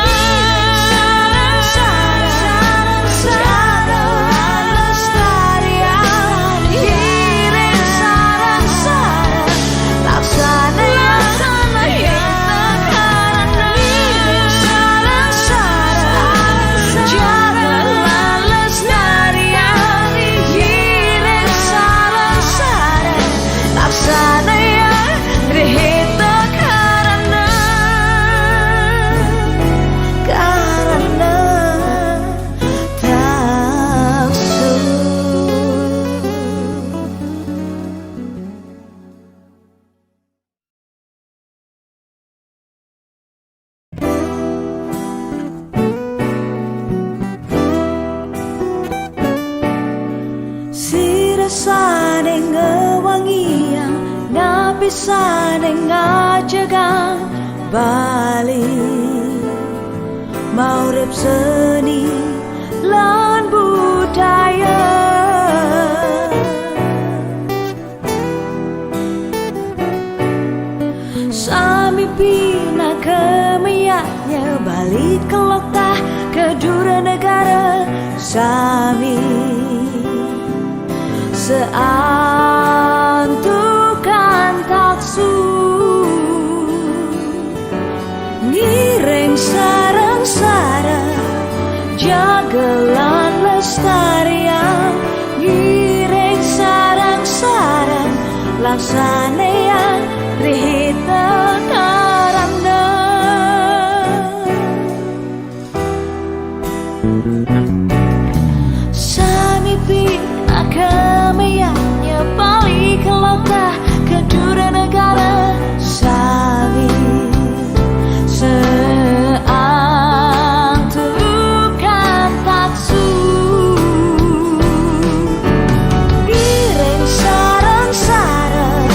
Sareng-sareng jaga lan lestariang, ngiring sareng-sareng laksanayang rihita karana. Ngiring sareng-sareng jaga lan lestariang, ngiring sareng-sareng laksanayang rihita karana, karana taksu. Sira sane ngewangiang, napi sane ngajegang Bali, maurip seni lan budaya. Sami pinaka meyaknya Bali kelok tah kedura negara sami. Seantukan taksu ngiring sareng-sareng jaga lan lestariang, ngiring sareng-sareng laksanayang rihita karana. Sami pinaka meyaknya Bali kelok tah kedura negara sami. Seantukan taksu ngiring sareng-sareng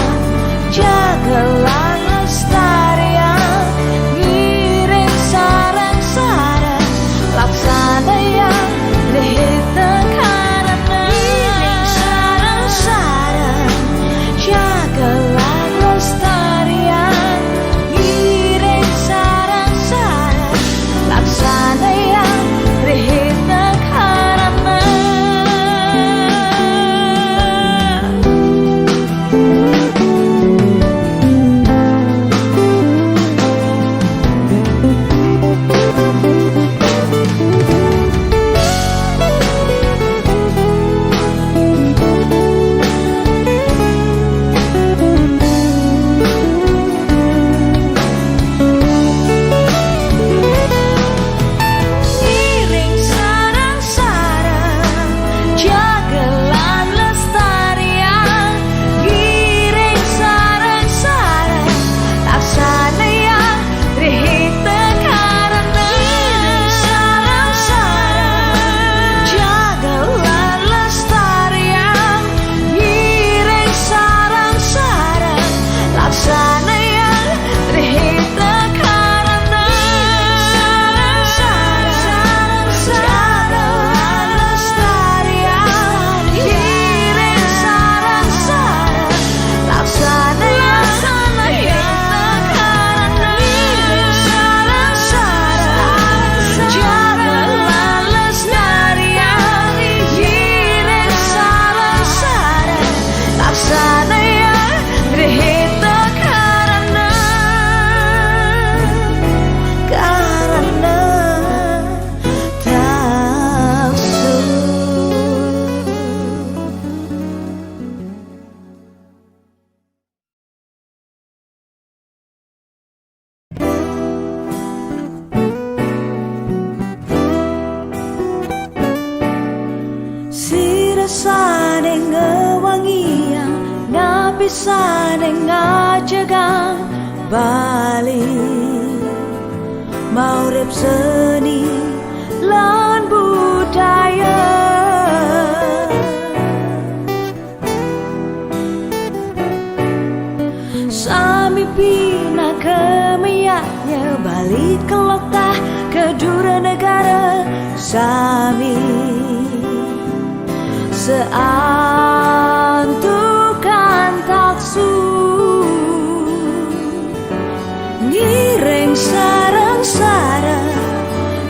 Saneng ngajegang Bali, maurip seni lan budaya. Sami pinaka meyaknya Bali kelok tah kedura negara sami. Seantukan taksu ngiring sareng-sareng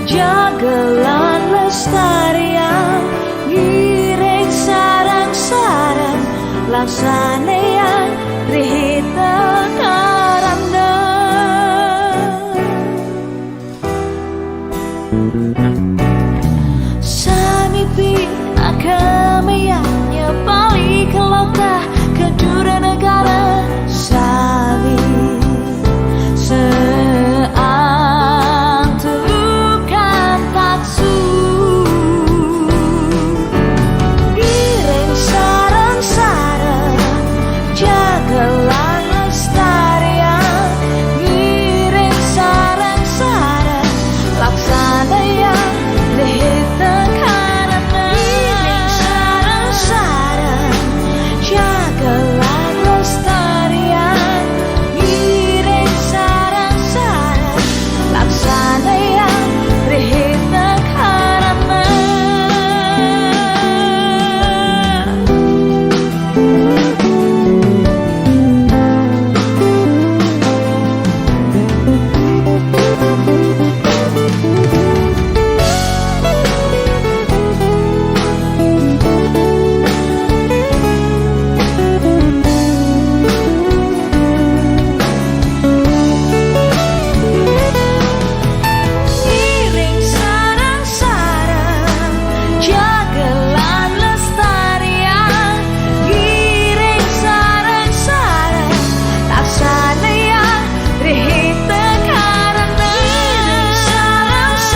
jaga lan lestariang, ngiring sareng-sareng laksanayang rihita karana. Sami pinaka meyaknya Bali kelok tah kedura negara sami. Seantukan taksu ngiring sareng-sareng jaga lan lestariang, ngiring sareng-sareng laksanayang rihita karana. Ngiring sareng-sareng jaga lan lestariang, ngiring sareng-sareng laksanayang rihita karana. Ngiring sareng-sareng jaga lan lestariang, ngiring sareng-sareng laksanayang rihita karana. Ngiring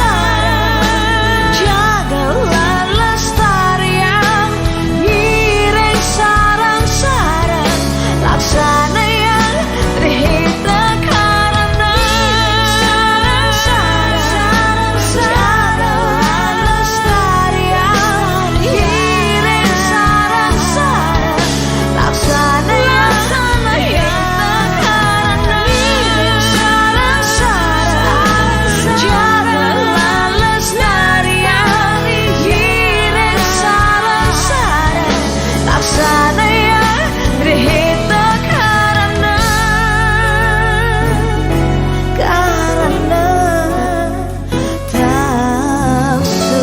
sareng-sareng jaga lan lestariang, ngiring sareng-sareng laksanayang rihita karana. Ngiring sareng-sareng jaga lan lestariang, ngiring sareng-sareng laksanayang rihita karana. Ngiring sareng-sareng jaga lan lestariang, ngiring sareng-sareng laksanayang rihita karana. Karana taksu.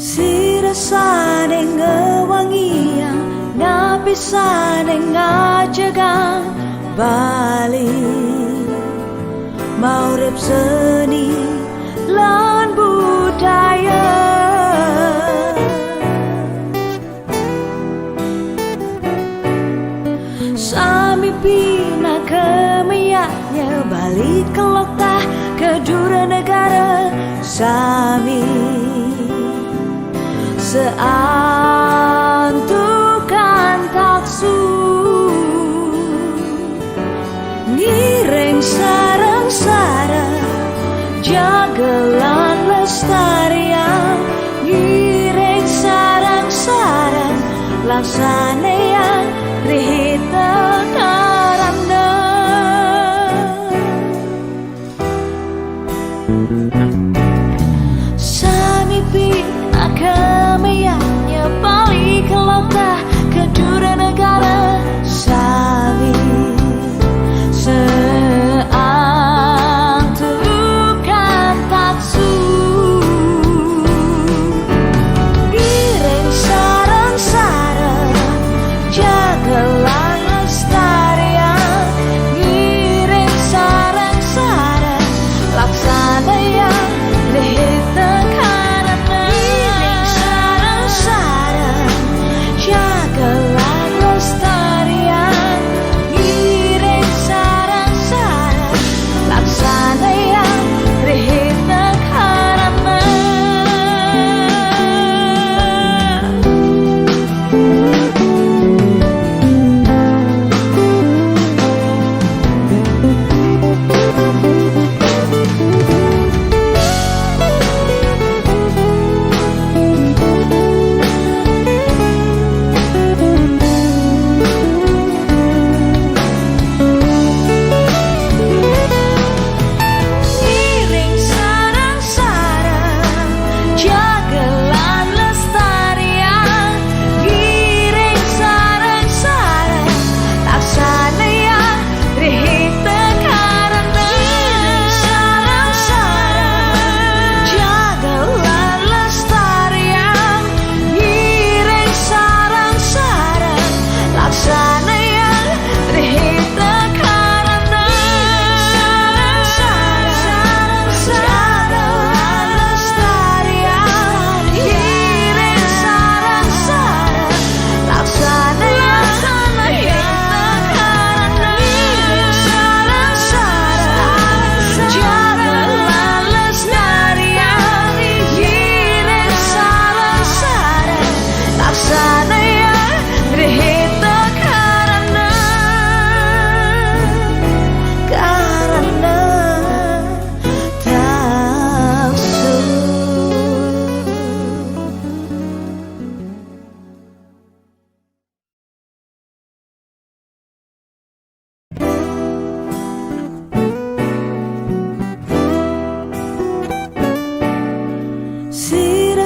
Sira sane ngewangiang, napi sane ngajegang Bali, maurip seni lan budaya. Sami pinaka meyaknya Bali kelok tah kedura negara sami. Seantukan taksu ngiring sareng-sareng jaga lan lestariang, ngiring sareng-sareng laksanayang rihita karana. Sami pinaka meyaknya Bali kelok tah kedura negara sami. Seantukan taksu ngiring sareng-sareng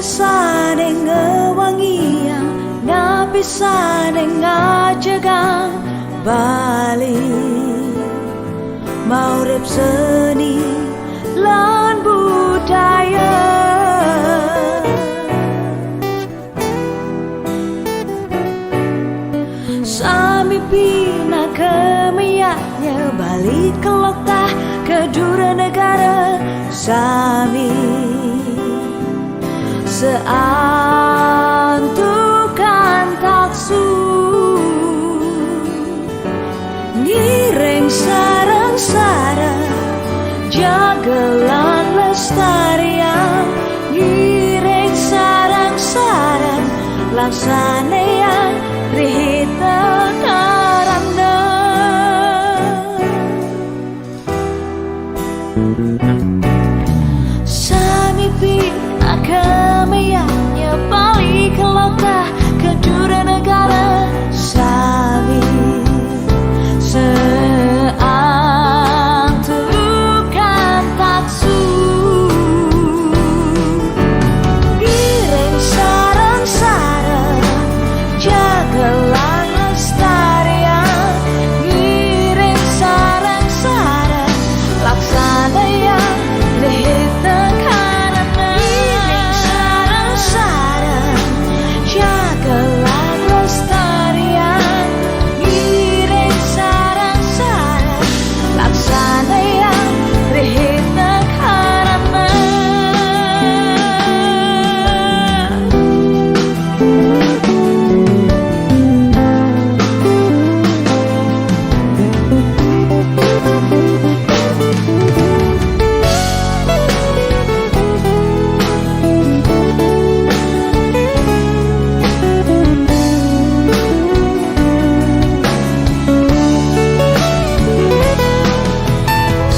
Sane ngewangiang, napi sane ngajegang Bali, maurip seni lan budaya. Sami pinaka meyaknya Bali Kelok tah Kedura Negara sami seantukan taksu. Ngiring sareng-sareng jaga lan lestariang, ngiring sareng-sareng laksanayang rihita karana. Sami pinaka meyaknya Bali Kelok tah Kedura Negara sami seantukan taksu. Ngiring sareng-sareng jaga lan lestariang, ngiring sareng-sareng laksanayang rihita karana. Ngiring sareng-sareng jaga lan lestariang, ngiring sareng-sareng laksanayang rihita karana.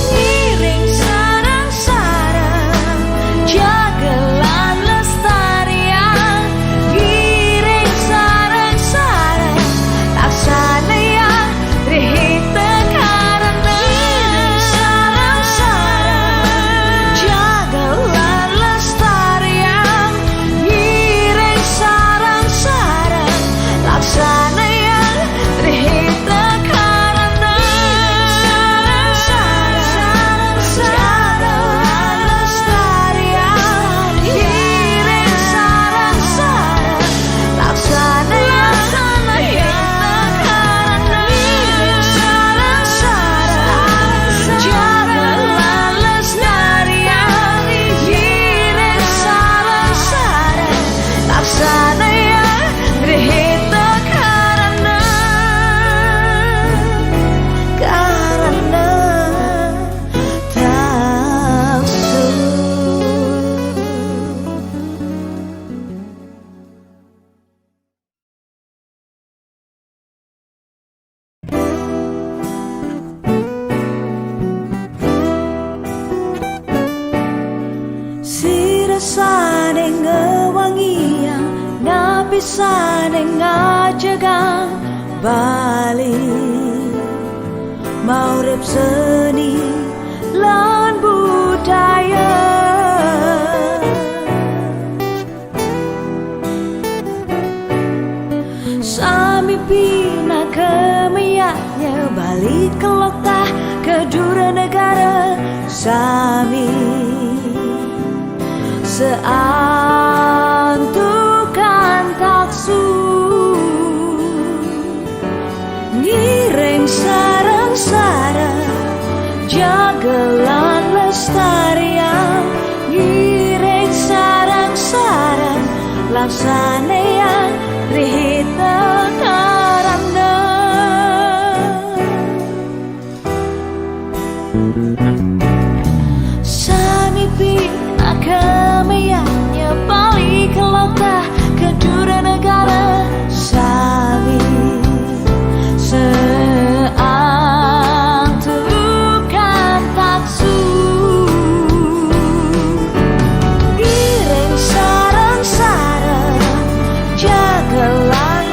Ngiring sareng-sareng jaga lan lestariang, ngiring sareng-sareng laksanayang rihita karana. Ngiring sareng-sareng jaga lan lestariang, ngiring sareng-sareng laksanayang rihita karana. Jaga lan lestariang, ngiring sareng-sareng laksanayang rihita karana. Ngiring sareng-sareng jaga lan lestariang, ngiring sareng-sareng laksanayang rihita karana, karana taksu. Sira sane ngewangiang, napi sane ngajegang Bali, maurip seni lan budaya. Sami pinaka meyaknya Bali Kelok tah Kedura Negara sami seantukan taksu. Ngiring sareng-sareng jaga lan lestariang, ngiring sareng-sareng laksanayang rihita karana. Sami pinaka meyaknya Bali Kelok tah Kedura Negara sami seantukan taksu. Ngiring sareng-sareng jaga lan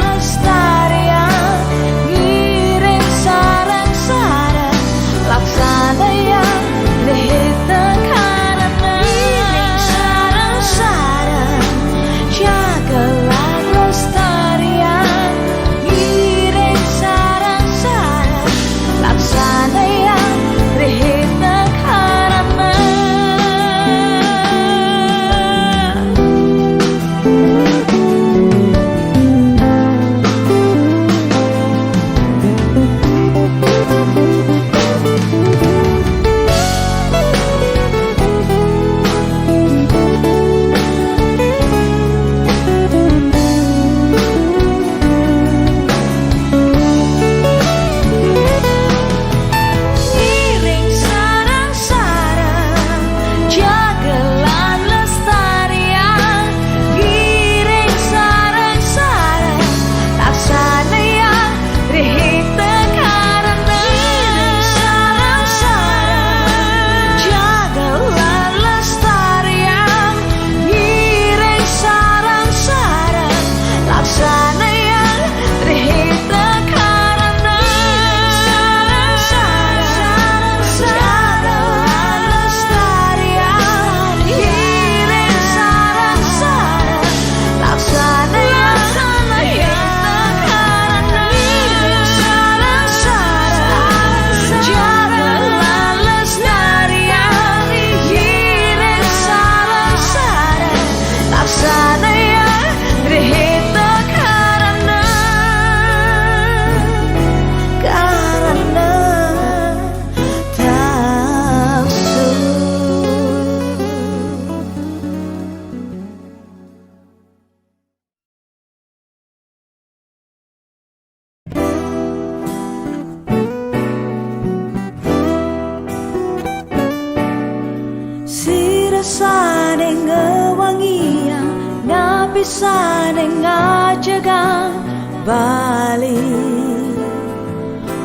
Sane ngewangiang, napi sane ngajegang Bali,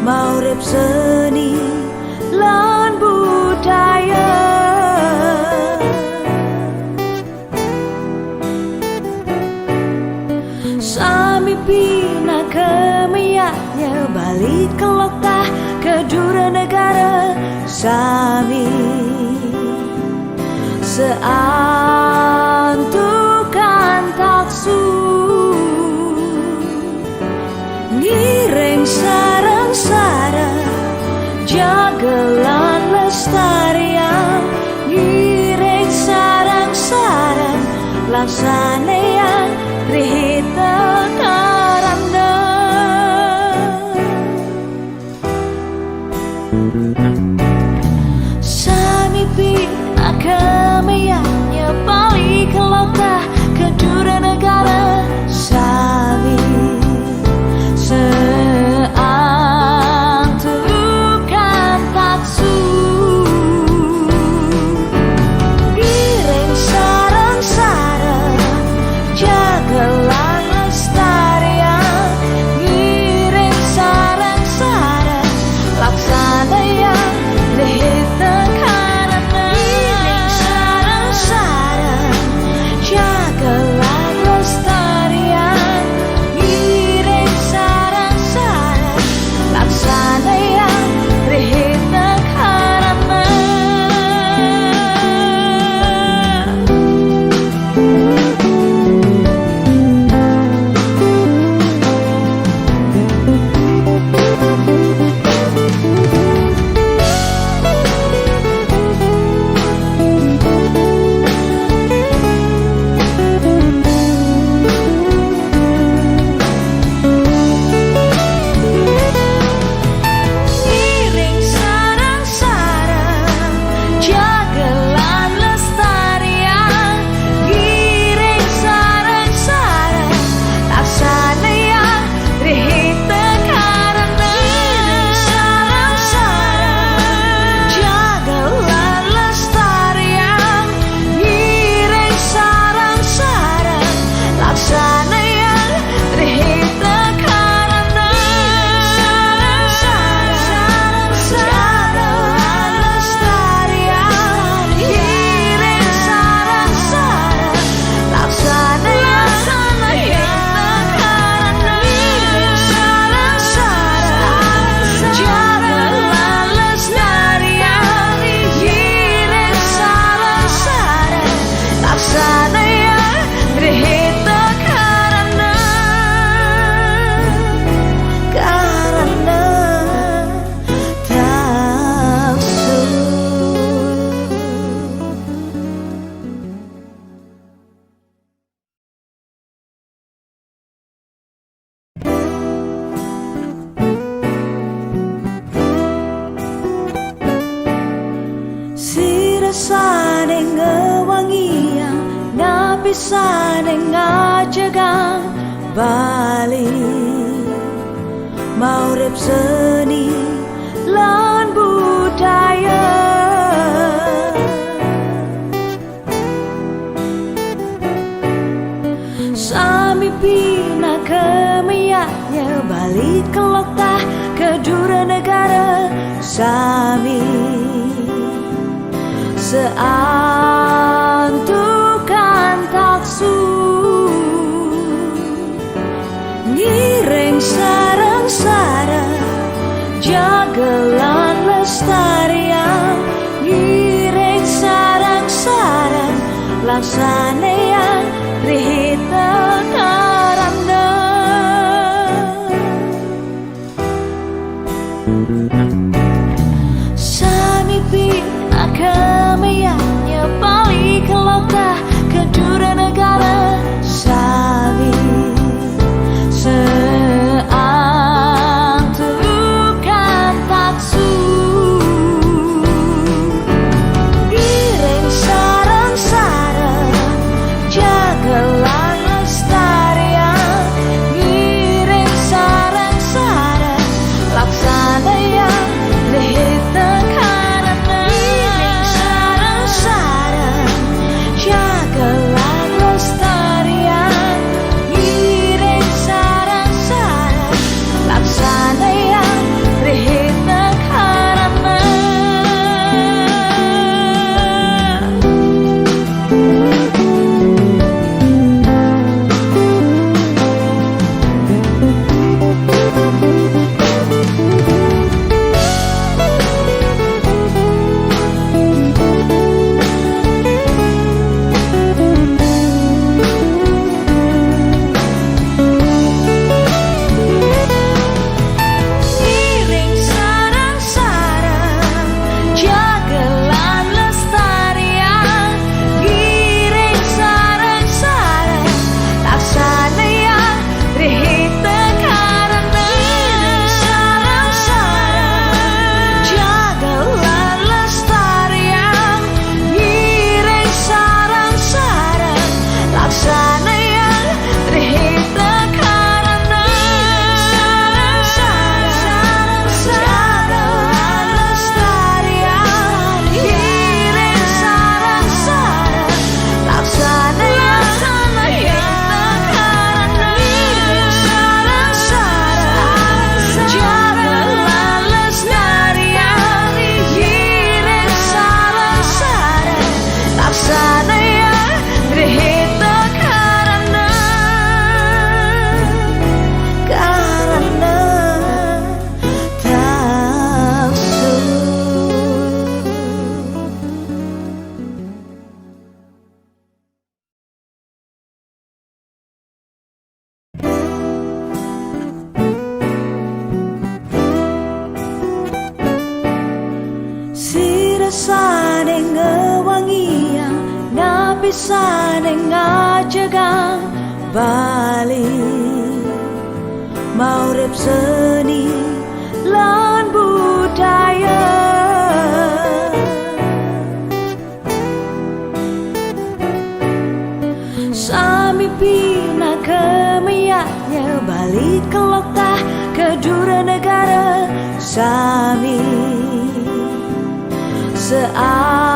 maurip seni lan budaya. Sami pinaka meyaknya Bali Kelok tah Kedura Negara sami seantukan taksu. Ngiring sareng-sareng jaga lan lestariang, ngiring sareng-sareng laksanayang rihita karana. Sami pinaka meyaknya Bali Kelok tah Kedura Negara sami seantukan taksu. Ngiring sareng-sareng jaga lan lestariang, ngiring sareng-sareng laksanayang rihita karana. Ngiring sareng-sareng jaga lan lestariang, ngiring sareng-sareng laksanayang rihita karana. Ngiring sareng-sareng jaga lan lestariang, ngiring sareng-sareng laksanayang rihita karana. Ngiring sareng-sareng jaga lan lestariang, ngiring sareng-sareng laksanayang rihita karana. Jaga lan lestariang, ngiring sareng-sareng laksanayang rihita karana. Ngiring sareng-sareng jaga lan lestariang, ngiring sareng-sareng laksanayang rihita karana. Karana taksu. Sira sane ngewangiang, napi sane ngajegang Bali, maurip seni lan budaya. Sami pinaka meyaknya Bali Kelok tah Kedura Negara sami seantukan taksu. Ngiring sareng-sareng jaga lan lestariang, ngiring sareng-sareng laksanayang rihita karana. Sami pinaka meyaknya Bali Kelok tah Kedura Negara sami seantukan taksu. Ngiring sareng-sareng jaga lan lestariang, ngiring sareng-sareng laksanayang rihita karana. Ngiring sareng-sareng Sane ngajegang Bali, maurip seni lan budaya. Sami pina kemeyaknya Bali kelok tah kedure negara sami. Seantukan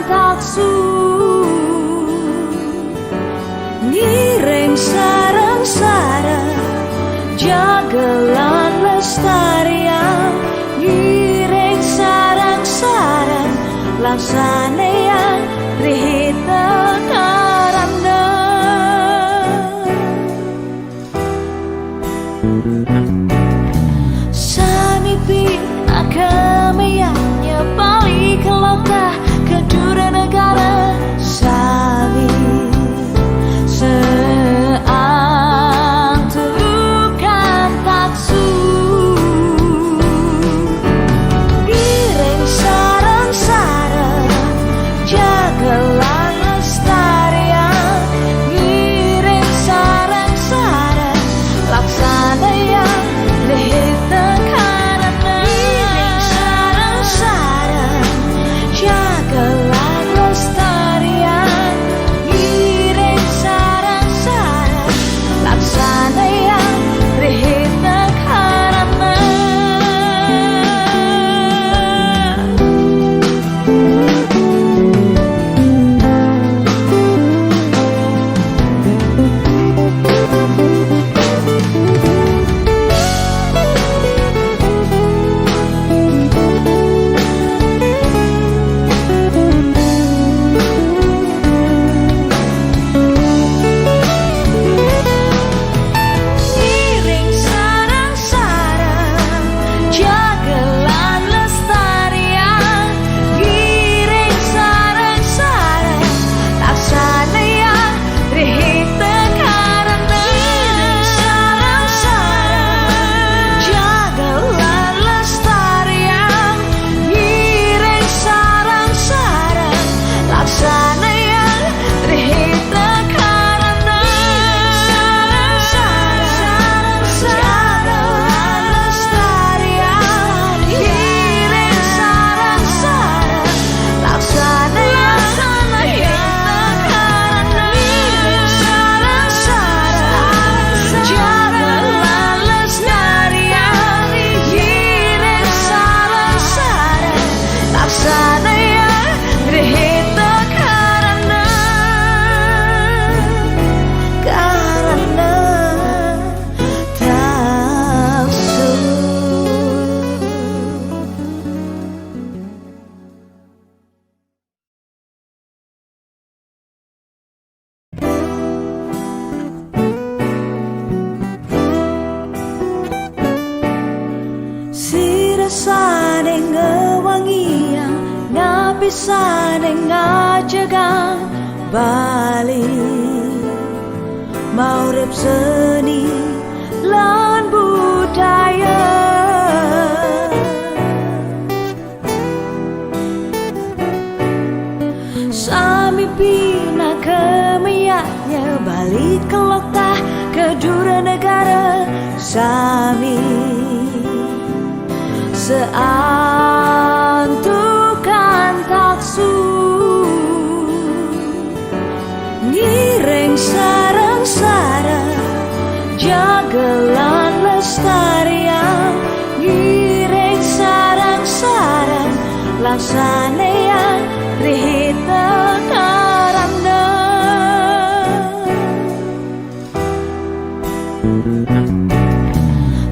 taksu ngiring sareng-sareng jagelan lestarian, ngiring sareng-sareng laksanean rihita karana. Sami pina kemeyaknya Bali kelok tah kedure negara sami. Seantukan taksu ngiring sareng-sareng jagelan lestarian, ngiring sareng-sareng laksanean rihita karana. Ngiring sareng-sareng jagelan lestarian, ngiring sareng-sareng laksanean rihita karana. Ngiring sareng-sareng jagelan lestarian, ngiring sareng-sareng laksanean rihita karana. Ngiring sareng-sareng jagelan lestarian, ngiring sareng-sareng laksanean rihita karana. Jagelan lestarian, ngiring sareng-sareng laksanean rihita karana. Jagelan lestarian, ngiring sareng-sareng laksanean rihita karana, karana taksu. Sira sane ngewangiang, napi sane ngajegang Bali, maurip seni lan budaya. Sami pina kemeyaknya Bali kelok tah kedure negara sami. Seantukan taksu ngiring sareng-sareng jagelan lestarian, ngiring sareng-sareng laksanean rihita karana.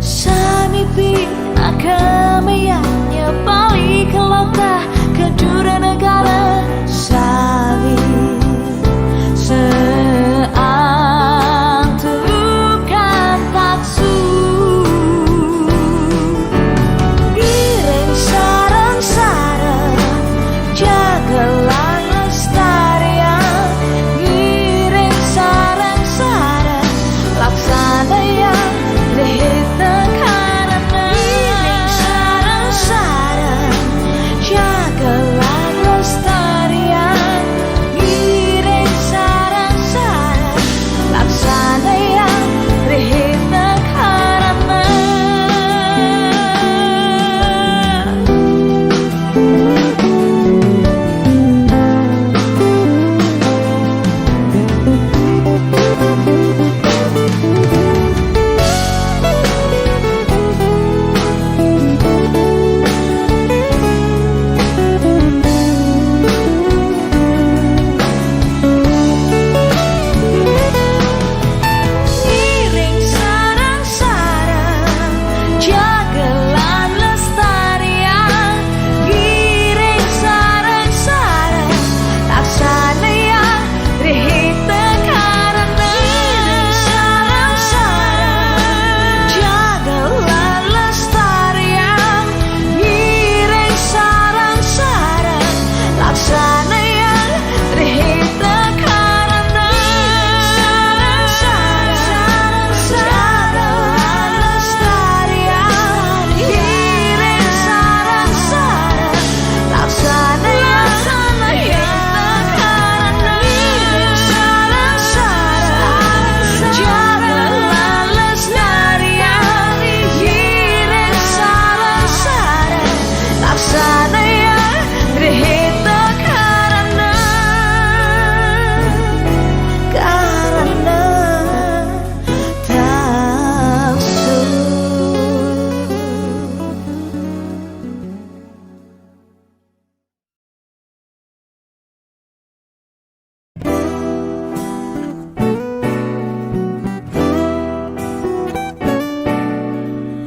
Sami pina kemeyaknya Bali kelok tah kedure negara sami. Seantukan taksu ngiring sareng-sareng ja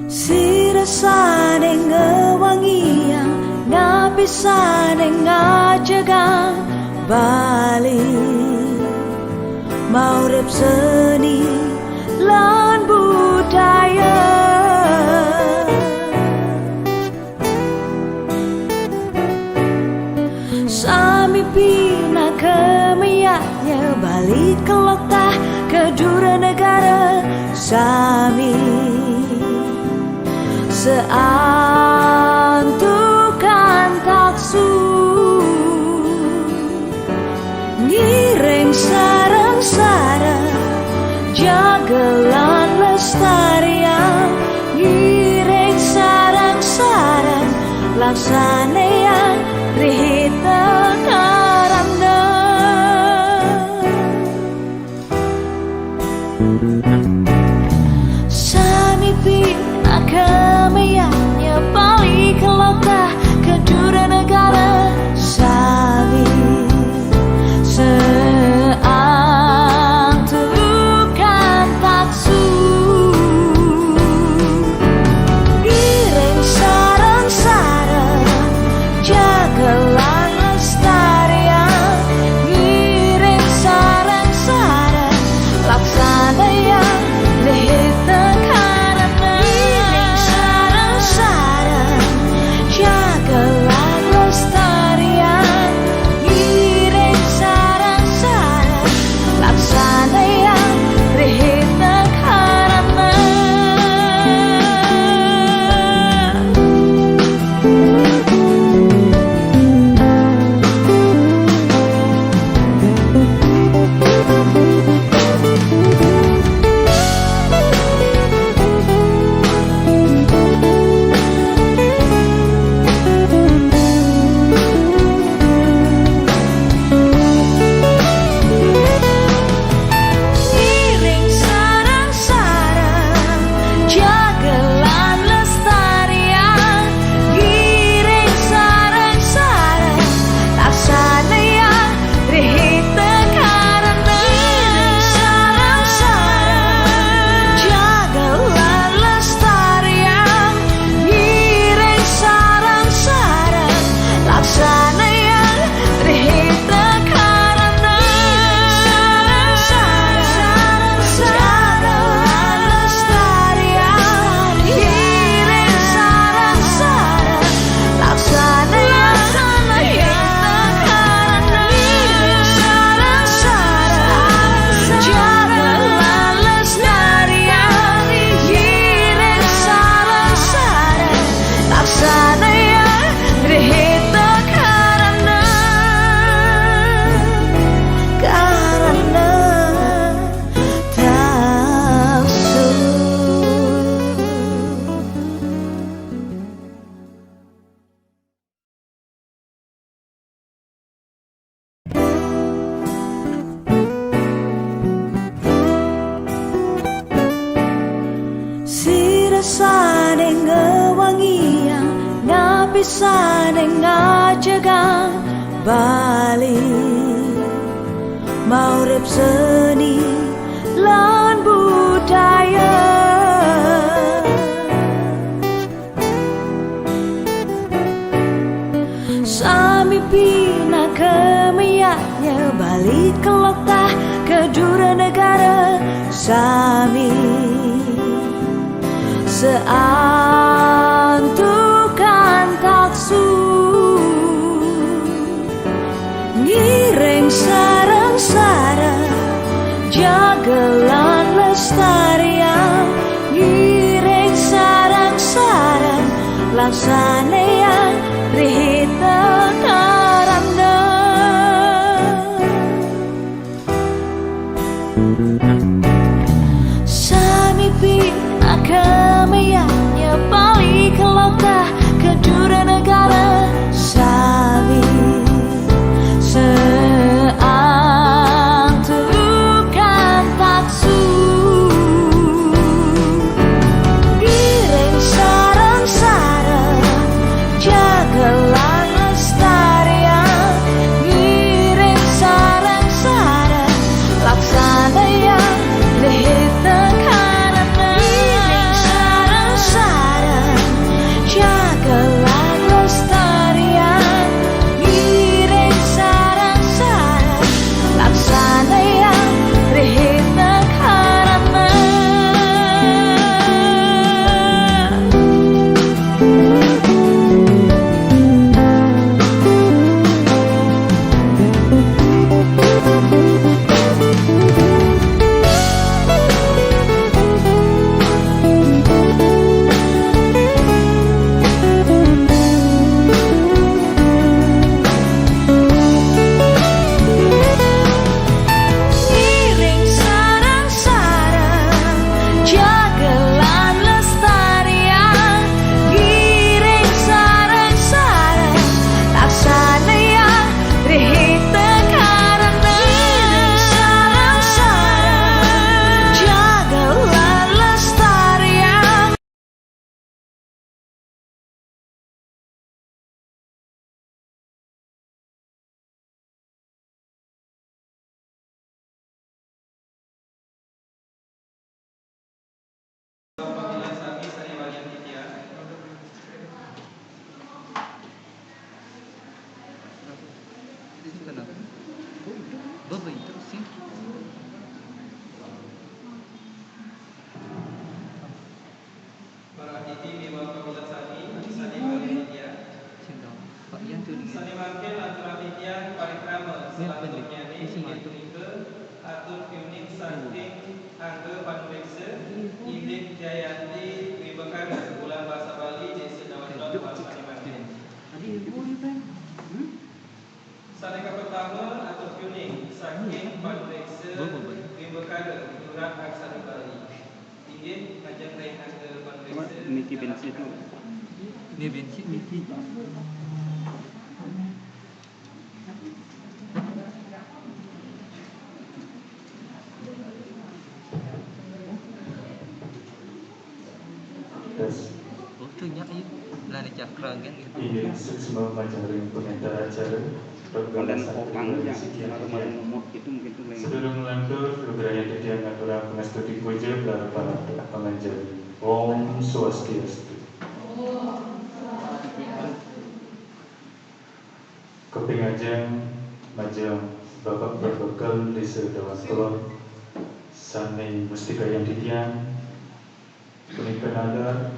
Sira sane ngewangiang, ngapisane ngajagang Bali, maurip seni lan budaya. Sami pina kemeyaknya balik kelok tah ke dura negara sami. Seantukan taksu ngiring sareng-sareng, jagelan lestarian, ngiring sareng-sareng, laksanean rihita karana. Sami pina kemeyaknya balik kelok tah ke dura negara sami. Seantukan taksu ngiring sareng-sareng, jagelan lestarian, ngiring sareng-sareng, laksanean rihita karana. Ngiring sareng-sareng, jagelan lestarian, ngiring sareng-sareng, laksanean rihita karana. Ngiring sareng-sareng, jagelan lestarian, ngiring sareng-sareng, laksanean rihita karana. Ngiring sareng-sareng, jagelan lestarian, ngiring sareng-sareng, laksanean rihita karana. Jagelan lestarian, ngiring sareng-sareng, laksanean rihita karana. Ngiring sareng-sareng, jagelan lestarian, ngiring sareng-sareng, laksanean rihita karana. Karana taksu. Sira sane ngewangiang, ngapisane ngajagang Bali, maurip seni lan budaya. Sami pina kemeyaknya balik kelok tah ke dura negara sami. Seantukan taksu ngiring sareng-sareng, jagelan lestarian, ngiring sareng-sareng, laksanean rihita karana. Sami pina kemeyaknya balik kelok tah ke dura negara sami. Seantukan taksu ngiring sareng-sareng, jagelan Miwah pamilet sami, sane mangkin titiang parikrama salanturnyané inggih punika atur piuning saking angga panureksa indik Jayanti Wimbakara, Bulan Basa Bali, Desa Dawan Kelod, sane mangkin. Sane kapertama, atur piuning saking panureksa Wimbakara, Nyurat Aksara Bali. Inggih, majeng ring angga panureksa. Niki bensin tu. Ini bensin niki. Tes. Oh, tu nyak, iya. Lah, ada cakra kan? Inggih, suksma majeng ring panginter acara. Konten kokang ya, kalau malam umur itu mungkin tuh lain. Sadurung nglantur, lugrayang titiang ngaturang pangastuti puja, para, para panganjali. Om Swastiastu. Kaping ajeng, majeng Bapak Perbekel Desa Dawan Kelod, sane mustikayang titiang, punika nalar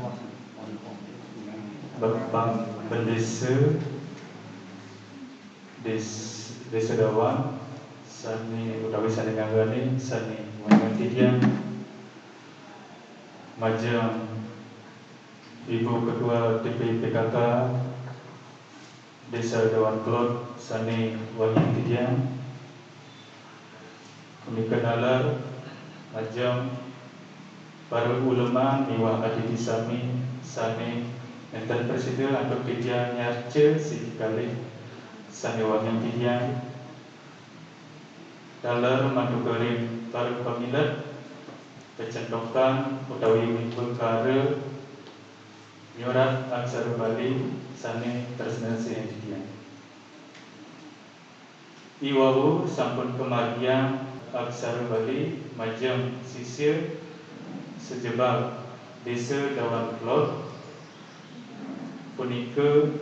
Bapak Bendesa Des-, Desa Dawan, sane utawi sane nganggane, sane wangiang titiang, majeng Ibu Ketua T P P K K Desa Dawan Kelod, sane wangiang titiang. Punika nalar majeng para ulama miwah adidi sami sane nenten prasida antuk titiang nyarca siki kalih sane wangiang titiang. Taler mantuka ring para pamilet, pecentokan utawi wimbakara nyurat aksara Bali sane tresna sihin titiang. Iwau sampun kamargiang aksara Bali majeng sisya sajebag Desa Dawan Kelod, punika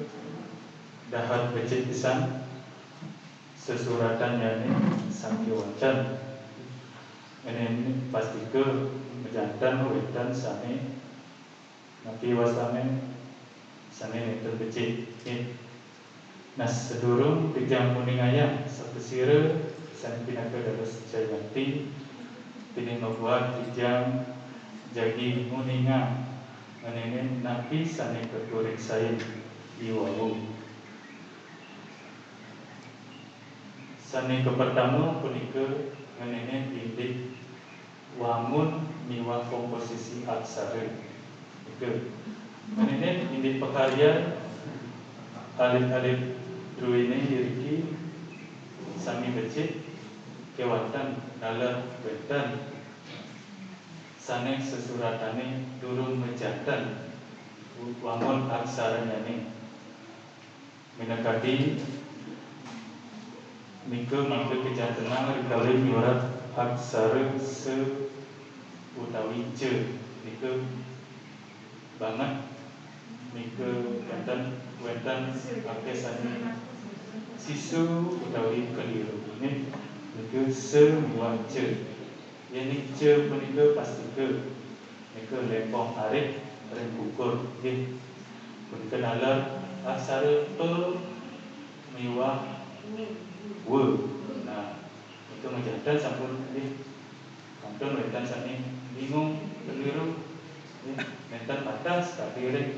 dahat becik pisan sesuratannyane sakewanten. Ngenenin pastika majanten wenten sane napi wastane sane nenten becik. Nggih. Nah, sadurung titiang nguningayang sapasira sane pinaka dados Jayanti, pinih mabuat titiang jagi nguningang ngenenin napi sane katureksain iwau. Sane kapertama punika ngenenin indik wangun miwah komposisi aksara. Nika, ngenenin indik pakaryan alit-alit druene iriki sami becik kewanten naler wenten sane sesuratane durung majanten wangun aksaranyane. Minakadi, nika mangda kajantenang rikala nyurat aksara sa utawi ca. Nika banget, nika wenten, wenten akeh sane sisu utawi keliru. Nika sa miwah ca. Yening ca punika pastika nika lempong arit ring kukur, nggih. Punika nalar aksara pa miwah wa. Nah, nika majanten sampun, nggih. Kantun wenten sane bingung, keliru, nggih. Nenten patah sekadi ring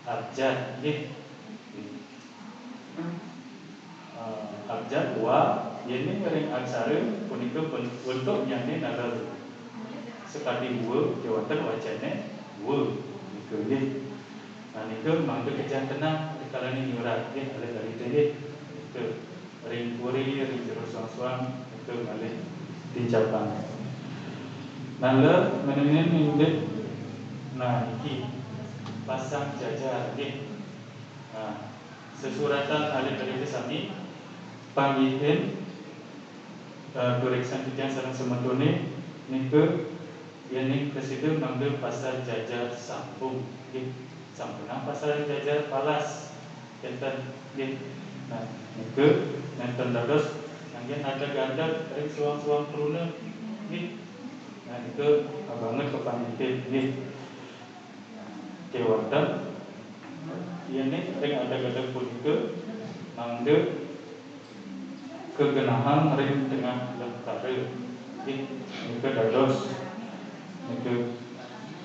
abjad, nggih. Eh, abjad wa, yening ring aksara punika ben-, bentuknyane nalar sekadi wa, kewanten wacane wa, nika nggih. Nah, nika mangda kajantenang rikalane nyurat, nggih, alit-alite nggih. Nika ring puri, ring jero suang-suang, nika ngalih tincapan. Nalar ngenenin indik, nah, niki pasang jajar, nggih. Nah, sesuratan alit-alite sami, panggihin, eh, tureksan titiang sareng semetone nika, yening prasida mangda pasar jajar sambung, nggih. Sampunang pasar jajar palas, kenten, nggih. Nah, nika nenten dados nganggen adeg-adeg ring suang-suang kruna, nggih. Nah, nika banget kapanggihin, nggih. Kéwanten, yén ring adeg-adeg punika mangda kagenahang ring tengah lengkara. Nggih, nika dados, nika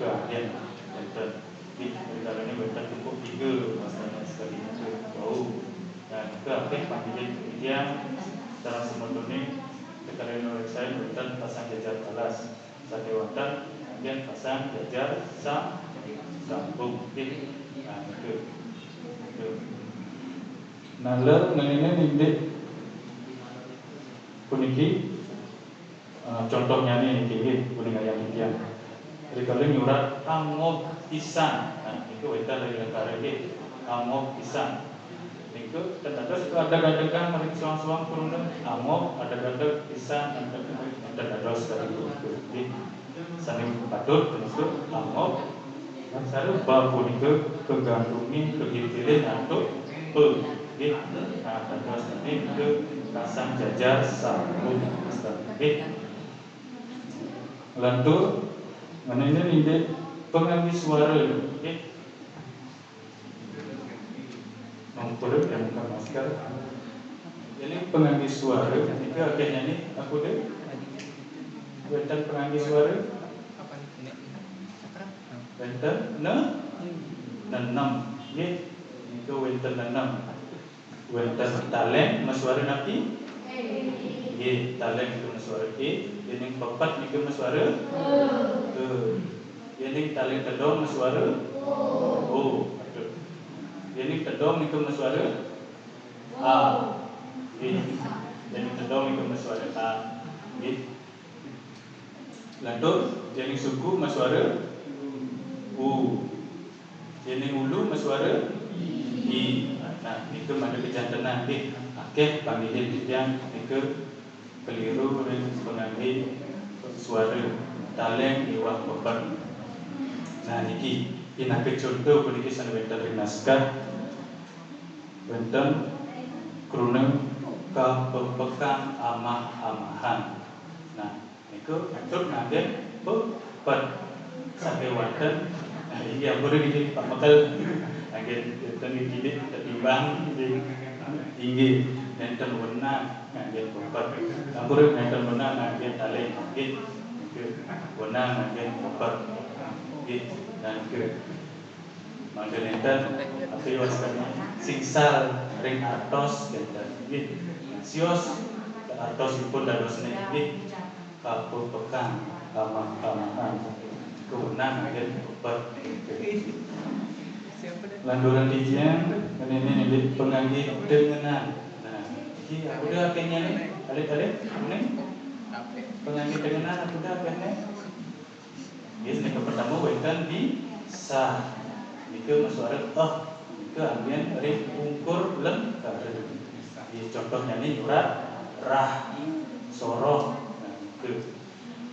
kaanggén wénten. Nggih, ring kalané wénten cukup tiga, wastane sekadi nika wau. Nah, nika akéh panggihin titiang sareng semetoné, sekalian nureksain wénten pasang jajar talas. Sakéwanten anggén pasang jajar sa-, sambung. Nggih. Nah, nika. Nika. Nah, ler ngenénin indik puniki, eh, contohnyané niki nggih, puniki ayam titiang. Rikala nyurat angob pisan. Nah, niku wénten ring lengkara nggih. Angob pisan. Nika ten dados nika adeg-adegan ring soang-soang kruna, angob, adeg-adeg pisan, adeg-adeg, ten dados kadi punika. Nggih. Sané patut punika angob, sareng ba punika kagantungin, kagitilin antuk pa. Nggih. Nah, dados niki nika pasang jajar sambung. Nggih. Lantur, ngenénin indik pangangge suara. Nggih. Mangda yang buka masker. Ini pangangge suara, nika akéh nyané, aku deh. Wénten pangangge suara? Wénten ne-, nenem. Nggih, nika wénten nenem. Wénten taléng masuara napi? Nggih, taléng nika masuara é, yéning pepet nika masuara é. Yéning taléng tedong masuara o. Patut. Yéning tedong nika masuara a. Nggih. Yéning tedong nika masuara a. Nggih. Lantur, yéning suku masuara u. Yéning ulu masuara i. Nah, nika mangda kajantenan nggih. Akéh panggihin titiang nika keliru ring pangangge suara taléng miwah pepet. Nah, niki pinaka conto puniki sané wénten ring naskah. Wénten kruna kapepekang amah-amahan. Nah, nika patut nganggén pepet. Sakéwanten, nah, inggih ampura niki Pak Mekel. Nganggén wénten niki tetimbang, inggih. Inggih, nénten wenang nganggén pepet. Ampura nénten wenang nganggén taléng, inggih. Nika wenang nganggén pepet. Inggih, nah, nika. Mangda nénten, tapi wastane singsal ring artos kénten. Nggih. Nah, sios artosipun dadosne nggih. Kapepekang, kamah-kamahan. Kawenang nganggén pepet. Lanturang titiang, ngenénin indik pangangge tengenan. Nah, iki aku deh akéh nyané. Alit-alit, kuning. Pangangge tengenan aku deh akéh nyané. Nggih, nika pertama wénten di sa. Nika masuara eh. Nika anggén ring ungkur lengkara. Nggih, contohnyané nyurat rah, soroh. Nah, nika.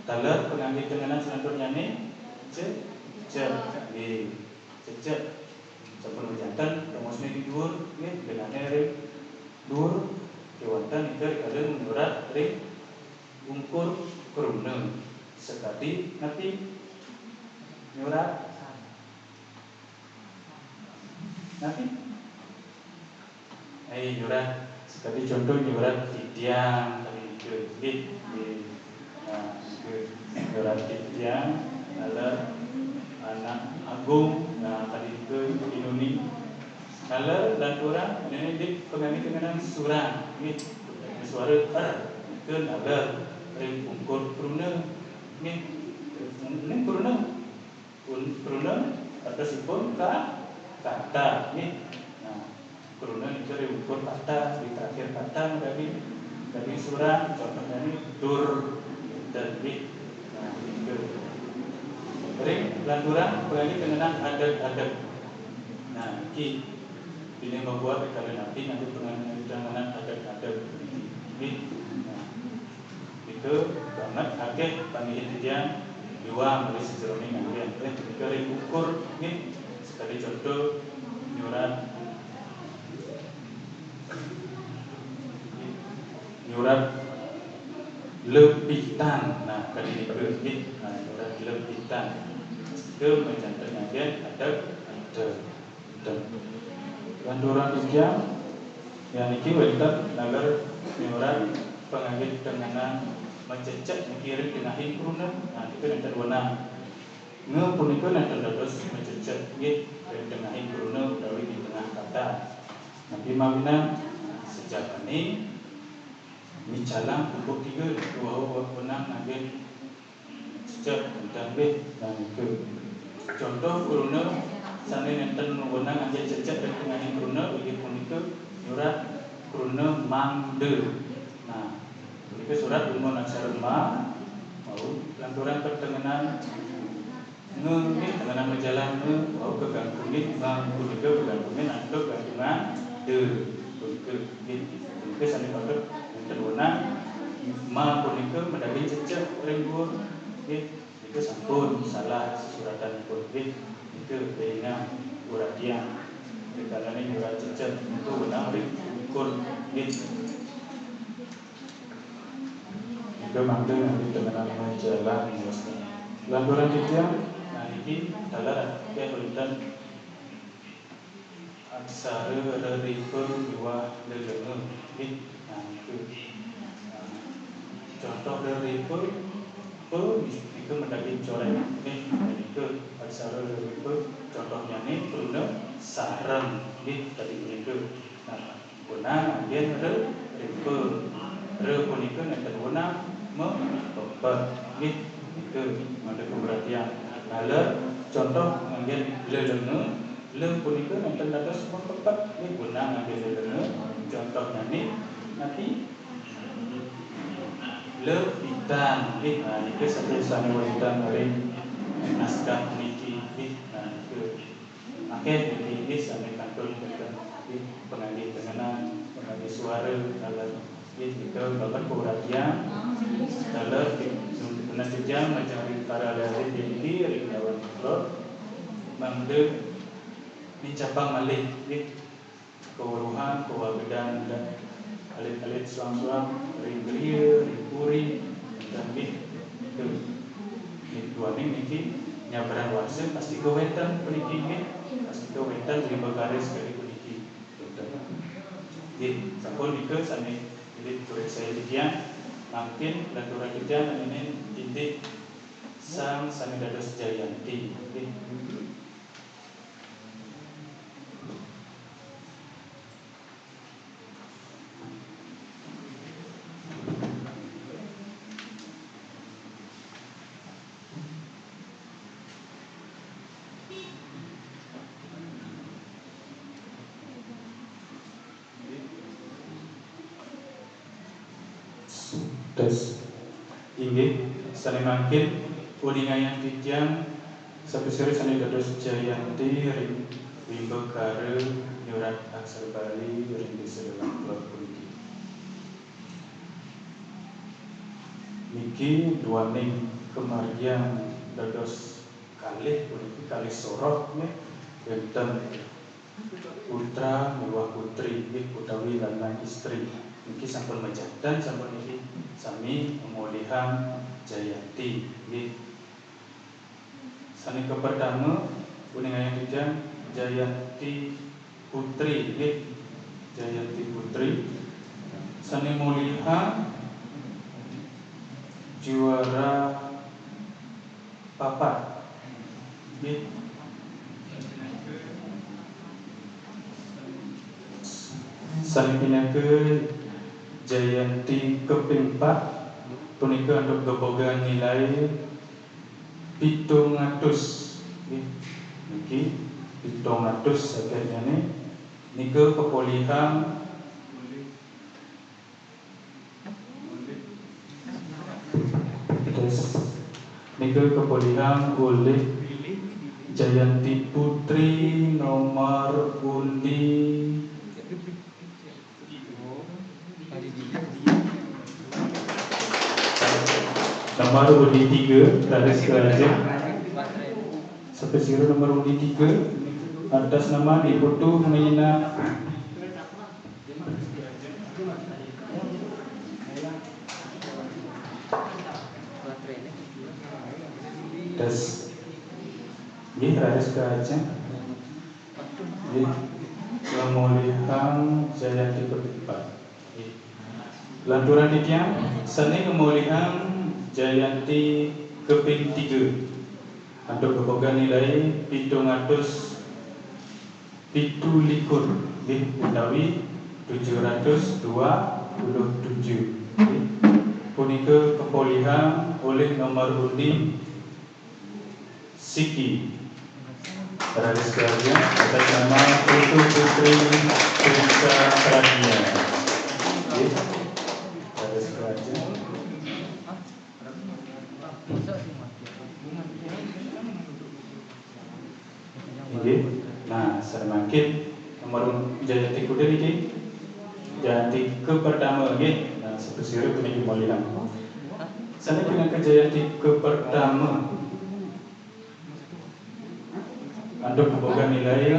Taler pangangge tengenan selanturnyane ce, ce. Nggih, cecek. Sampun majanten, rumusne di duur, nggih, genahne ring duur, kéwanten nika rikala nyurat ring ungkur kruna. Sakadi napi? Nyurat. Napi? Eh, nyurat. Sakadi conto nyurat titiang, kadi nika. Nggih, nggih. Nah, nika. Nyurat titiang, taler anak agung, nah, kadi nika, inuni. Taler lanturang, nene dik pangangge tengenan surang. Nggih. Suara er, nika taler ring ungkur kruna. Nggih. Ning kruna. Pun, kruna, artosipun ka, kata, nggih. Nah, kruna nika ring ungkur kata, di terakhir kata, daging, daging surang, contohnyané dur, ngénten, nggih. Nah, nika. Ring lanturang, pangangge tengenan adeg-adeg. Nah, niki, dini mabuat kalian napi ngangge pangangge tengenan adeg-adeg. Nggih. Nah, Nika banget akéh panggihin titiang iwang ring sajeroning anggén. Nika ring ungkur nggih. Sakadi conto nyurat, nyurat lepitan. Nah, kadi nika nggih. Nah, nyurat lepitan. Nika majanten anggén adeg Lanturang titiang, ya niki wénten taler nyurat panganggé tengenan macecek niki ring tengahing kruna, nah, niki nénten wenang. Nge punika nénten dados macecek nggih ring tengahing kruna utawi di tengah kata. Napi mawinan sejatiné micalang pupuk tiga, wau wenang nganggén cecek, nénten nggih, nah, nika. Contoh kruna sané nénten wenang nganggén cecek ring tengahing kruna, inggih punika nyurat kruna mangda. Nah, punika surat dumun aksara ma, wau lanturang katengenan nge, nggih, tengenan majalan nge, wau kagantungin, ma punika kagantungin antuk gantungan da. Punika, nggih, punika sané patut nénten wenang. Ma punika madaging cecek ring duur, nggih. Nika sampun salah sesuratanipun, nggih. Nika élingang, puratian. Rikalane nyurat cecek, nika wenang ring buku, nggih. Nika mangda nganggé tengenan majalan, nggih. Lanturang titiang, nah, niki taler akéh wénten aksara rerepa miwah lelenga, nggih. Nah, niku. Nah, contoh rerepa, pa, nika madaging corék, nggih. Nah, nika aksara rerepa, contohnyané kruna sareng, nggih, tadi punika. Nah, wenang nganggén re, repa. Re punika nénten wenang, ma, pepet, nggih. Nika, mangda kaperhatian. Taler, contoh nganggén lelenga, le punika nénten dados mapepet, nggih, wenang nganggén lelenga. Contohnyané, napi? Lepitan, nggih. Nah, nika sané, sané wénten ring naskah puniki, nggih. Nah, nika. Akéh niki, nggih, sané kantun, nggih, panganggé tengenan, panganggé suara, taler, nggih, nika banget kauratian, taler, niki, nunas titiang majeng ring para alit-alit niki, ring Dewan Klub, mangda nincapang malih, nggih, kaweruhan, kawagedan, alit-alit suang-suang, ring griya, ring puri, wénten, nggih. Nggih, duaning niki nyabran warsa, pastika wénten puniki, nggih. Pastika wénten wimbakara sekadi puniki. Wénten. Nggih, sampun nika sané indik purésaya titiang, mangkin lanturang titiang ngenénin indik sang sané dados Jayanti. Nggih. Tes. Inggih, sané mangkin uningayang titiang sapasira sané dados Jayanti ring wimbakara nyurat aksara Bali ring Désa Dewan Klub puniki. Niki duaning kamargiang dados kalih puniki, kalih soroh nggih, wénten putra miwah putri nggih, utawi lanang istri. Niki sampun majanten, sampun niki sami molihang Jayanti nggih. Sané kapertama, uningayang titiang Jayanti Putri nggih. Jayanti Putri sané molihang juara papat. Nggih. Sané pinaka Jayanti kaping pat punika antuk gebogan nilai pitung atus. Nggih. Niki pitung atus saketnyané. Nika kapolihang Tes. Nika kapolihang olih Jayanti Putri nomor undi, nomor undi tiga, raris ka ajeng. Sapasira nomor undi tiga, atas nama Ni Putu Mengina. Tes. Nggih, raris ka ajeng. Nggih. Ngamolihang Jayanti kaping pat. Lanturang titiang, sané ngamolihang Jayanti kaping tiga. Antuk gegogan nilai pitung atus pitu likur, nggih, utawi tujuh ratus dua puluh tujuh, nggih. Punika kapolihang olih nomor undi siki. Raris kaajeng atas nama Putu Putri Putra Pradnya. Nggih. Raris kaajeng. Inggih. Nah, sareng mangkin nomor Jayanti kuda niki. Jayanti kapertama nggih. Nah, sapasira puniki molihang. Sané pinaka Jayanti kapertama. Antuk kaboga nilai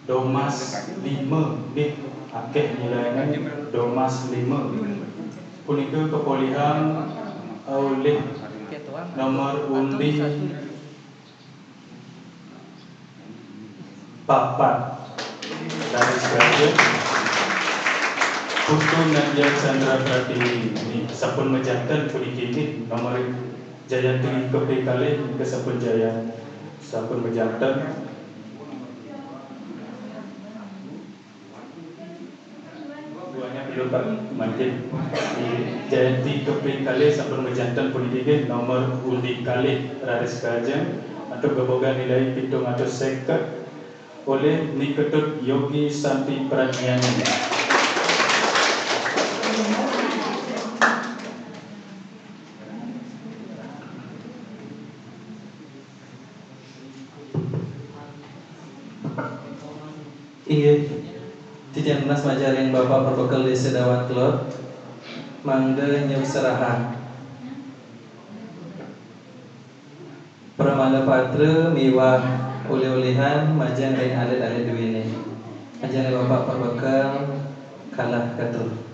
domas lima, nggih, akéh nilainé domas lima. Punika kapolihang olih nomor undi papat. Raris kaajeng Putu Nadia Chandra Pratiwi. Niki sampun majanten puniki nggih, nomor Jayanti kaping kalih nika sampun Jayanti, sampun majanten. Buahnya belum, Pak. Mangkin. Jayanti kaping kalih sampun majanten puniki nggih, nomor undi kalih raris kaajeng antuk kaboga nilai pitung atus seket olih Ni Ketut Yogi Santi Pradnyani. Inggih, titiang nunas majeng ring Bapak Perbekel Désa Dawat Kelod, mangda nyerahang pramana patra miwah olih-olihan majeng ring alit-alit duéné. Majeng ring Bapak Perbekel kalah katur.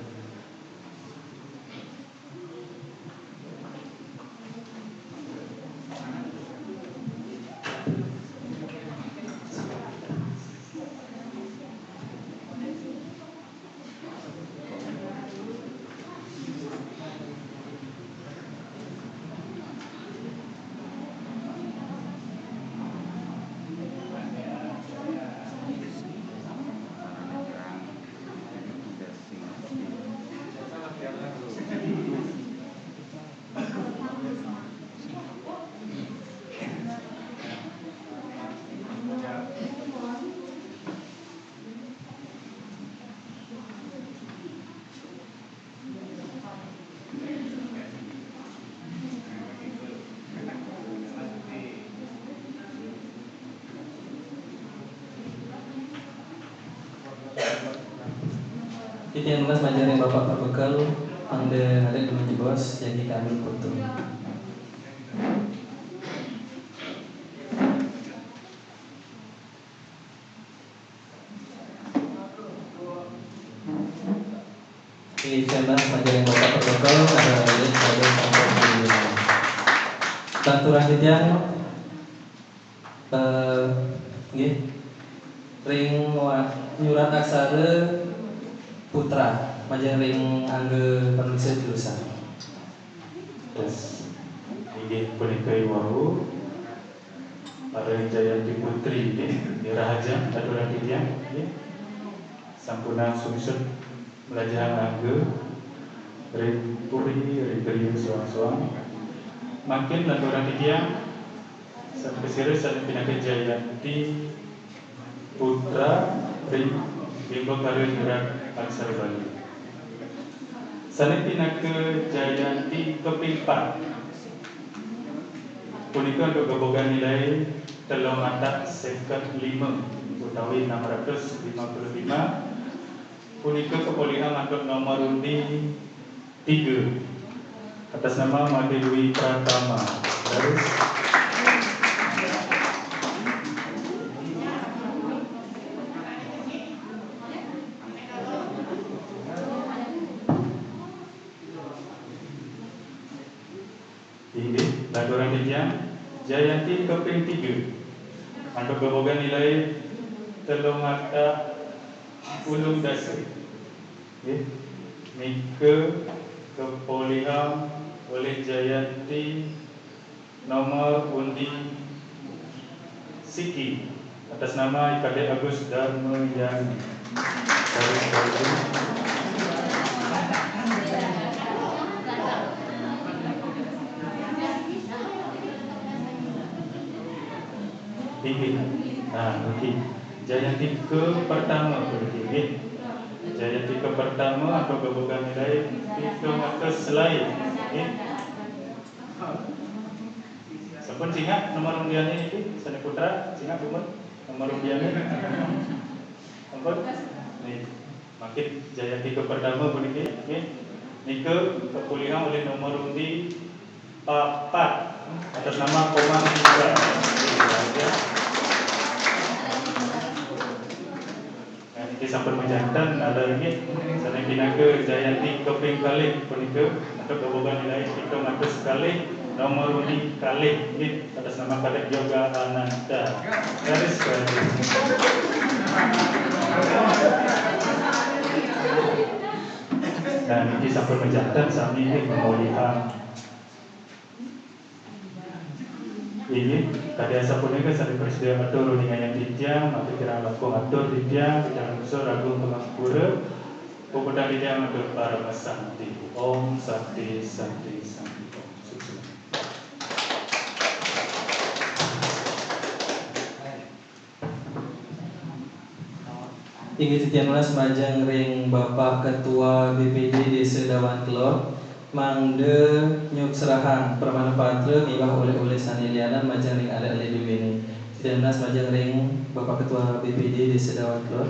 Titiang nunas majeng ring Bapak Perbekel, mangda ngalih dumun jebos, jagi kami putu. Inggih, nunas majeng ring Bapak Perbekel, ada ngalih sampun. Lanturang titiang, Eh, nggih. Ring wa-, nyurat aksara Putra, majeng ring Angga Panulis Jurusan. Terus, inggih punika iwau, para Jayanti Putri, nggih, nggih, rahajeng, aturang titiang, nggih. Sampunang sungsut mlajahang angga ring puri, ring griya soang-soang. Mangkin lanturang titiang, sapasira sané pinaka Jayanti Putra ring Bimbakara Nyurat Aksara Bali. Sané pinaka Jayanti kaping pat. Punika antuk gebogan nilai telung atak seket lima utawi enam ratus lima puluh lima. Punika kapolihang antuk nomor undi tiga. Atas nama Madé Dwi Pratama. Leres. Inggih, lanturang titiang, Jayanti kaping tiga. Antuk gebogan nilai telung atus ulung dasa. Nggih. Nika kapolihang olih Jayanti nomor undi siki atas nama I Kadek Agus Darmayani. Garis bawah. Inggih. Nah, niki. Jayanti ka pertama puniki, nggih. Jayanti ka pertama antuk gebogan nilai pitung atus selai, nggih. Sampun singak nomor undiannya niki, Sani Putra, singak pun nomor undiannya. Sampun? Nggih. Mangkin Jayanti ka pertama puniki, nggih. Nika kapolihang olih nomor undi papat atas nama Komang Indra. Nah, niki sampun majanten, taler nggih. Sane pinaka Jayanti kaping kalih punika antuk gebogan nilai pitung atus kalih, nomor undi kalih nggih. Atas nama Kadek Yoga Ananta. Garis balik. Dan niki sampun majanten sami nggih, pamolihang. Inggih, kadi asapunika sami prasida atur uningayang titiang, maka kirang langkung atur titiang, titiang nunas agung pangampura, puputang titiang atur parama santi. Om Santi, Santi, Santi, Om. Suksma. Inggih titiang nunas majeng ring Bapak Ketua B P D Desa Dawan Kelor, mangda nyuksrahang pramana patra miwah oleh-oleh sane lianan majeng ring alit-alit duene. Titiang nunas majeng ring Bapak Ketua B P D Desa Dawan Kelor.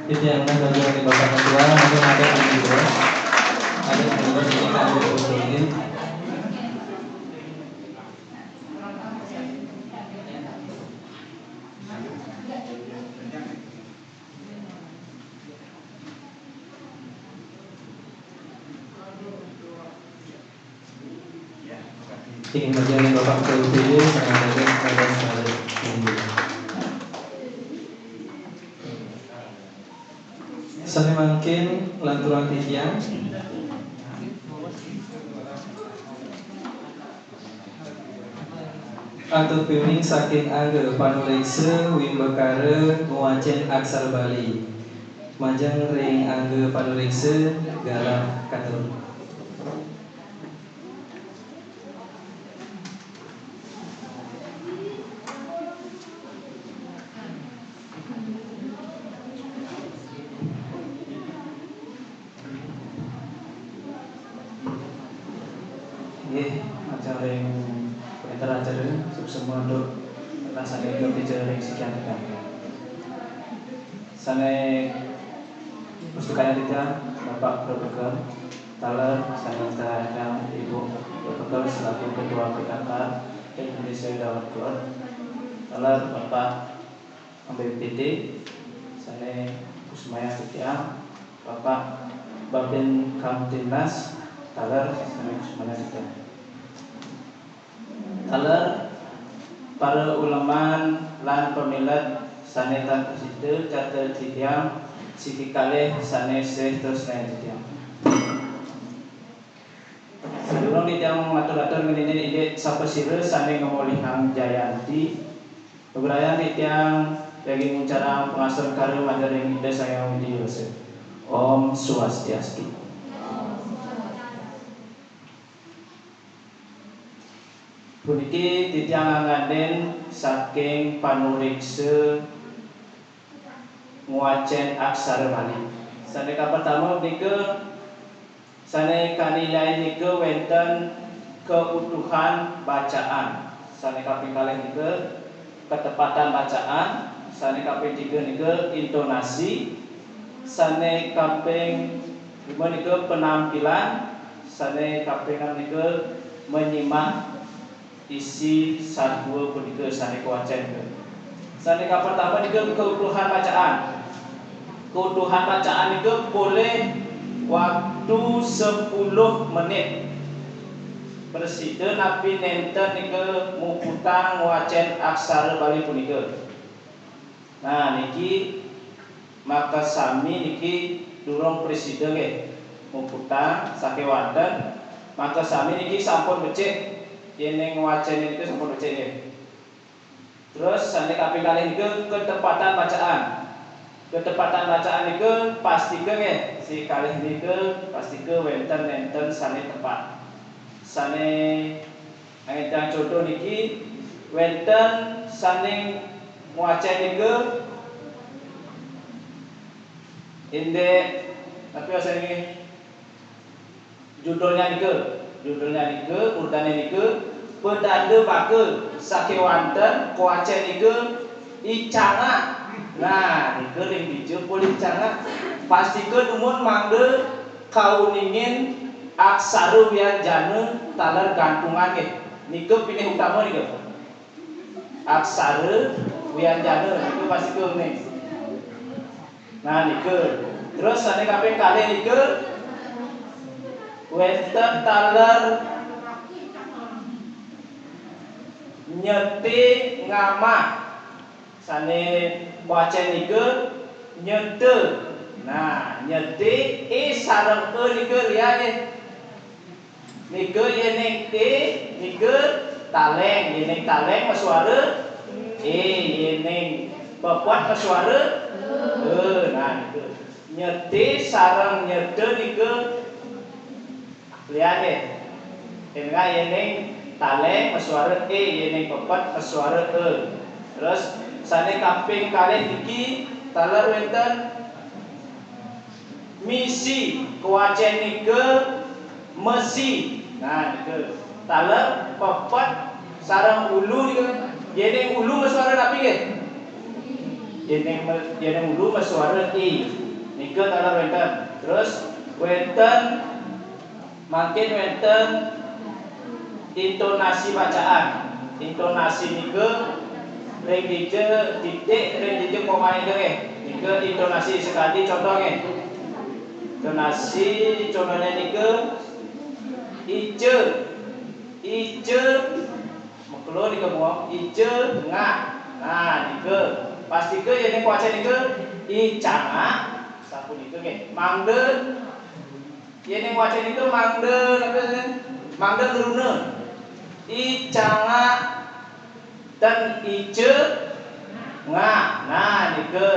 Titiang nunas majeng ring Bapak Ketua, mangkin ada yang ada, ada yang ada, ini ada yang ada. Inggih, majeng Bapak Ketua B P D, sangat dados, dados, dados. Inggih. Sane mangkin lanturang titiang. Antuk piuning saking angga panureksa wimbakara ngwacen aksara Bali. Majeng ring angga panureksa galah katur. Nggih, majeng ring panitia acara, suksma antuk rasaning kapica ring sikian titiang. Sane pustukayang titiang, Bapak Guru Bekal, taler sane pustukayang Ibu Guru Bekal selaku Ketua P K K Indonesia Dawan Kelod, taler Bapak B P D, sane kusumayang titiang, Bapak Babin Kamtibmas, taler sane kusumayang titiang. Taler para uleman lan pamilet sane tan prasida, catet titiang siki kalih sane sreh tresnain titiang. Sadurung titiang matur-atur ngeninin indik sapasira sane ngamolihang Jayanti, Bebrayan titiang daging nguncarang pangastungkara mater ring Ida Sang Hyang Widhi Wasa. Om Swastiastu. Puniki titiang anggandin saking panuréksa ngwacén aksara Bali. Sané kapertama punika, sané kanilain nika wénten keutuhan bacaan. Sané kaping kalih nika ketepatan bacaan. Sané kaping tiga nika intonasi. Sané kaping lima nika penampilan. Sané kaping enam nika menyimak isi satua punika sané kawacén nika. Sané kapertama nika keutuhan bacaan. Keutuhan bacaan nika polih waktu sepuluh menit. Prasida napi nénten nika muputang ngwacén aksara Bali punika. Nah, niki makasami niki durung prasida nggih. Muputang sakéwanten, makasami niki sampun becik. Yén ning ngwacén nika sampun becik nggih. Terus sané kaping kalih nika ketepatan bacaan. Ketepatan bacaan nika pastika nggih, si kalih nika pastika wénten nénten sané tepat. Sané Angin tiang conto niki, wénten sané ngwacén nika indik, tapi asané judulnya nika, judulnya nika, urutannya nika, Pedanda Baka, sakéwanten kawacén nika I Cangak. Nah, nika ring dija polih I Cangak. Pastika dumun mangda kauningin aksara wianjana taler gantungan nggih. Nika pinih utama nika. Aksara wianjana nika pastika uning. Nah, nika. Terus sané kaping kalih nika wénten taler nyeti ngamah. Sané wacén nika nyeta. Nah, nyeti, é sareng e nika lian nggih. Nika yén ning é nika taléng, yén ning taléng masuara é, yén ning pepet masuara e. Nah, nika. Nyeti sareng nyeta nika lian nggih. Yén ning taléng masuara é, yén ning pepet masuara e. Terus sané kaping kalih niki taler wénten misi, kawacén nika mesi. Nah, nika. Taler pepet sareng ulu nika. Yén ning ulu masuara napi nggih? Yén ning me-, yén ning ulu masuara i. Nika taler wénten. Terus wénten, mangkin wénten intonasi bacaan. Intonasi nika ring dija titik, ring dija koma nika nggih. Nika intonasi, sakadi conto nggih. Intonasi contohnya nika ica, ica, makelo nika muang, ica ngah. Nah, nika. Pastika yén ning kawacén nika I Cangak, sapunika nggih. Mangda yén ning wacén nika mangda, napa, mangda ngruna. I Cangak ten ica ngah. Nah, nika.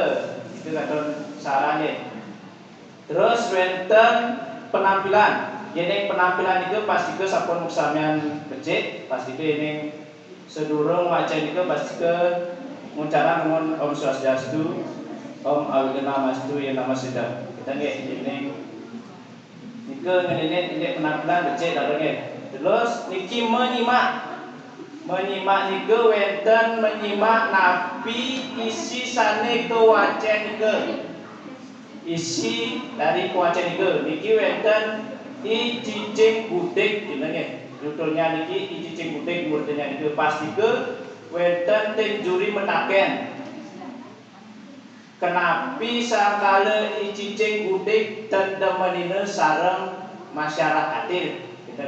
Nika katon saran nggih. Terus wénten penampilan. Yén ning penampilan nika pastika sampun samian becik, pastika yén ning sadurung wacén nika pastika nguncarang nuwun Om Swastiastu, Om Awighnamastu, Yén Nama Siddham. Kita nggih, yén ning nika ngéné indik penampilan becik taler nggih. Terus niki menyimak. Menyimak nika wénten menyimak napi isi sané kawacén nika. Isi dari kawacén nika niki wénten I Cicing Gudig, gitu nggih. Judulnya niki I Cicing Gudig, muridnya nika. Pastika wénten tim juri mataken. Kenapi sangkala I Cicing Gudig ten demenina sareng masyarakaté? Gitu.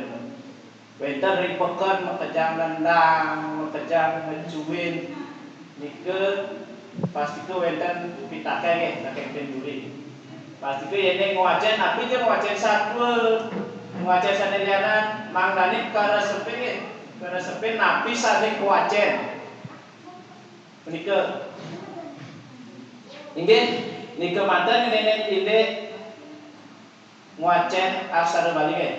Wénten ring peken makejang nendang, makejang ngecuin. Nika pastika wénten pitaken nggih saking tim juri. Pastika yén ning ngwacén, napi ja ngwacén satua, ngwacén sané lianan, mangdané karesepin nggih. Karesepin napi sané kawacén. Punika. Inggih, nika manten ngenénin indik ngwacén aksara Bali nggih.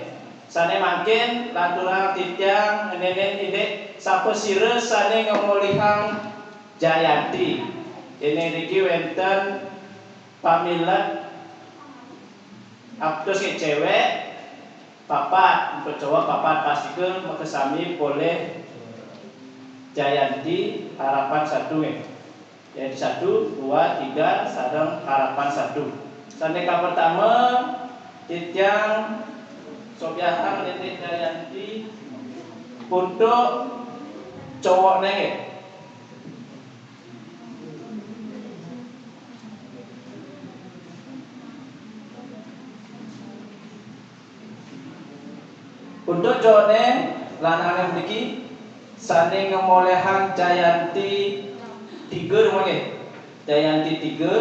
Sané mangkin lanturang titiang ngenénin indik sapasira sané ngamolihang Jayanti. Inggih niki wénten pamilet aptus nggih céwék papat, untuk cowok papat, pastika makasami polih Jayanti Harapan satu nggih. Jadi satu, dua, tiga, sareng Harapan satu. Sané kapertama, titiang sobyahang nitih Jayanti untuk cowokné nggih. Untuk cowokné, lanangé puniki sané ngamolihang Jayanti tiga nggih. Jayanti tiga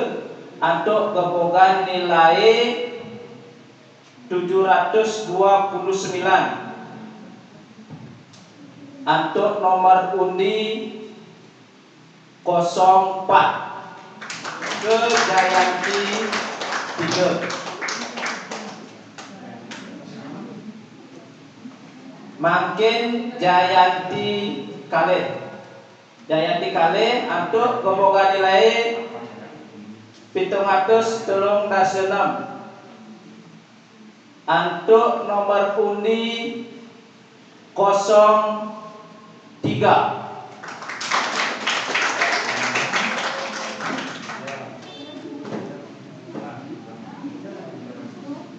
antuk gebogan nilai tujuh ratus dua puluh sembilan. Antuk nomor undi kosong empat ke Jayanti tiga. Mangkin Jayanti kalih. Jayanti kalih antuk gebogan nilai pitung atus telung dasa enem. Antuk nomor undi kosong tiga.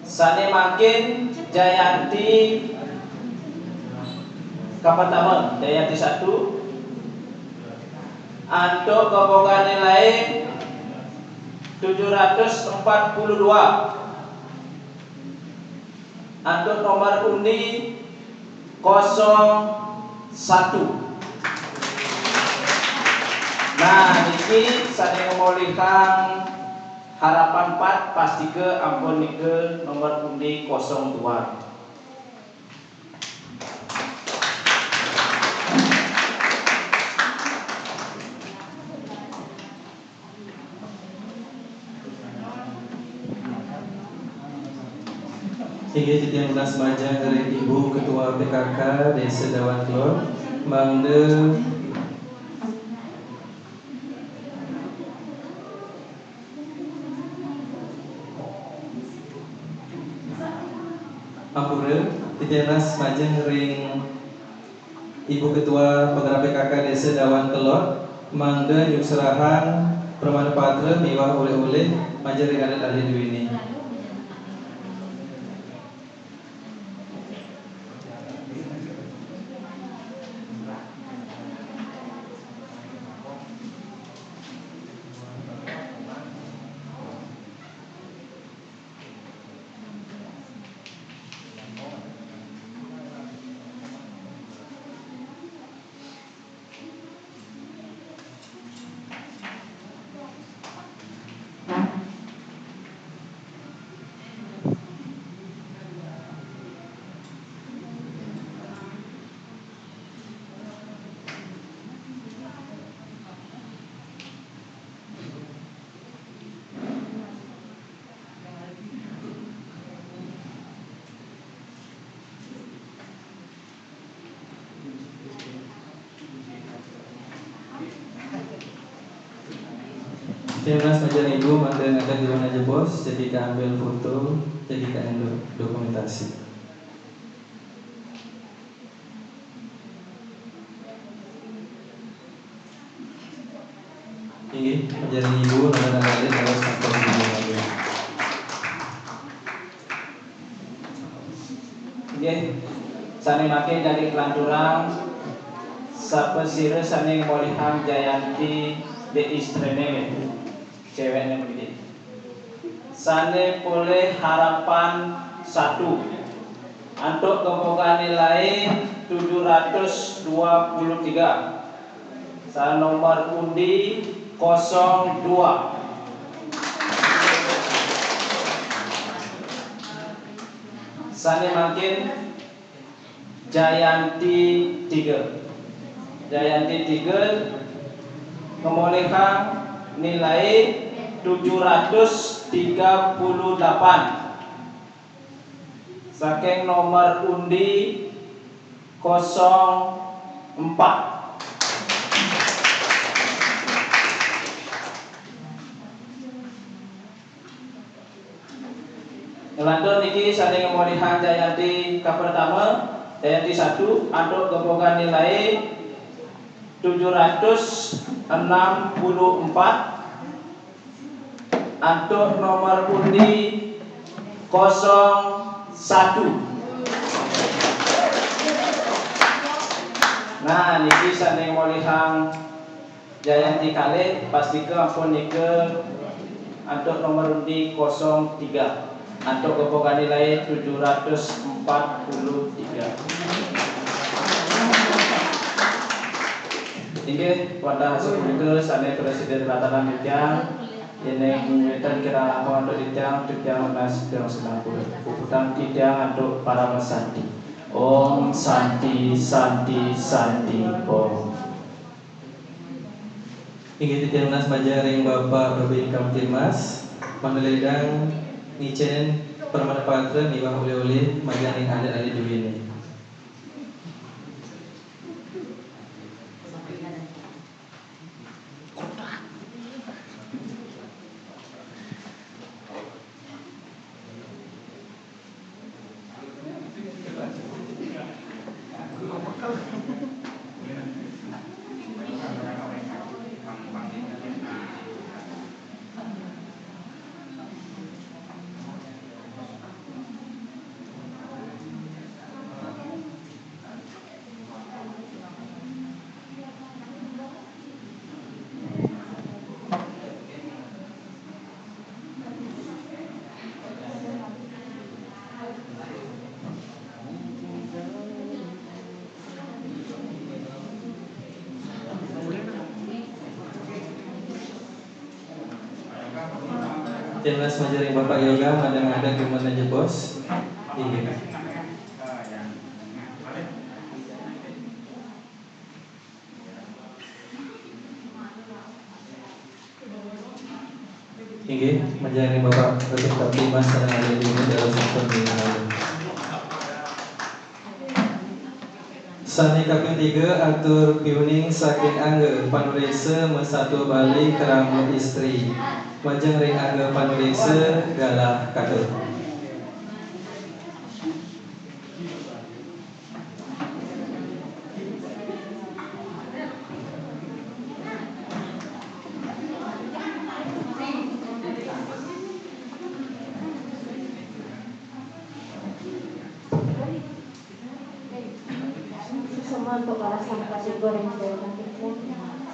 Sané mangkin Jayanti kapertama, Jayanti satu, antuk gebogan nilai tujuh ratus empat puluh dua. Antuk nomor undi kosong satu. Nah, niki sané ngamolihang Harapan empat, pastika ampun nika nomor undi kosong dua. Inggih, titiang nunas majeng ring Ibu Ketua P K K Desa Dawan Kelod, mangda ampura, titiang nunas majeng ring Ibu Ketua Penggerak P K K Desa Dawan Kelod, mangda nyukserahang pramana patra miwah olih-olih majeng ring alit-alit dwi niki. Oke, Mas, majeng Ibu, mangda ngadak di mana aja, Bos, jadi kaambil foto, jadi kaambil dokumentasi. Inggih, majeng Ibu, nana nana alit, kalau sampun Ibu majeng. Inggih, sané mangkin dari kalanturang, sapasira sané ngolihang Jayanti di istriné, céwékné puniki. Sané polih Harapan satu. Antuk gebogan nilai tujuh ratus dua puluh tiga. Sa nomor undi kosong dua. Sané mangkin Jayanti tiga. Jayanti tiga Ngemolihang nilai tujuh ratus tiga puluh delapan. Saking nomor undi kosong empat. Ngelantur niki sané ngemolihang Jayanti kapertama, Jayanti satu, antuk gepogan nilai tujuh ratus enam puluh empat, antuk nomor undi kosong satu. Nah, niki sané ngemolihang Jayanti kalih, pastika ampun nika antuk nomor undi kosong tiga. Antuk gepogan nilai tujuh ratus empat puluh tiga. Inggih, wantah asapunika sané prasida tlatarang titiang, yéning wénten kirang langkung antuk titiang, titiang nunas titiang sinampura. Puputang titiang antuk paramasanti. Om Santi, Santi, Santi, Om. Inggih titiang nunas majeng ring Bapak Babin Kamtibmas, manggihin ngicén paramasanti patra miwah olih-olih majeng ring alit-alit duéné. Titiang nunas majeng ring Bapak Yoga, madang adat gumena jebos. Inggih. Inggih, majeng ring Bapak Babin Kamtibmas sareng alit-alit duéné dados sampun ring. Sané kaping tiga, atur piuning saking Angga Panuréksa Masatua Bali Krama Istri. Majeng ring Angga Panuréksa galah katur. Suksma antuk galah sané katiga ring Ida Dané,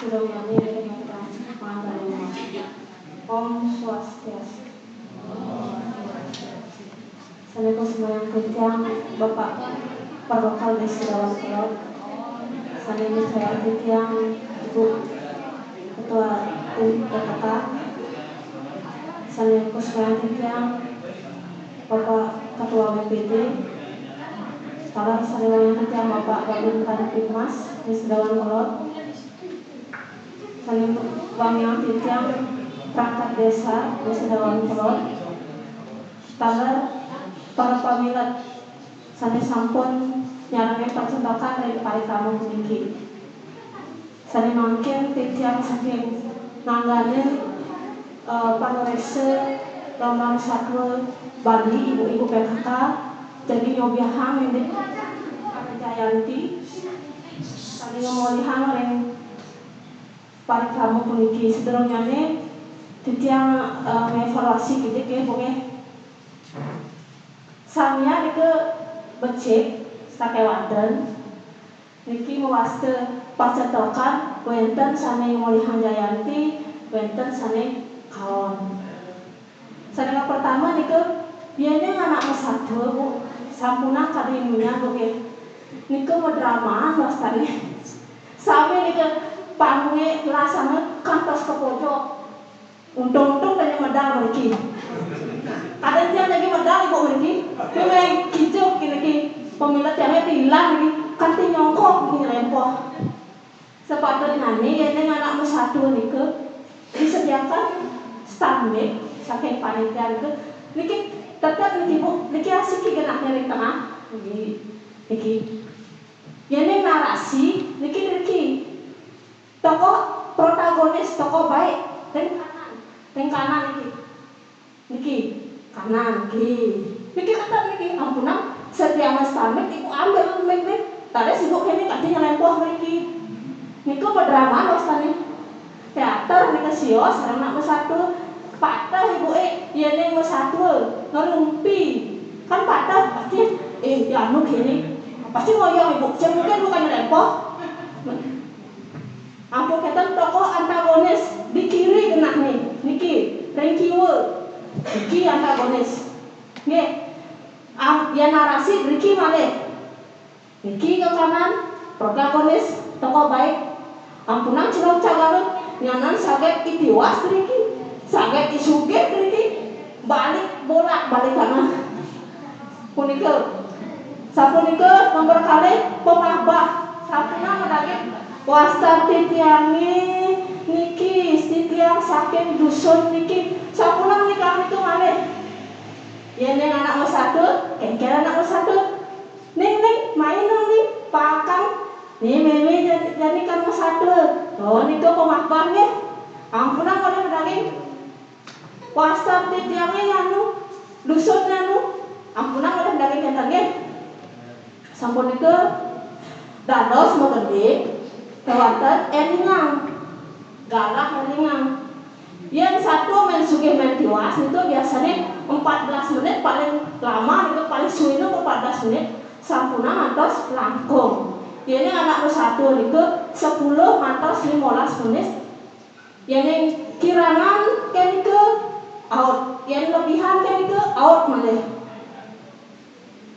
sida nyanyi ring Ida Dané. Om Swastiastu. Sané kusumayang titiang Bapak Parbakal Désa Dawan Kelod. Sané kusumayang titiang Ibu Ketua Tim P K K. Sané kusumayang titiang Bapak Ketua B P T. Taler sané kusumayang titiang Bapak Babin Kamtibmas Désa Dawan Kelod. Sané wangiang titiang perangkat désa Désa Dawan Kelod. Taler para pamilet sané sampun nyarengin pacetokan ring parikrama puniki. Sané mangkin titiang saking nanggané, eh, panuréksa Lombang Satua Bali, ibu-ibu P K K, jagi nyobiahang indik Jayanti, sané ngemolihang ring parikrama puniki. Sadurungnyané titiang, eh, ngevaluasi kidik nggih, Bu, nggih. Samian nika becik sakéwanten. Niki mawasta pacetokan, wénten sané ngemolihang Jayanti, wénten sané kaon. Sané kapertama nika, yéning anak masatua, Bu, sampunang kadi munyan, Bu, nggih. Nika madramaan wastané. Sami nika panggungé gelasanga kantos ka pojok. Untung-untung dané medal mriki. Kadén tiang jagi medal, Ibu, mriki. Tiang mriki kijuk niki. Pamilet tiangé ilang niki. Kanti nyongkok niki nyerempok. Sepatutnyané yén ning anak masatua nika disediakan stand mic saking panitia nika. Niki tetep niki, Bu, niki asiki genahnya ring tengah. Niki, niki. Yén ning narasi niki, niki. Tokoh protagonis, tokoh baik ring kanan. Ring kanan niki. Niki, kanan, niki. Niki tetep niki, ampunang, setiané stand mic, Ibu ambil mic nih. Tadi sibuk ini tadi nyelempoh niki. Niku madrama wastané. Teater nika sios, anak masatua. Pateh Ibu, eh, yén ning masatua ngerumpi. Kan pateh pasti, eh, ya anu gini. Pasti ngoyong Ibu. Saya mungkin bukan nyelempoh. Ampun, kénten tokoh antagonis di kiri genahné, niki, ring kiwa. Niki antagonis. Nggih. Am-, yén narasi niki malih. Niki ke kanan, protagonis, tokoh baik. Ampunang cilok cagalan, nyanan saget i Tiwas niki, saget i Sugih niki, balik bolak-balik tanah. Punika. Sapunika nomor kalih pamahbah. Sampunang madaging wastan titiangé niki, titiang saking dusun niki. Sampunang nika, nika malih. Yén ning anak masatua, kéngkén anak masatua. Ning, ning, mai ning, ning, paakang. Nih, mémé jani, jani kang masatua. Oh, nika pamahbah nggih. Ampunang malih madaging wastan titiangé anu, dusun anu, ampunang malih daging kénten nggih. Sapunika dados magending kéwanten élingang. Galah élingang. Yén satua Mén Sugih Mén Tiwas niku biasané empat belas menit paling lama niku, paling suwéné empat belas menit sampunang ngantos langkung. Yén anak masatua niku sepuluh ngantos limolas menit. Yén kirangan kénten out, yén lebihan kénten out malih.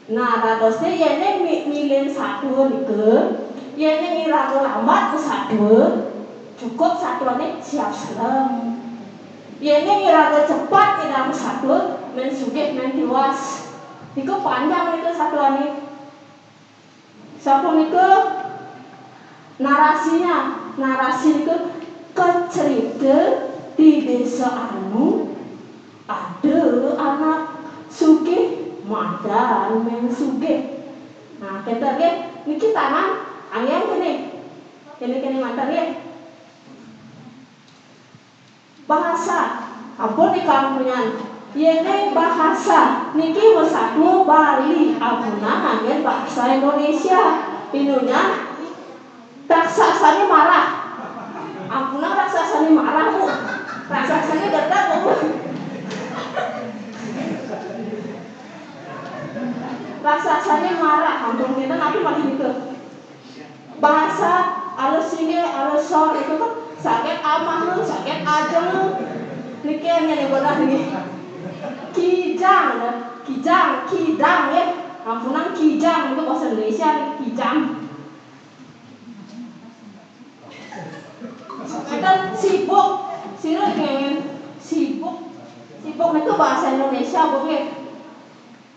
Nah, dadosné yén mi-, milih satua nika, yén iraga lambat ka satua, cukup satuané Siap Selem. Yén iraga cepat nyidang satua, Mén Sugih Mén Tiwas. Nika panjang nika satuané. Sapunika narasinya, narasi nika kacerita di désa anu ada anak sugih madan Mén Sugih. Nah, kénten nggih, niki tangan, anggén kéné. Kéné-kéné manten nggih. Bahasa. Ampun nika punyan. Yén bahasa niki masatua Bali, ampunang nganggén bahasa Indonesia. Inunyan raksasané marah. Ampunang raksasané marah, Bu. Raksasané gedeg, Bu. Raksasané marah. Ampun, kita napi malih nika. Bahasa alus singgih, alus sor itu kan saget amah, saget ajeng. Niki nyén ibadah niki. Kijang, kijang, kidang ya. Ampunang, kijang itu bahasa Indonesia nih, kijang. Kita sibuk, sira kenging sibuk. Sibuk itu bahasa Indonesia, Bu nggih.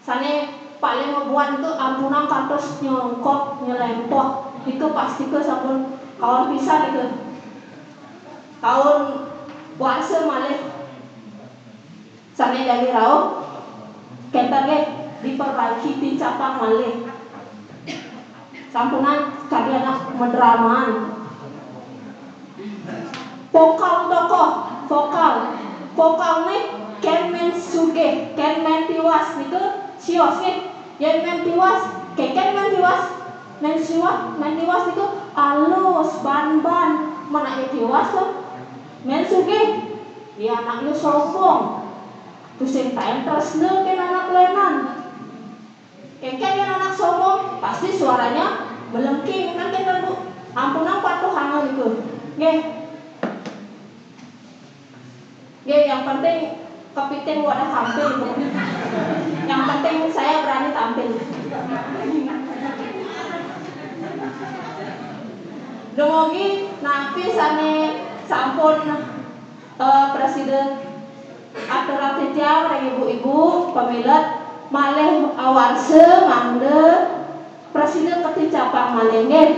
Sané paling mabuat itu ampunang kantos nyongkok, nyelempoh. Itu pastika sampun kaon pisan itu. Kaon warsa malih. Sané jagi rauh, kénten nggih diperbaiki, tincapang malih. Sampunang kadi anak madramaan. Vokal tokoh, vokal. Vokalné kén Mén Sugih, kén Mén Tiwas niku sios nggih. Yén Mén Tiwas, kén Mén Tiwas, Mén Siwa-, Mén Tiwas niku alus, ban-ban. Mén ané Tiwas to, Mén Sugih, ya anaknya sombong. Tusing taén tresna kén anak lénan. Kéngkén yén anak sombong, pasti suaranya melengking, kan kénten, Bu? Ampunang patuhanga niku. Nggih. Nggih, yang penting kepiting wadah tampil, Bu. Yang penting saya berani tampil. Dumugi napi sané sampun Eh, prasida atur titiang ring ibu-ibu pamilet malih awarsa mangda prasida katincapang malih nggih.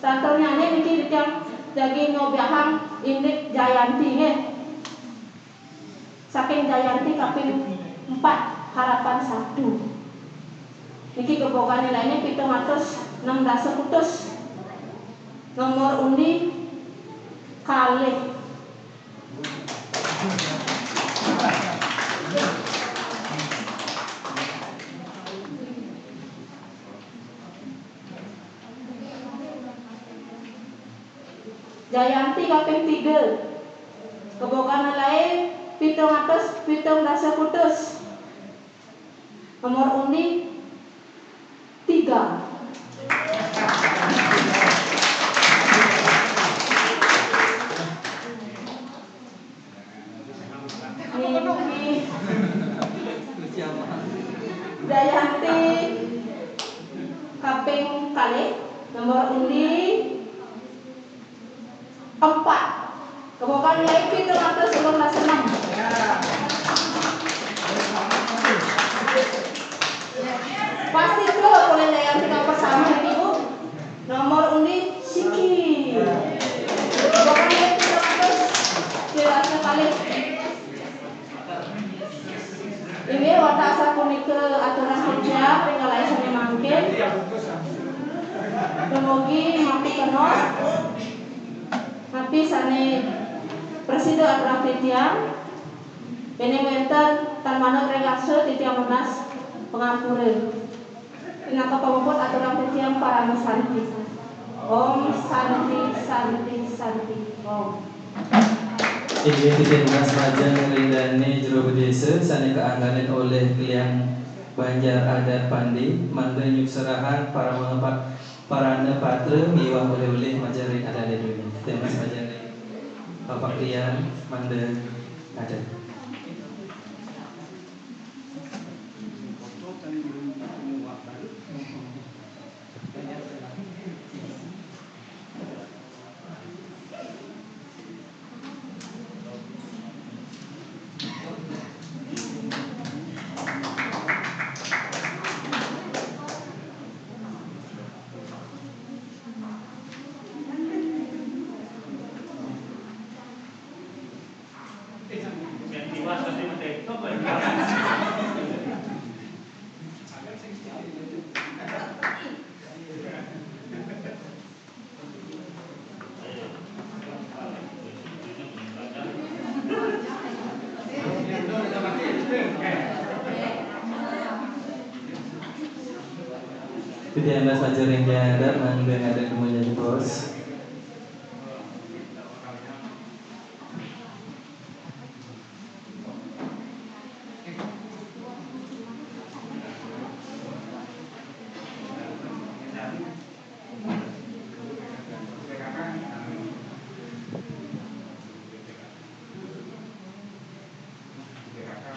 Selanjutnya niki titiang jagi nyobiahang indik Jayanti nggih. Saking Jayanti kaping empat, harapan satu. Niki gebogan nilainya pitung atus enam dasa kutus. Nomor undi kalih. Jayanti kaping tiga. Gebogan nilai pitung atus pitung dasa kutus. Nomor undi tiga. Niki Jayanti kaping kalih, nomor undi empat. Gebogan nilai pitung atus enam dasa enam. Pasti tuh boleh Jayanti kaping pertama ini, Bu. Nomor undi siki. Gebogan nilai pitung atus, jelasnya kali. Inggih, wantah sapunika aturang titiang ring kalih sane mangkin. Dumugi mapikenoh napi sane prasida aturang titiang. Yéning wénten tan manut ring arsa, titiang nunas pangampura. Pinaka pamuput aturang titiang parama santi. Om santi, santi, santi, Om. Inggih, titiang nunas majeng ring dané jero bedesa sané kaangganin olih Kliang Banjar Adat Pande, mangda nyukserahang parama pa-, parana patra miwah olih-olih majeng ring adat dunya. Titiang nunas majeng ring Bapak Kliang, mangda ngadeg. Titiang nunas majeng ring Kliang Adat, mangda ngadeg dumun jebos.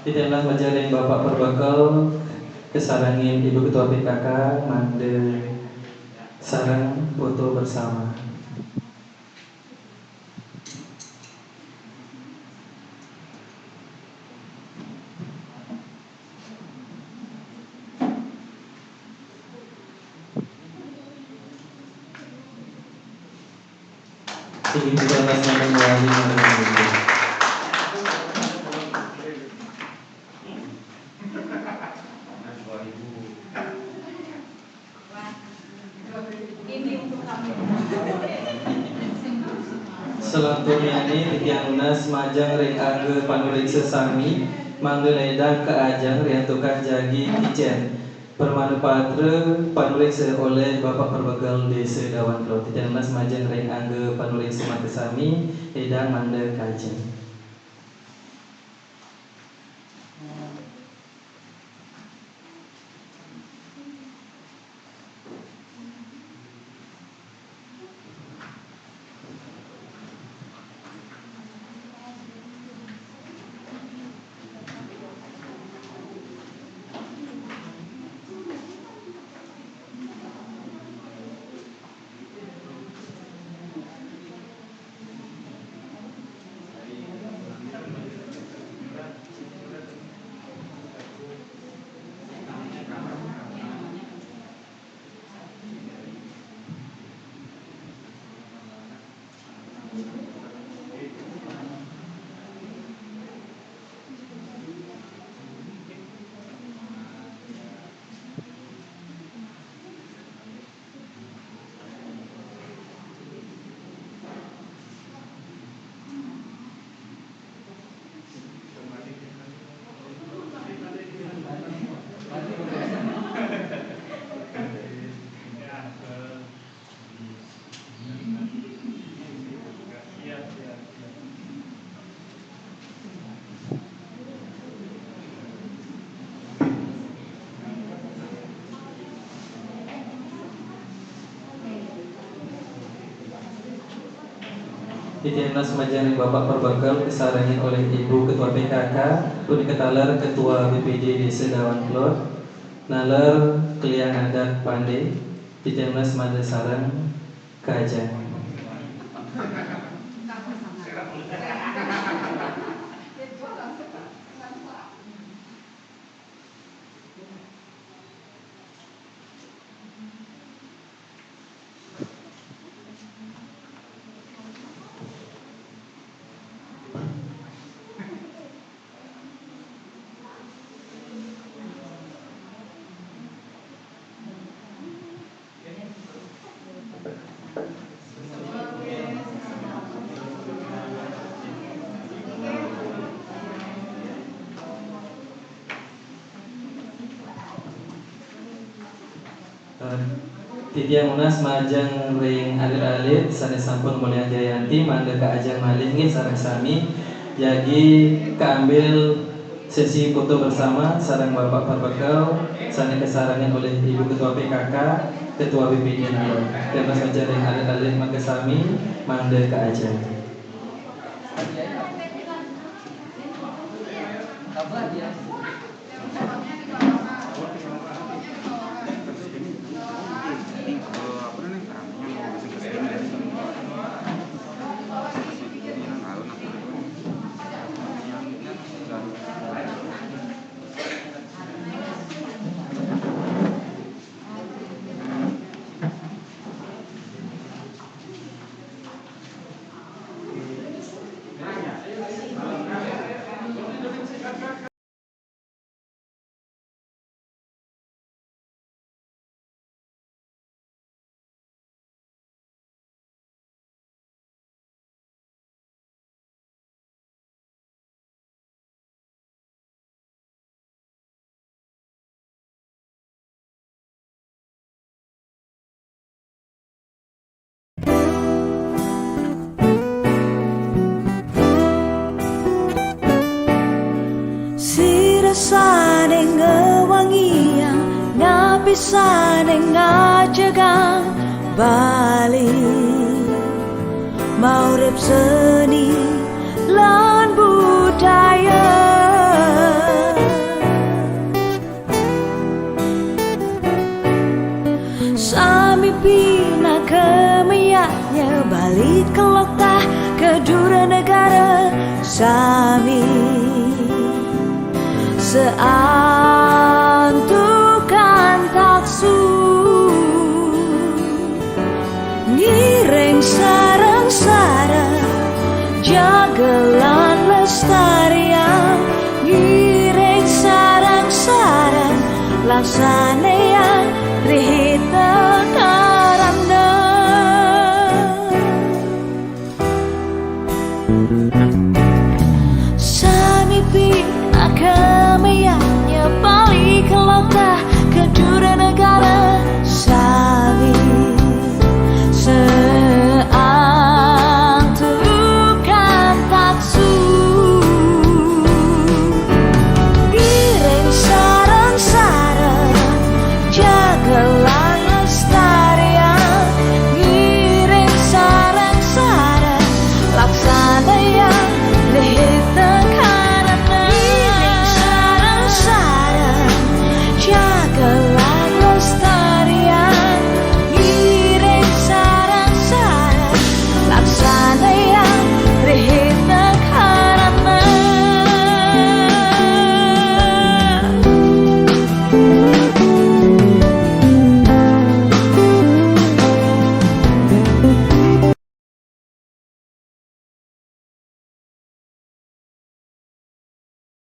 Titiang nunas majeng ring Bapak Perbekel, kasarengin Ibu Ketua P K K, mangda sareng foto bersama. Inggih, putra Mas Nandang Wali, mangga. Salanturnyané titiang nunas majeng ring angga panuréksa sami, mangda ledang ka ajeng riantukan jagi kicén. Pramana patra panuréksa olih Bapak Perbekel Désa Dawan Kelo. Titiang nunas majeng ring angga panuréksa makasami, ledang mangda ka ajeng. Titiang nunas majeng ring Bapak Perbekel kasarengin olih Ibu Ketua P K K, punika taler Ketua B P D Desa Dawan Kelod, naler klian adat pande, titiang nunas mangda sareng ka ajeng. Eh, titiang nunas majeng ring alit-alit sane sampun nguliang Jayanti, mangda ka ajeng malih nggih sareng sami. Jagi kaambil sesi foto bersama sareng Bapak Perbekel sane kasarengin olih Ibu Ketua P K K, Ketua B P D Nalor. Titiang nunas majeng ring alit-alit makasami, mangda ka ajeng. Sira sane ngwangiang, napi sane ngajegang Bali, maurip seni lan budaya. Sami pinaka mayaknya, Bali Kelod tah ka dura negara sami. Saantukan taksu ngiring sareng-sareng, jaga lan lestariang, ngiring sareng-sareng, laksanayang rihita karana.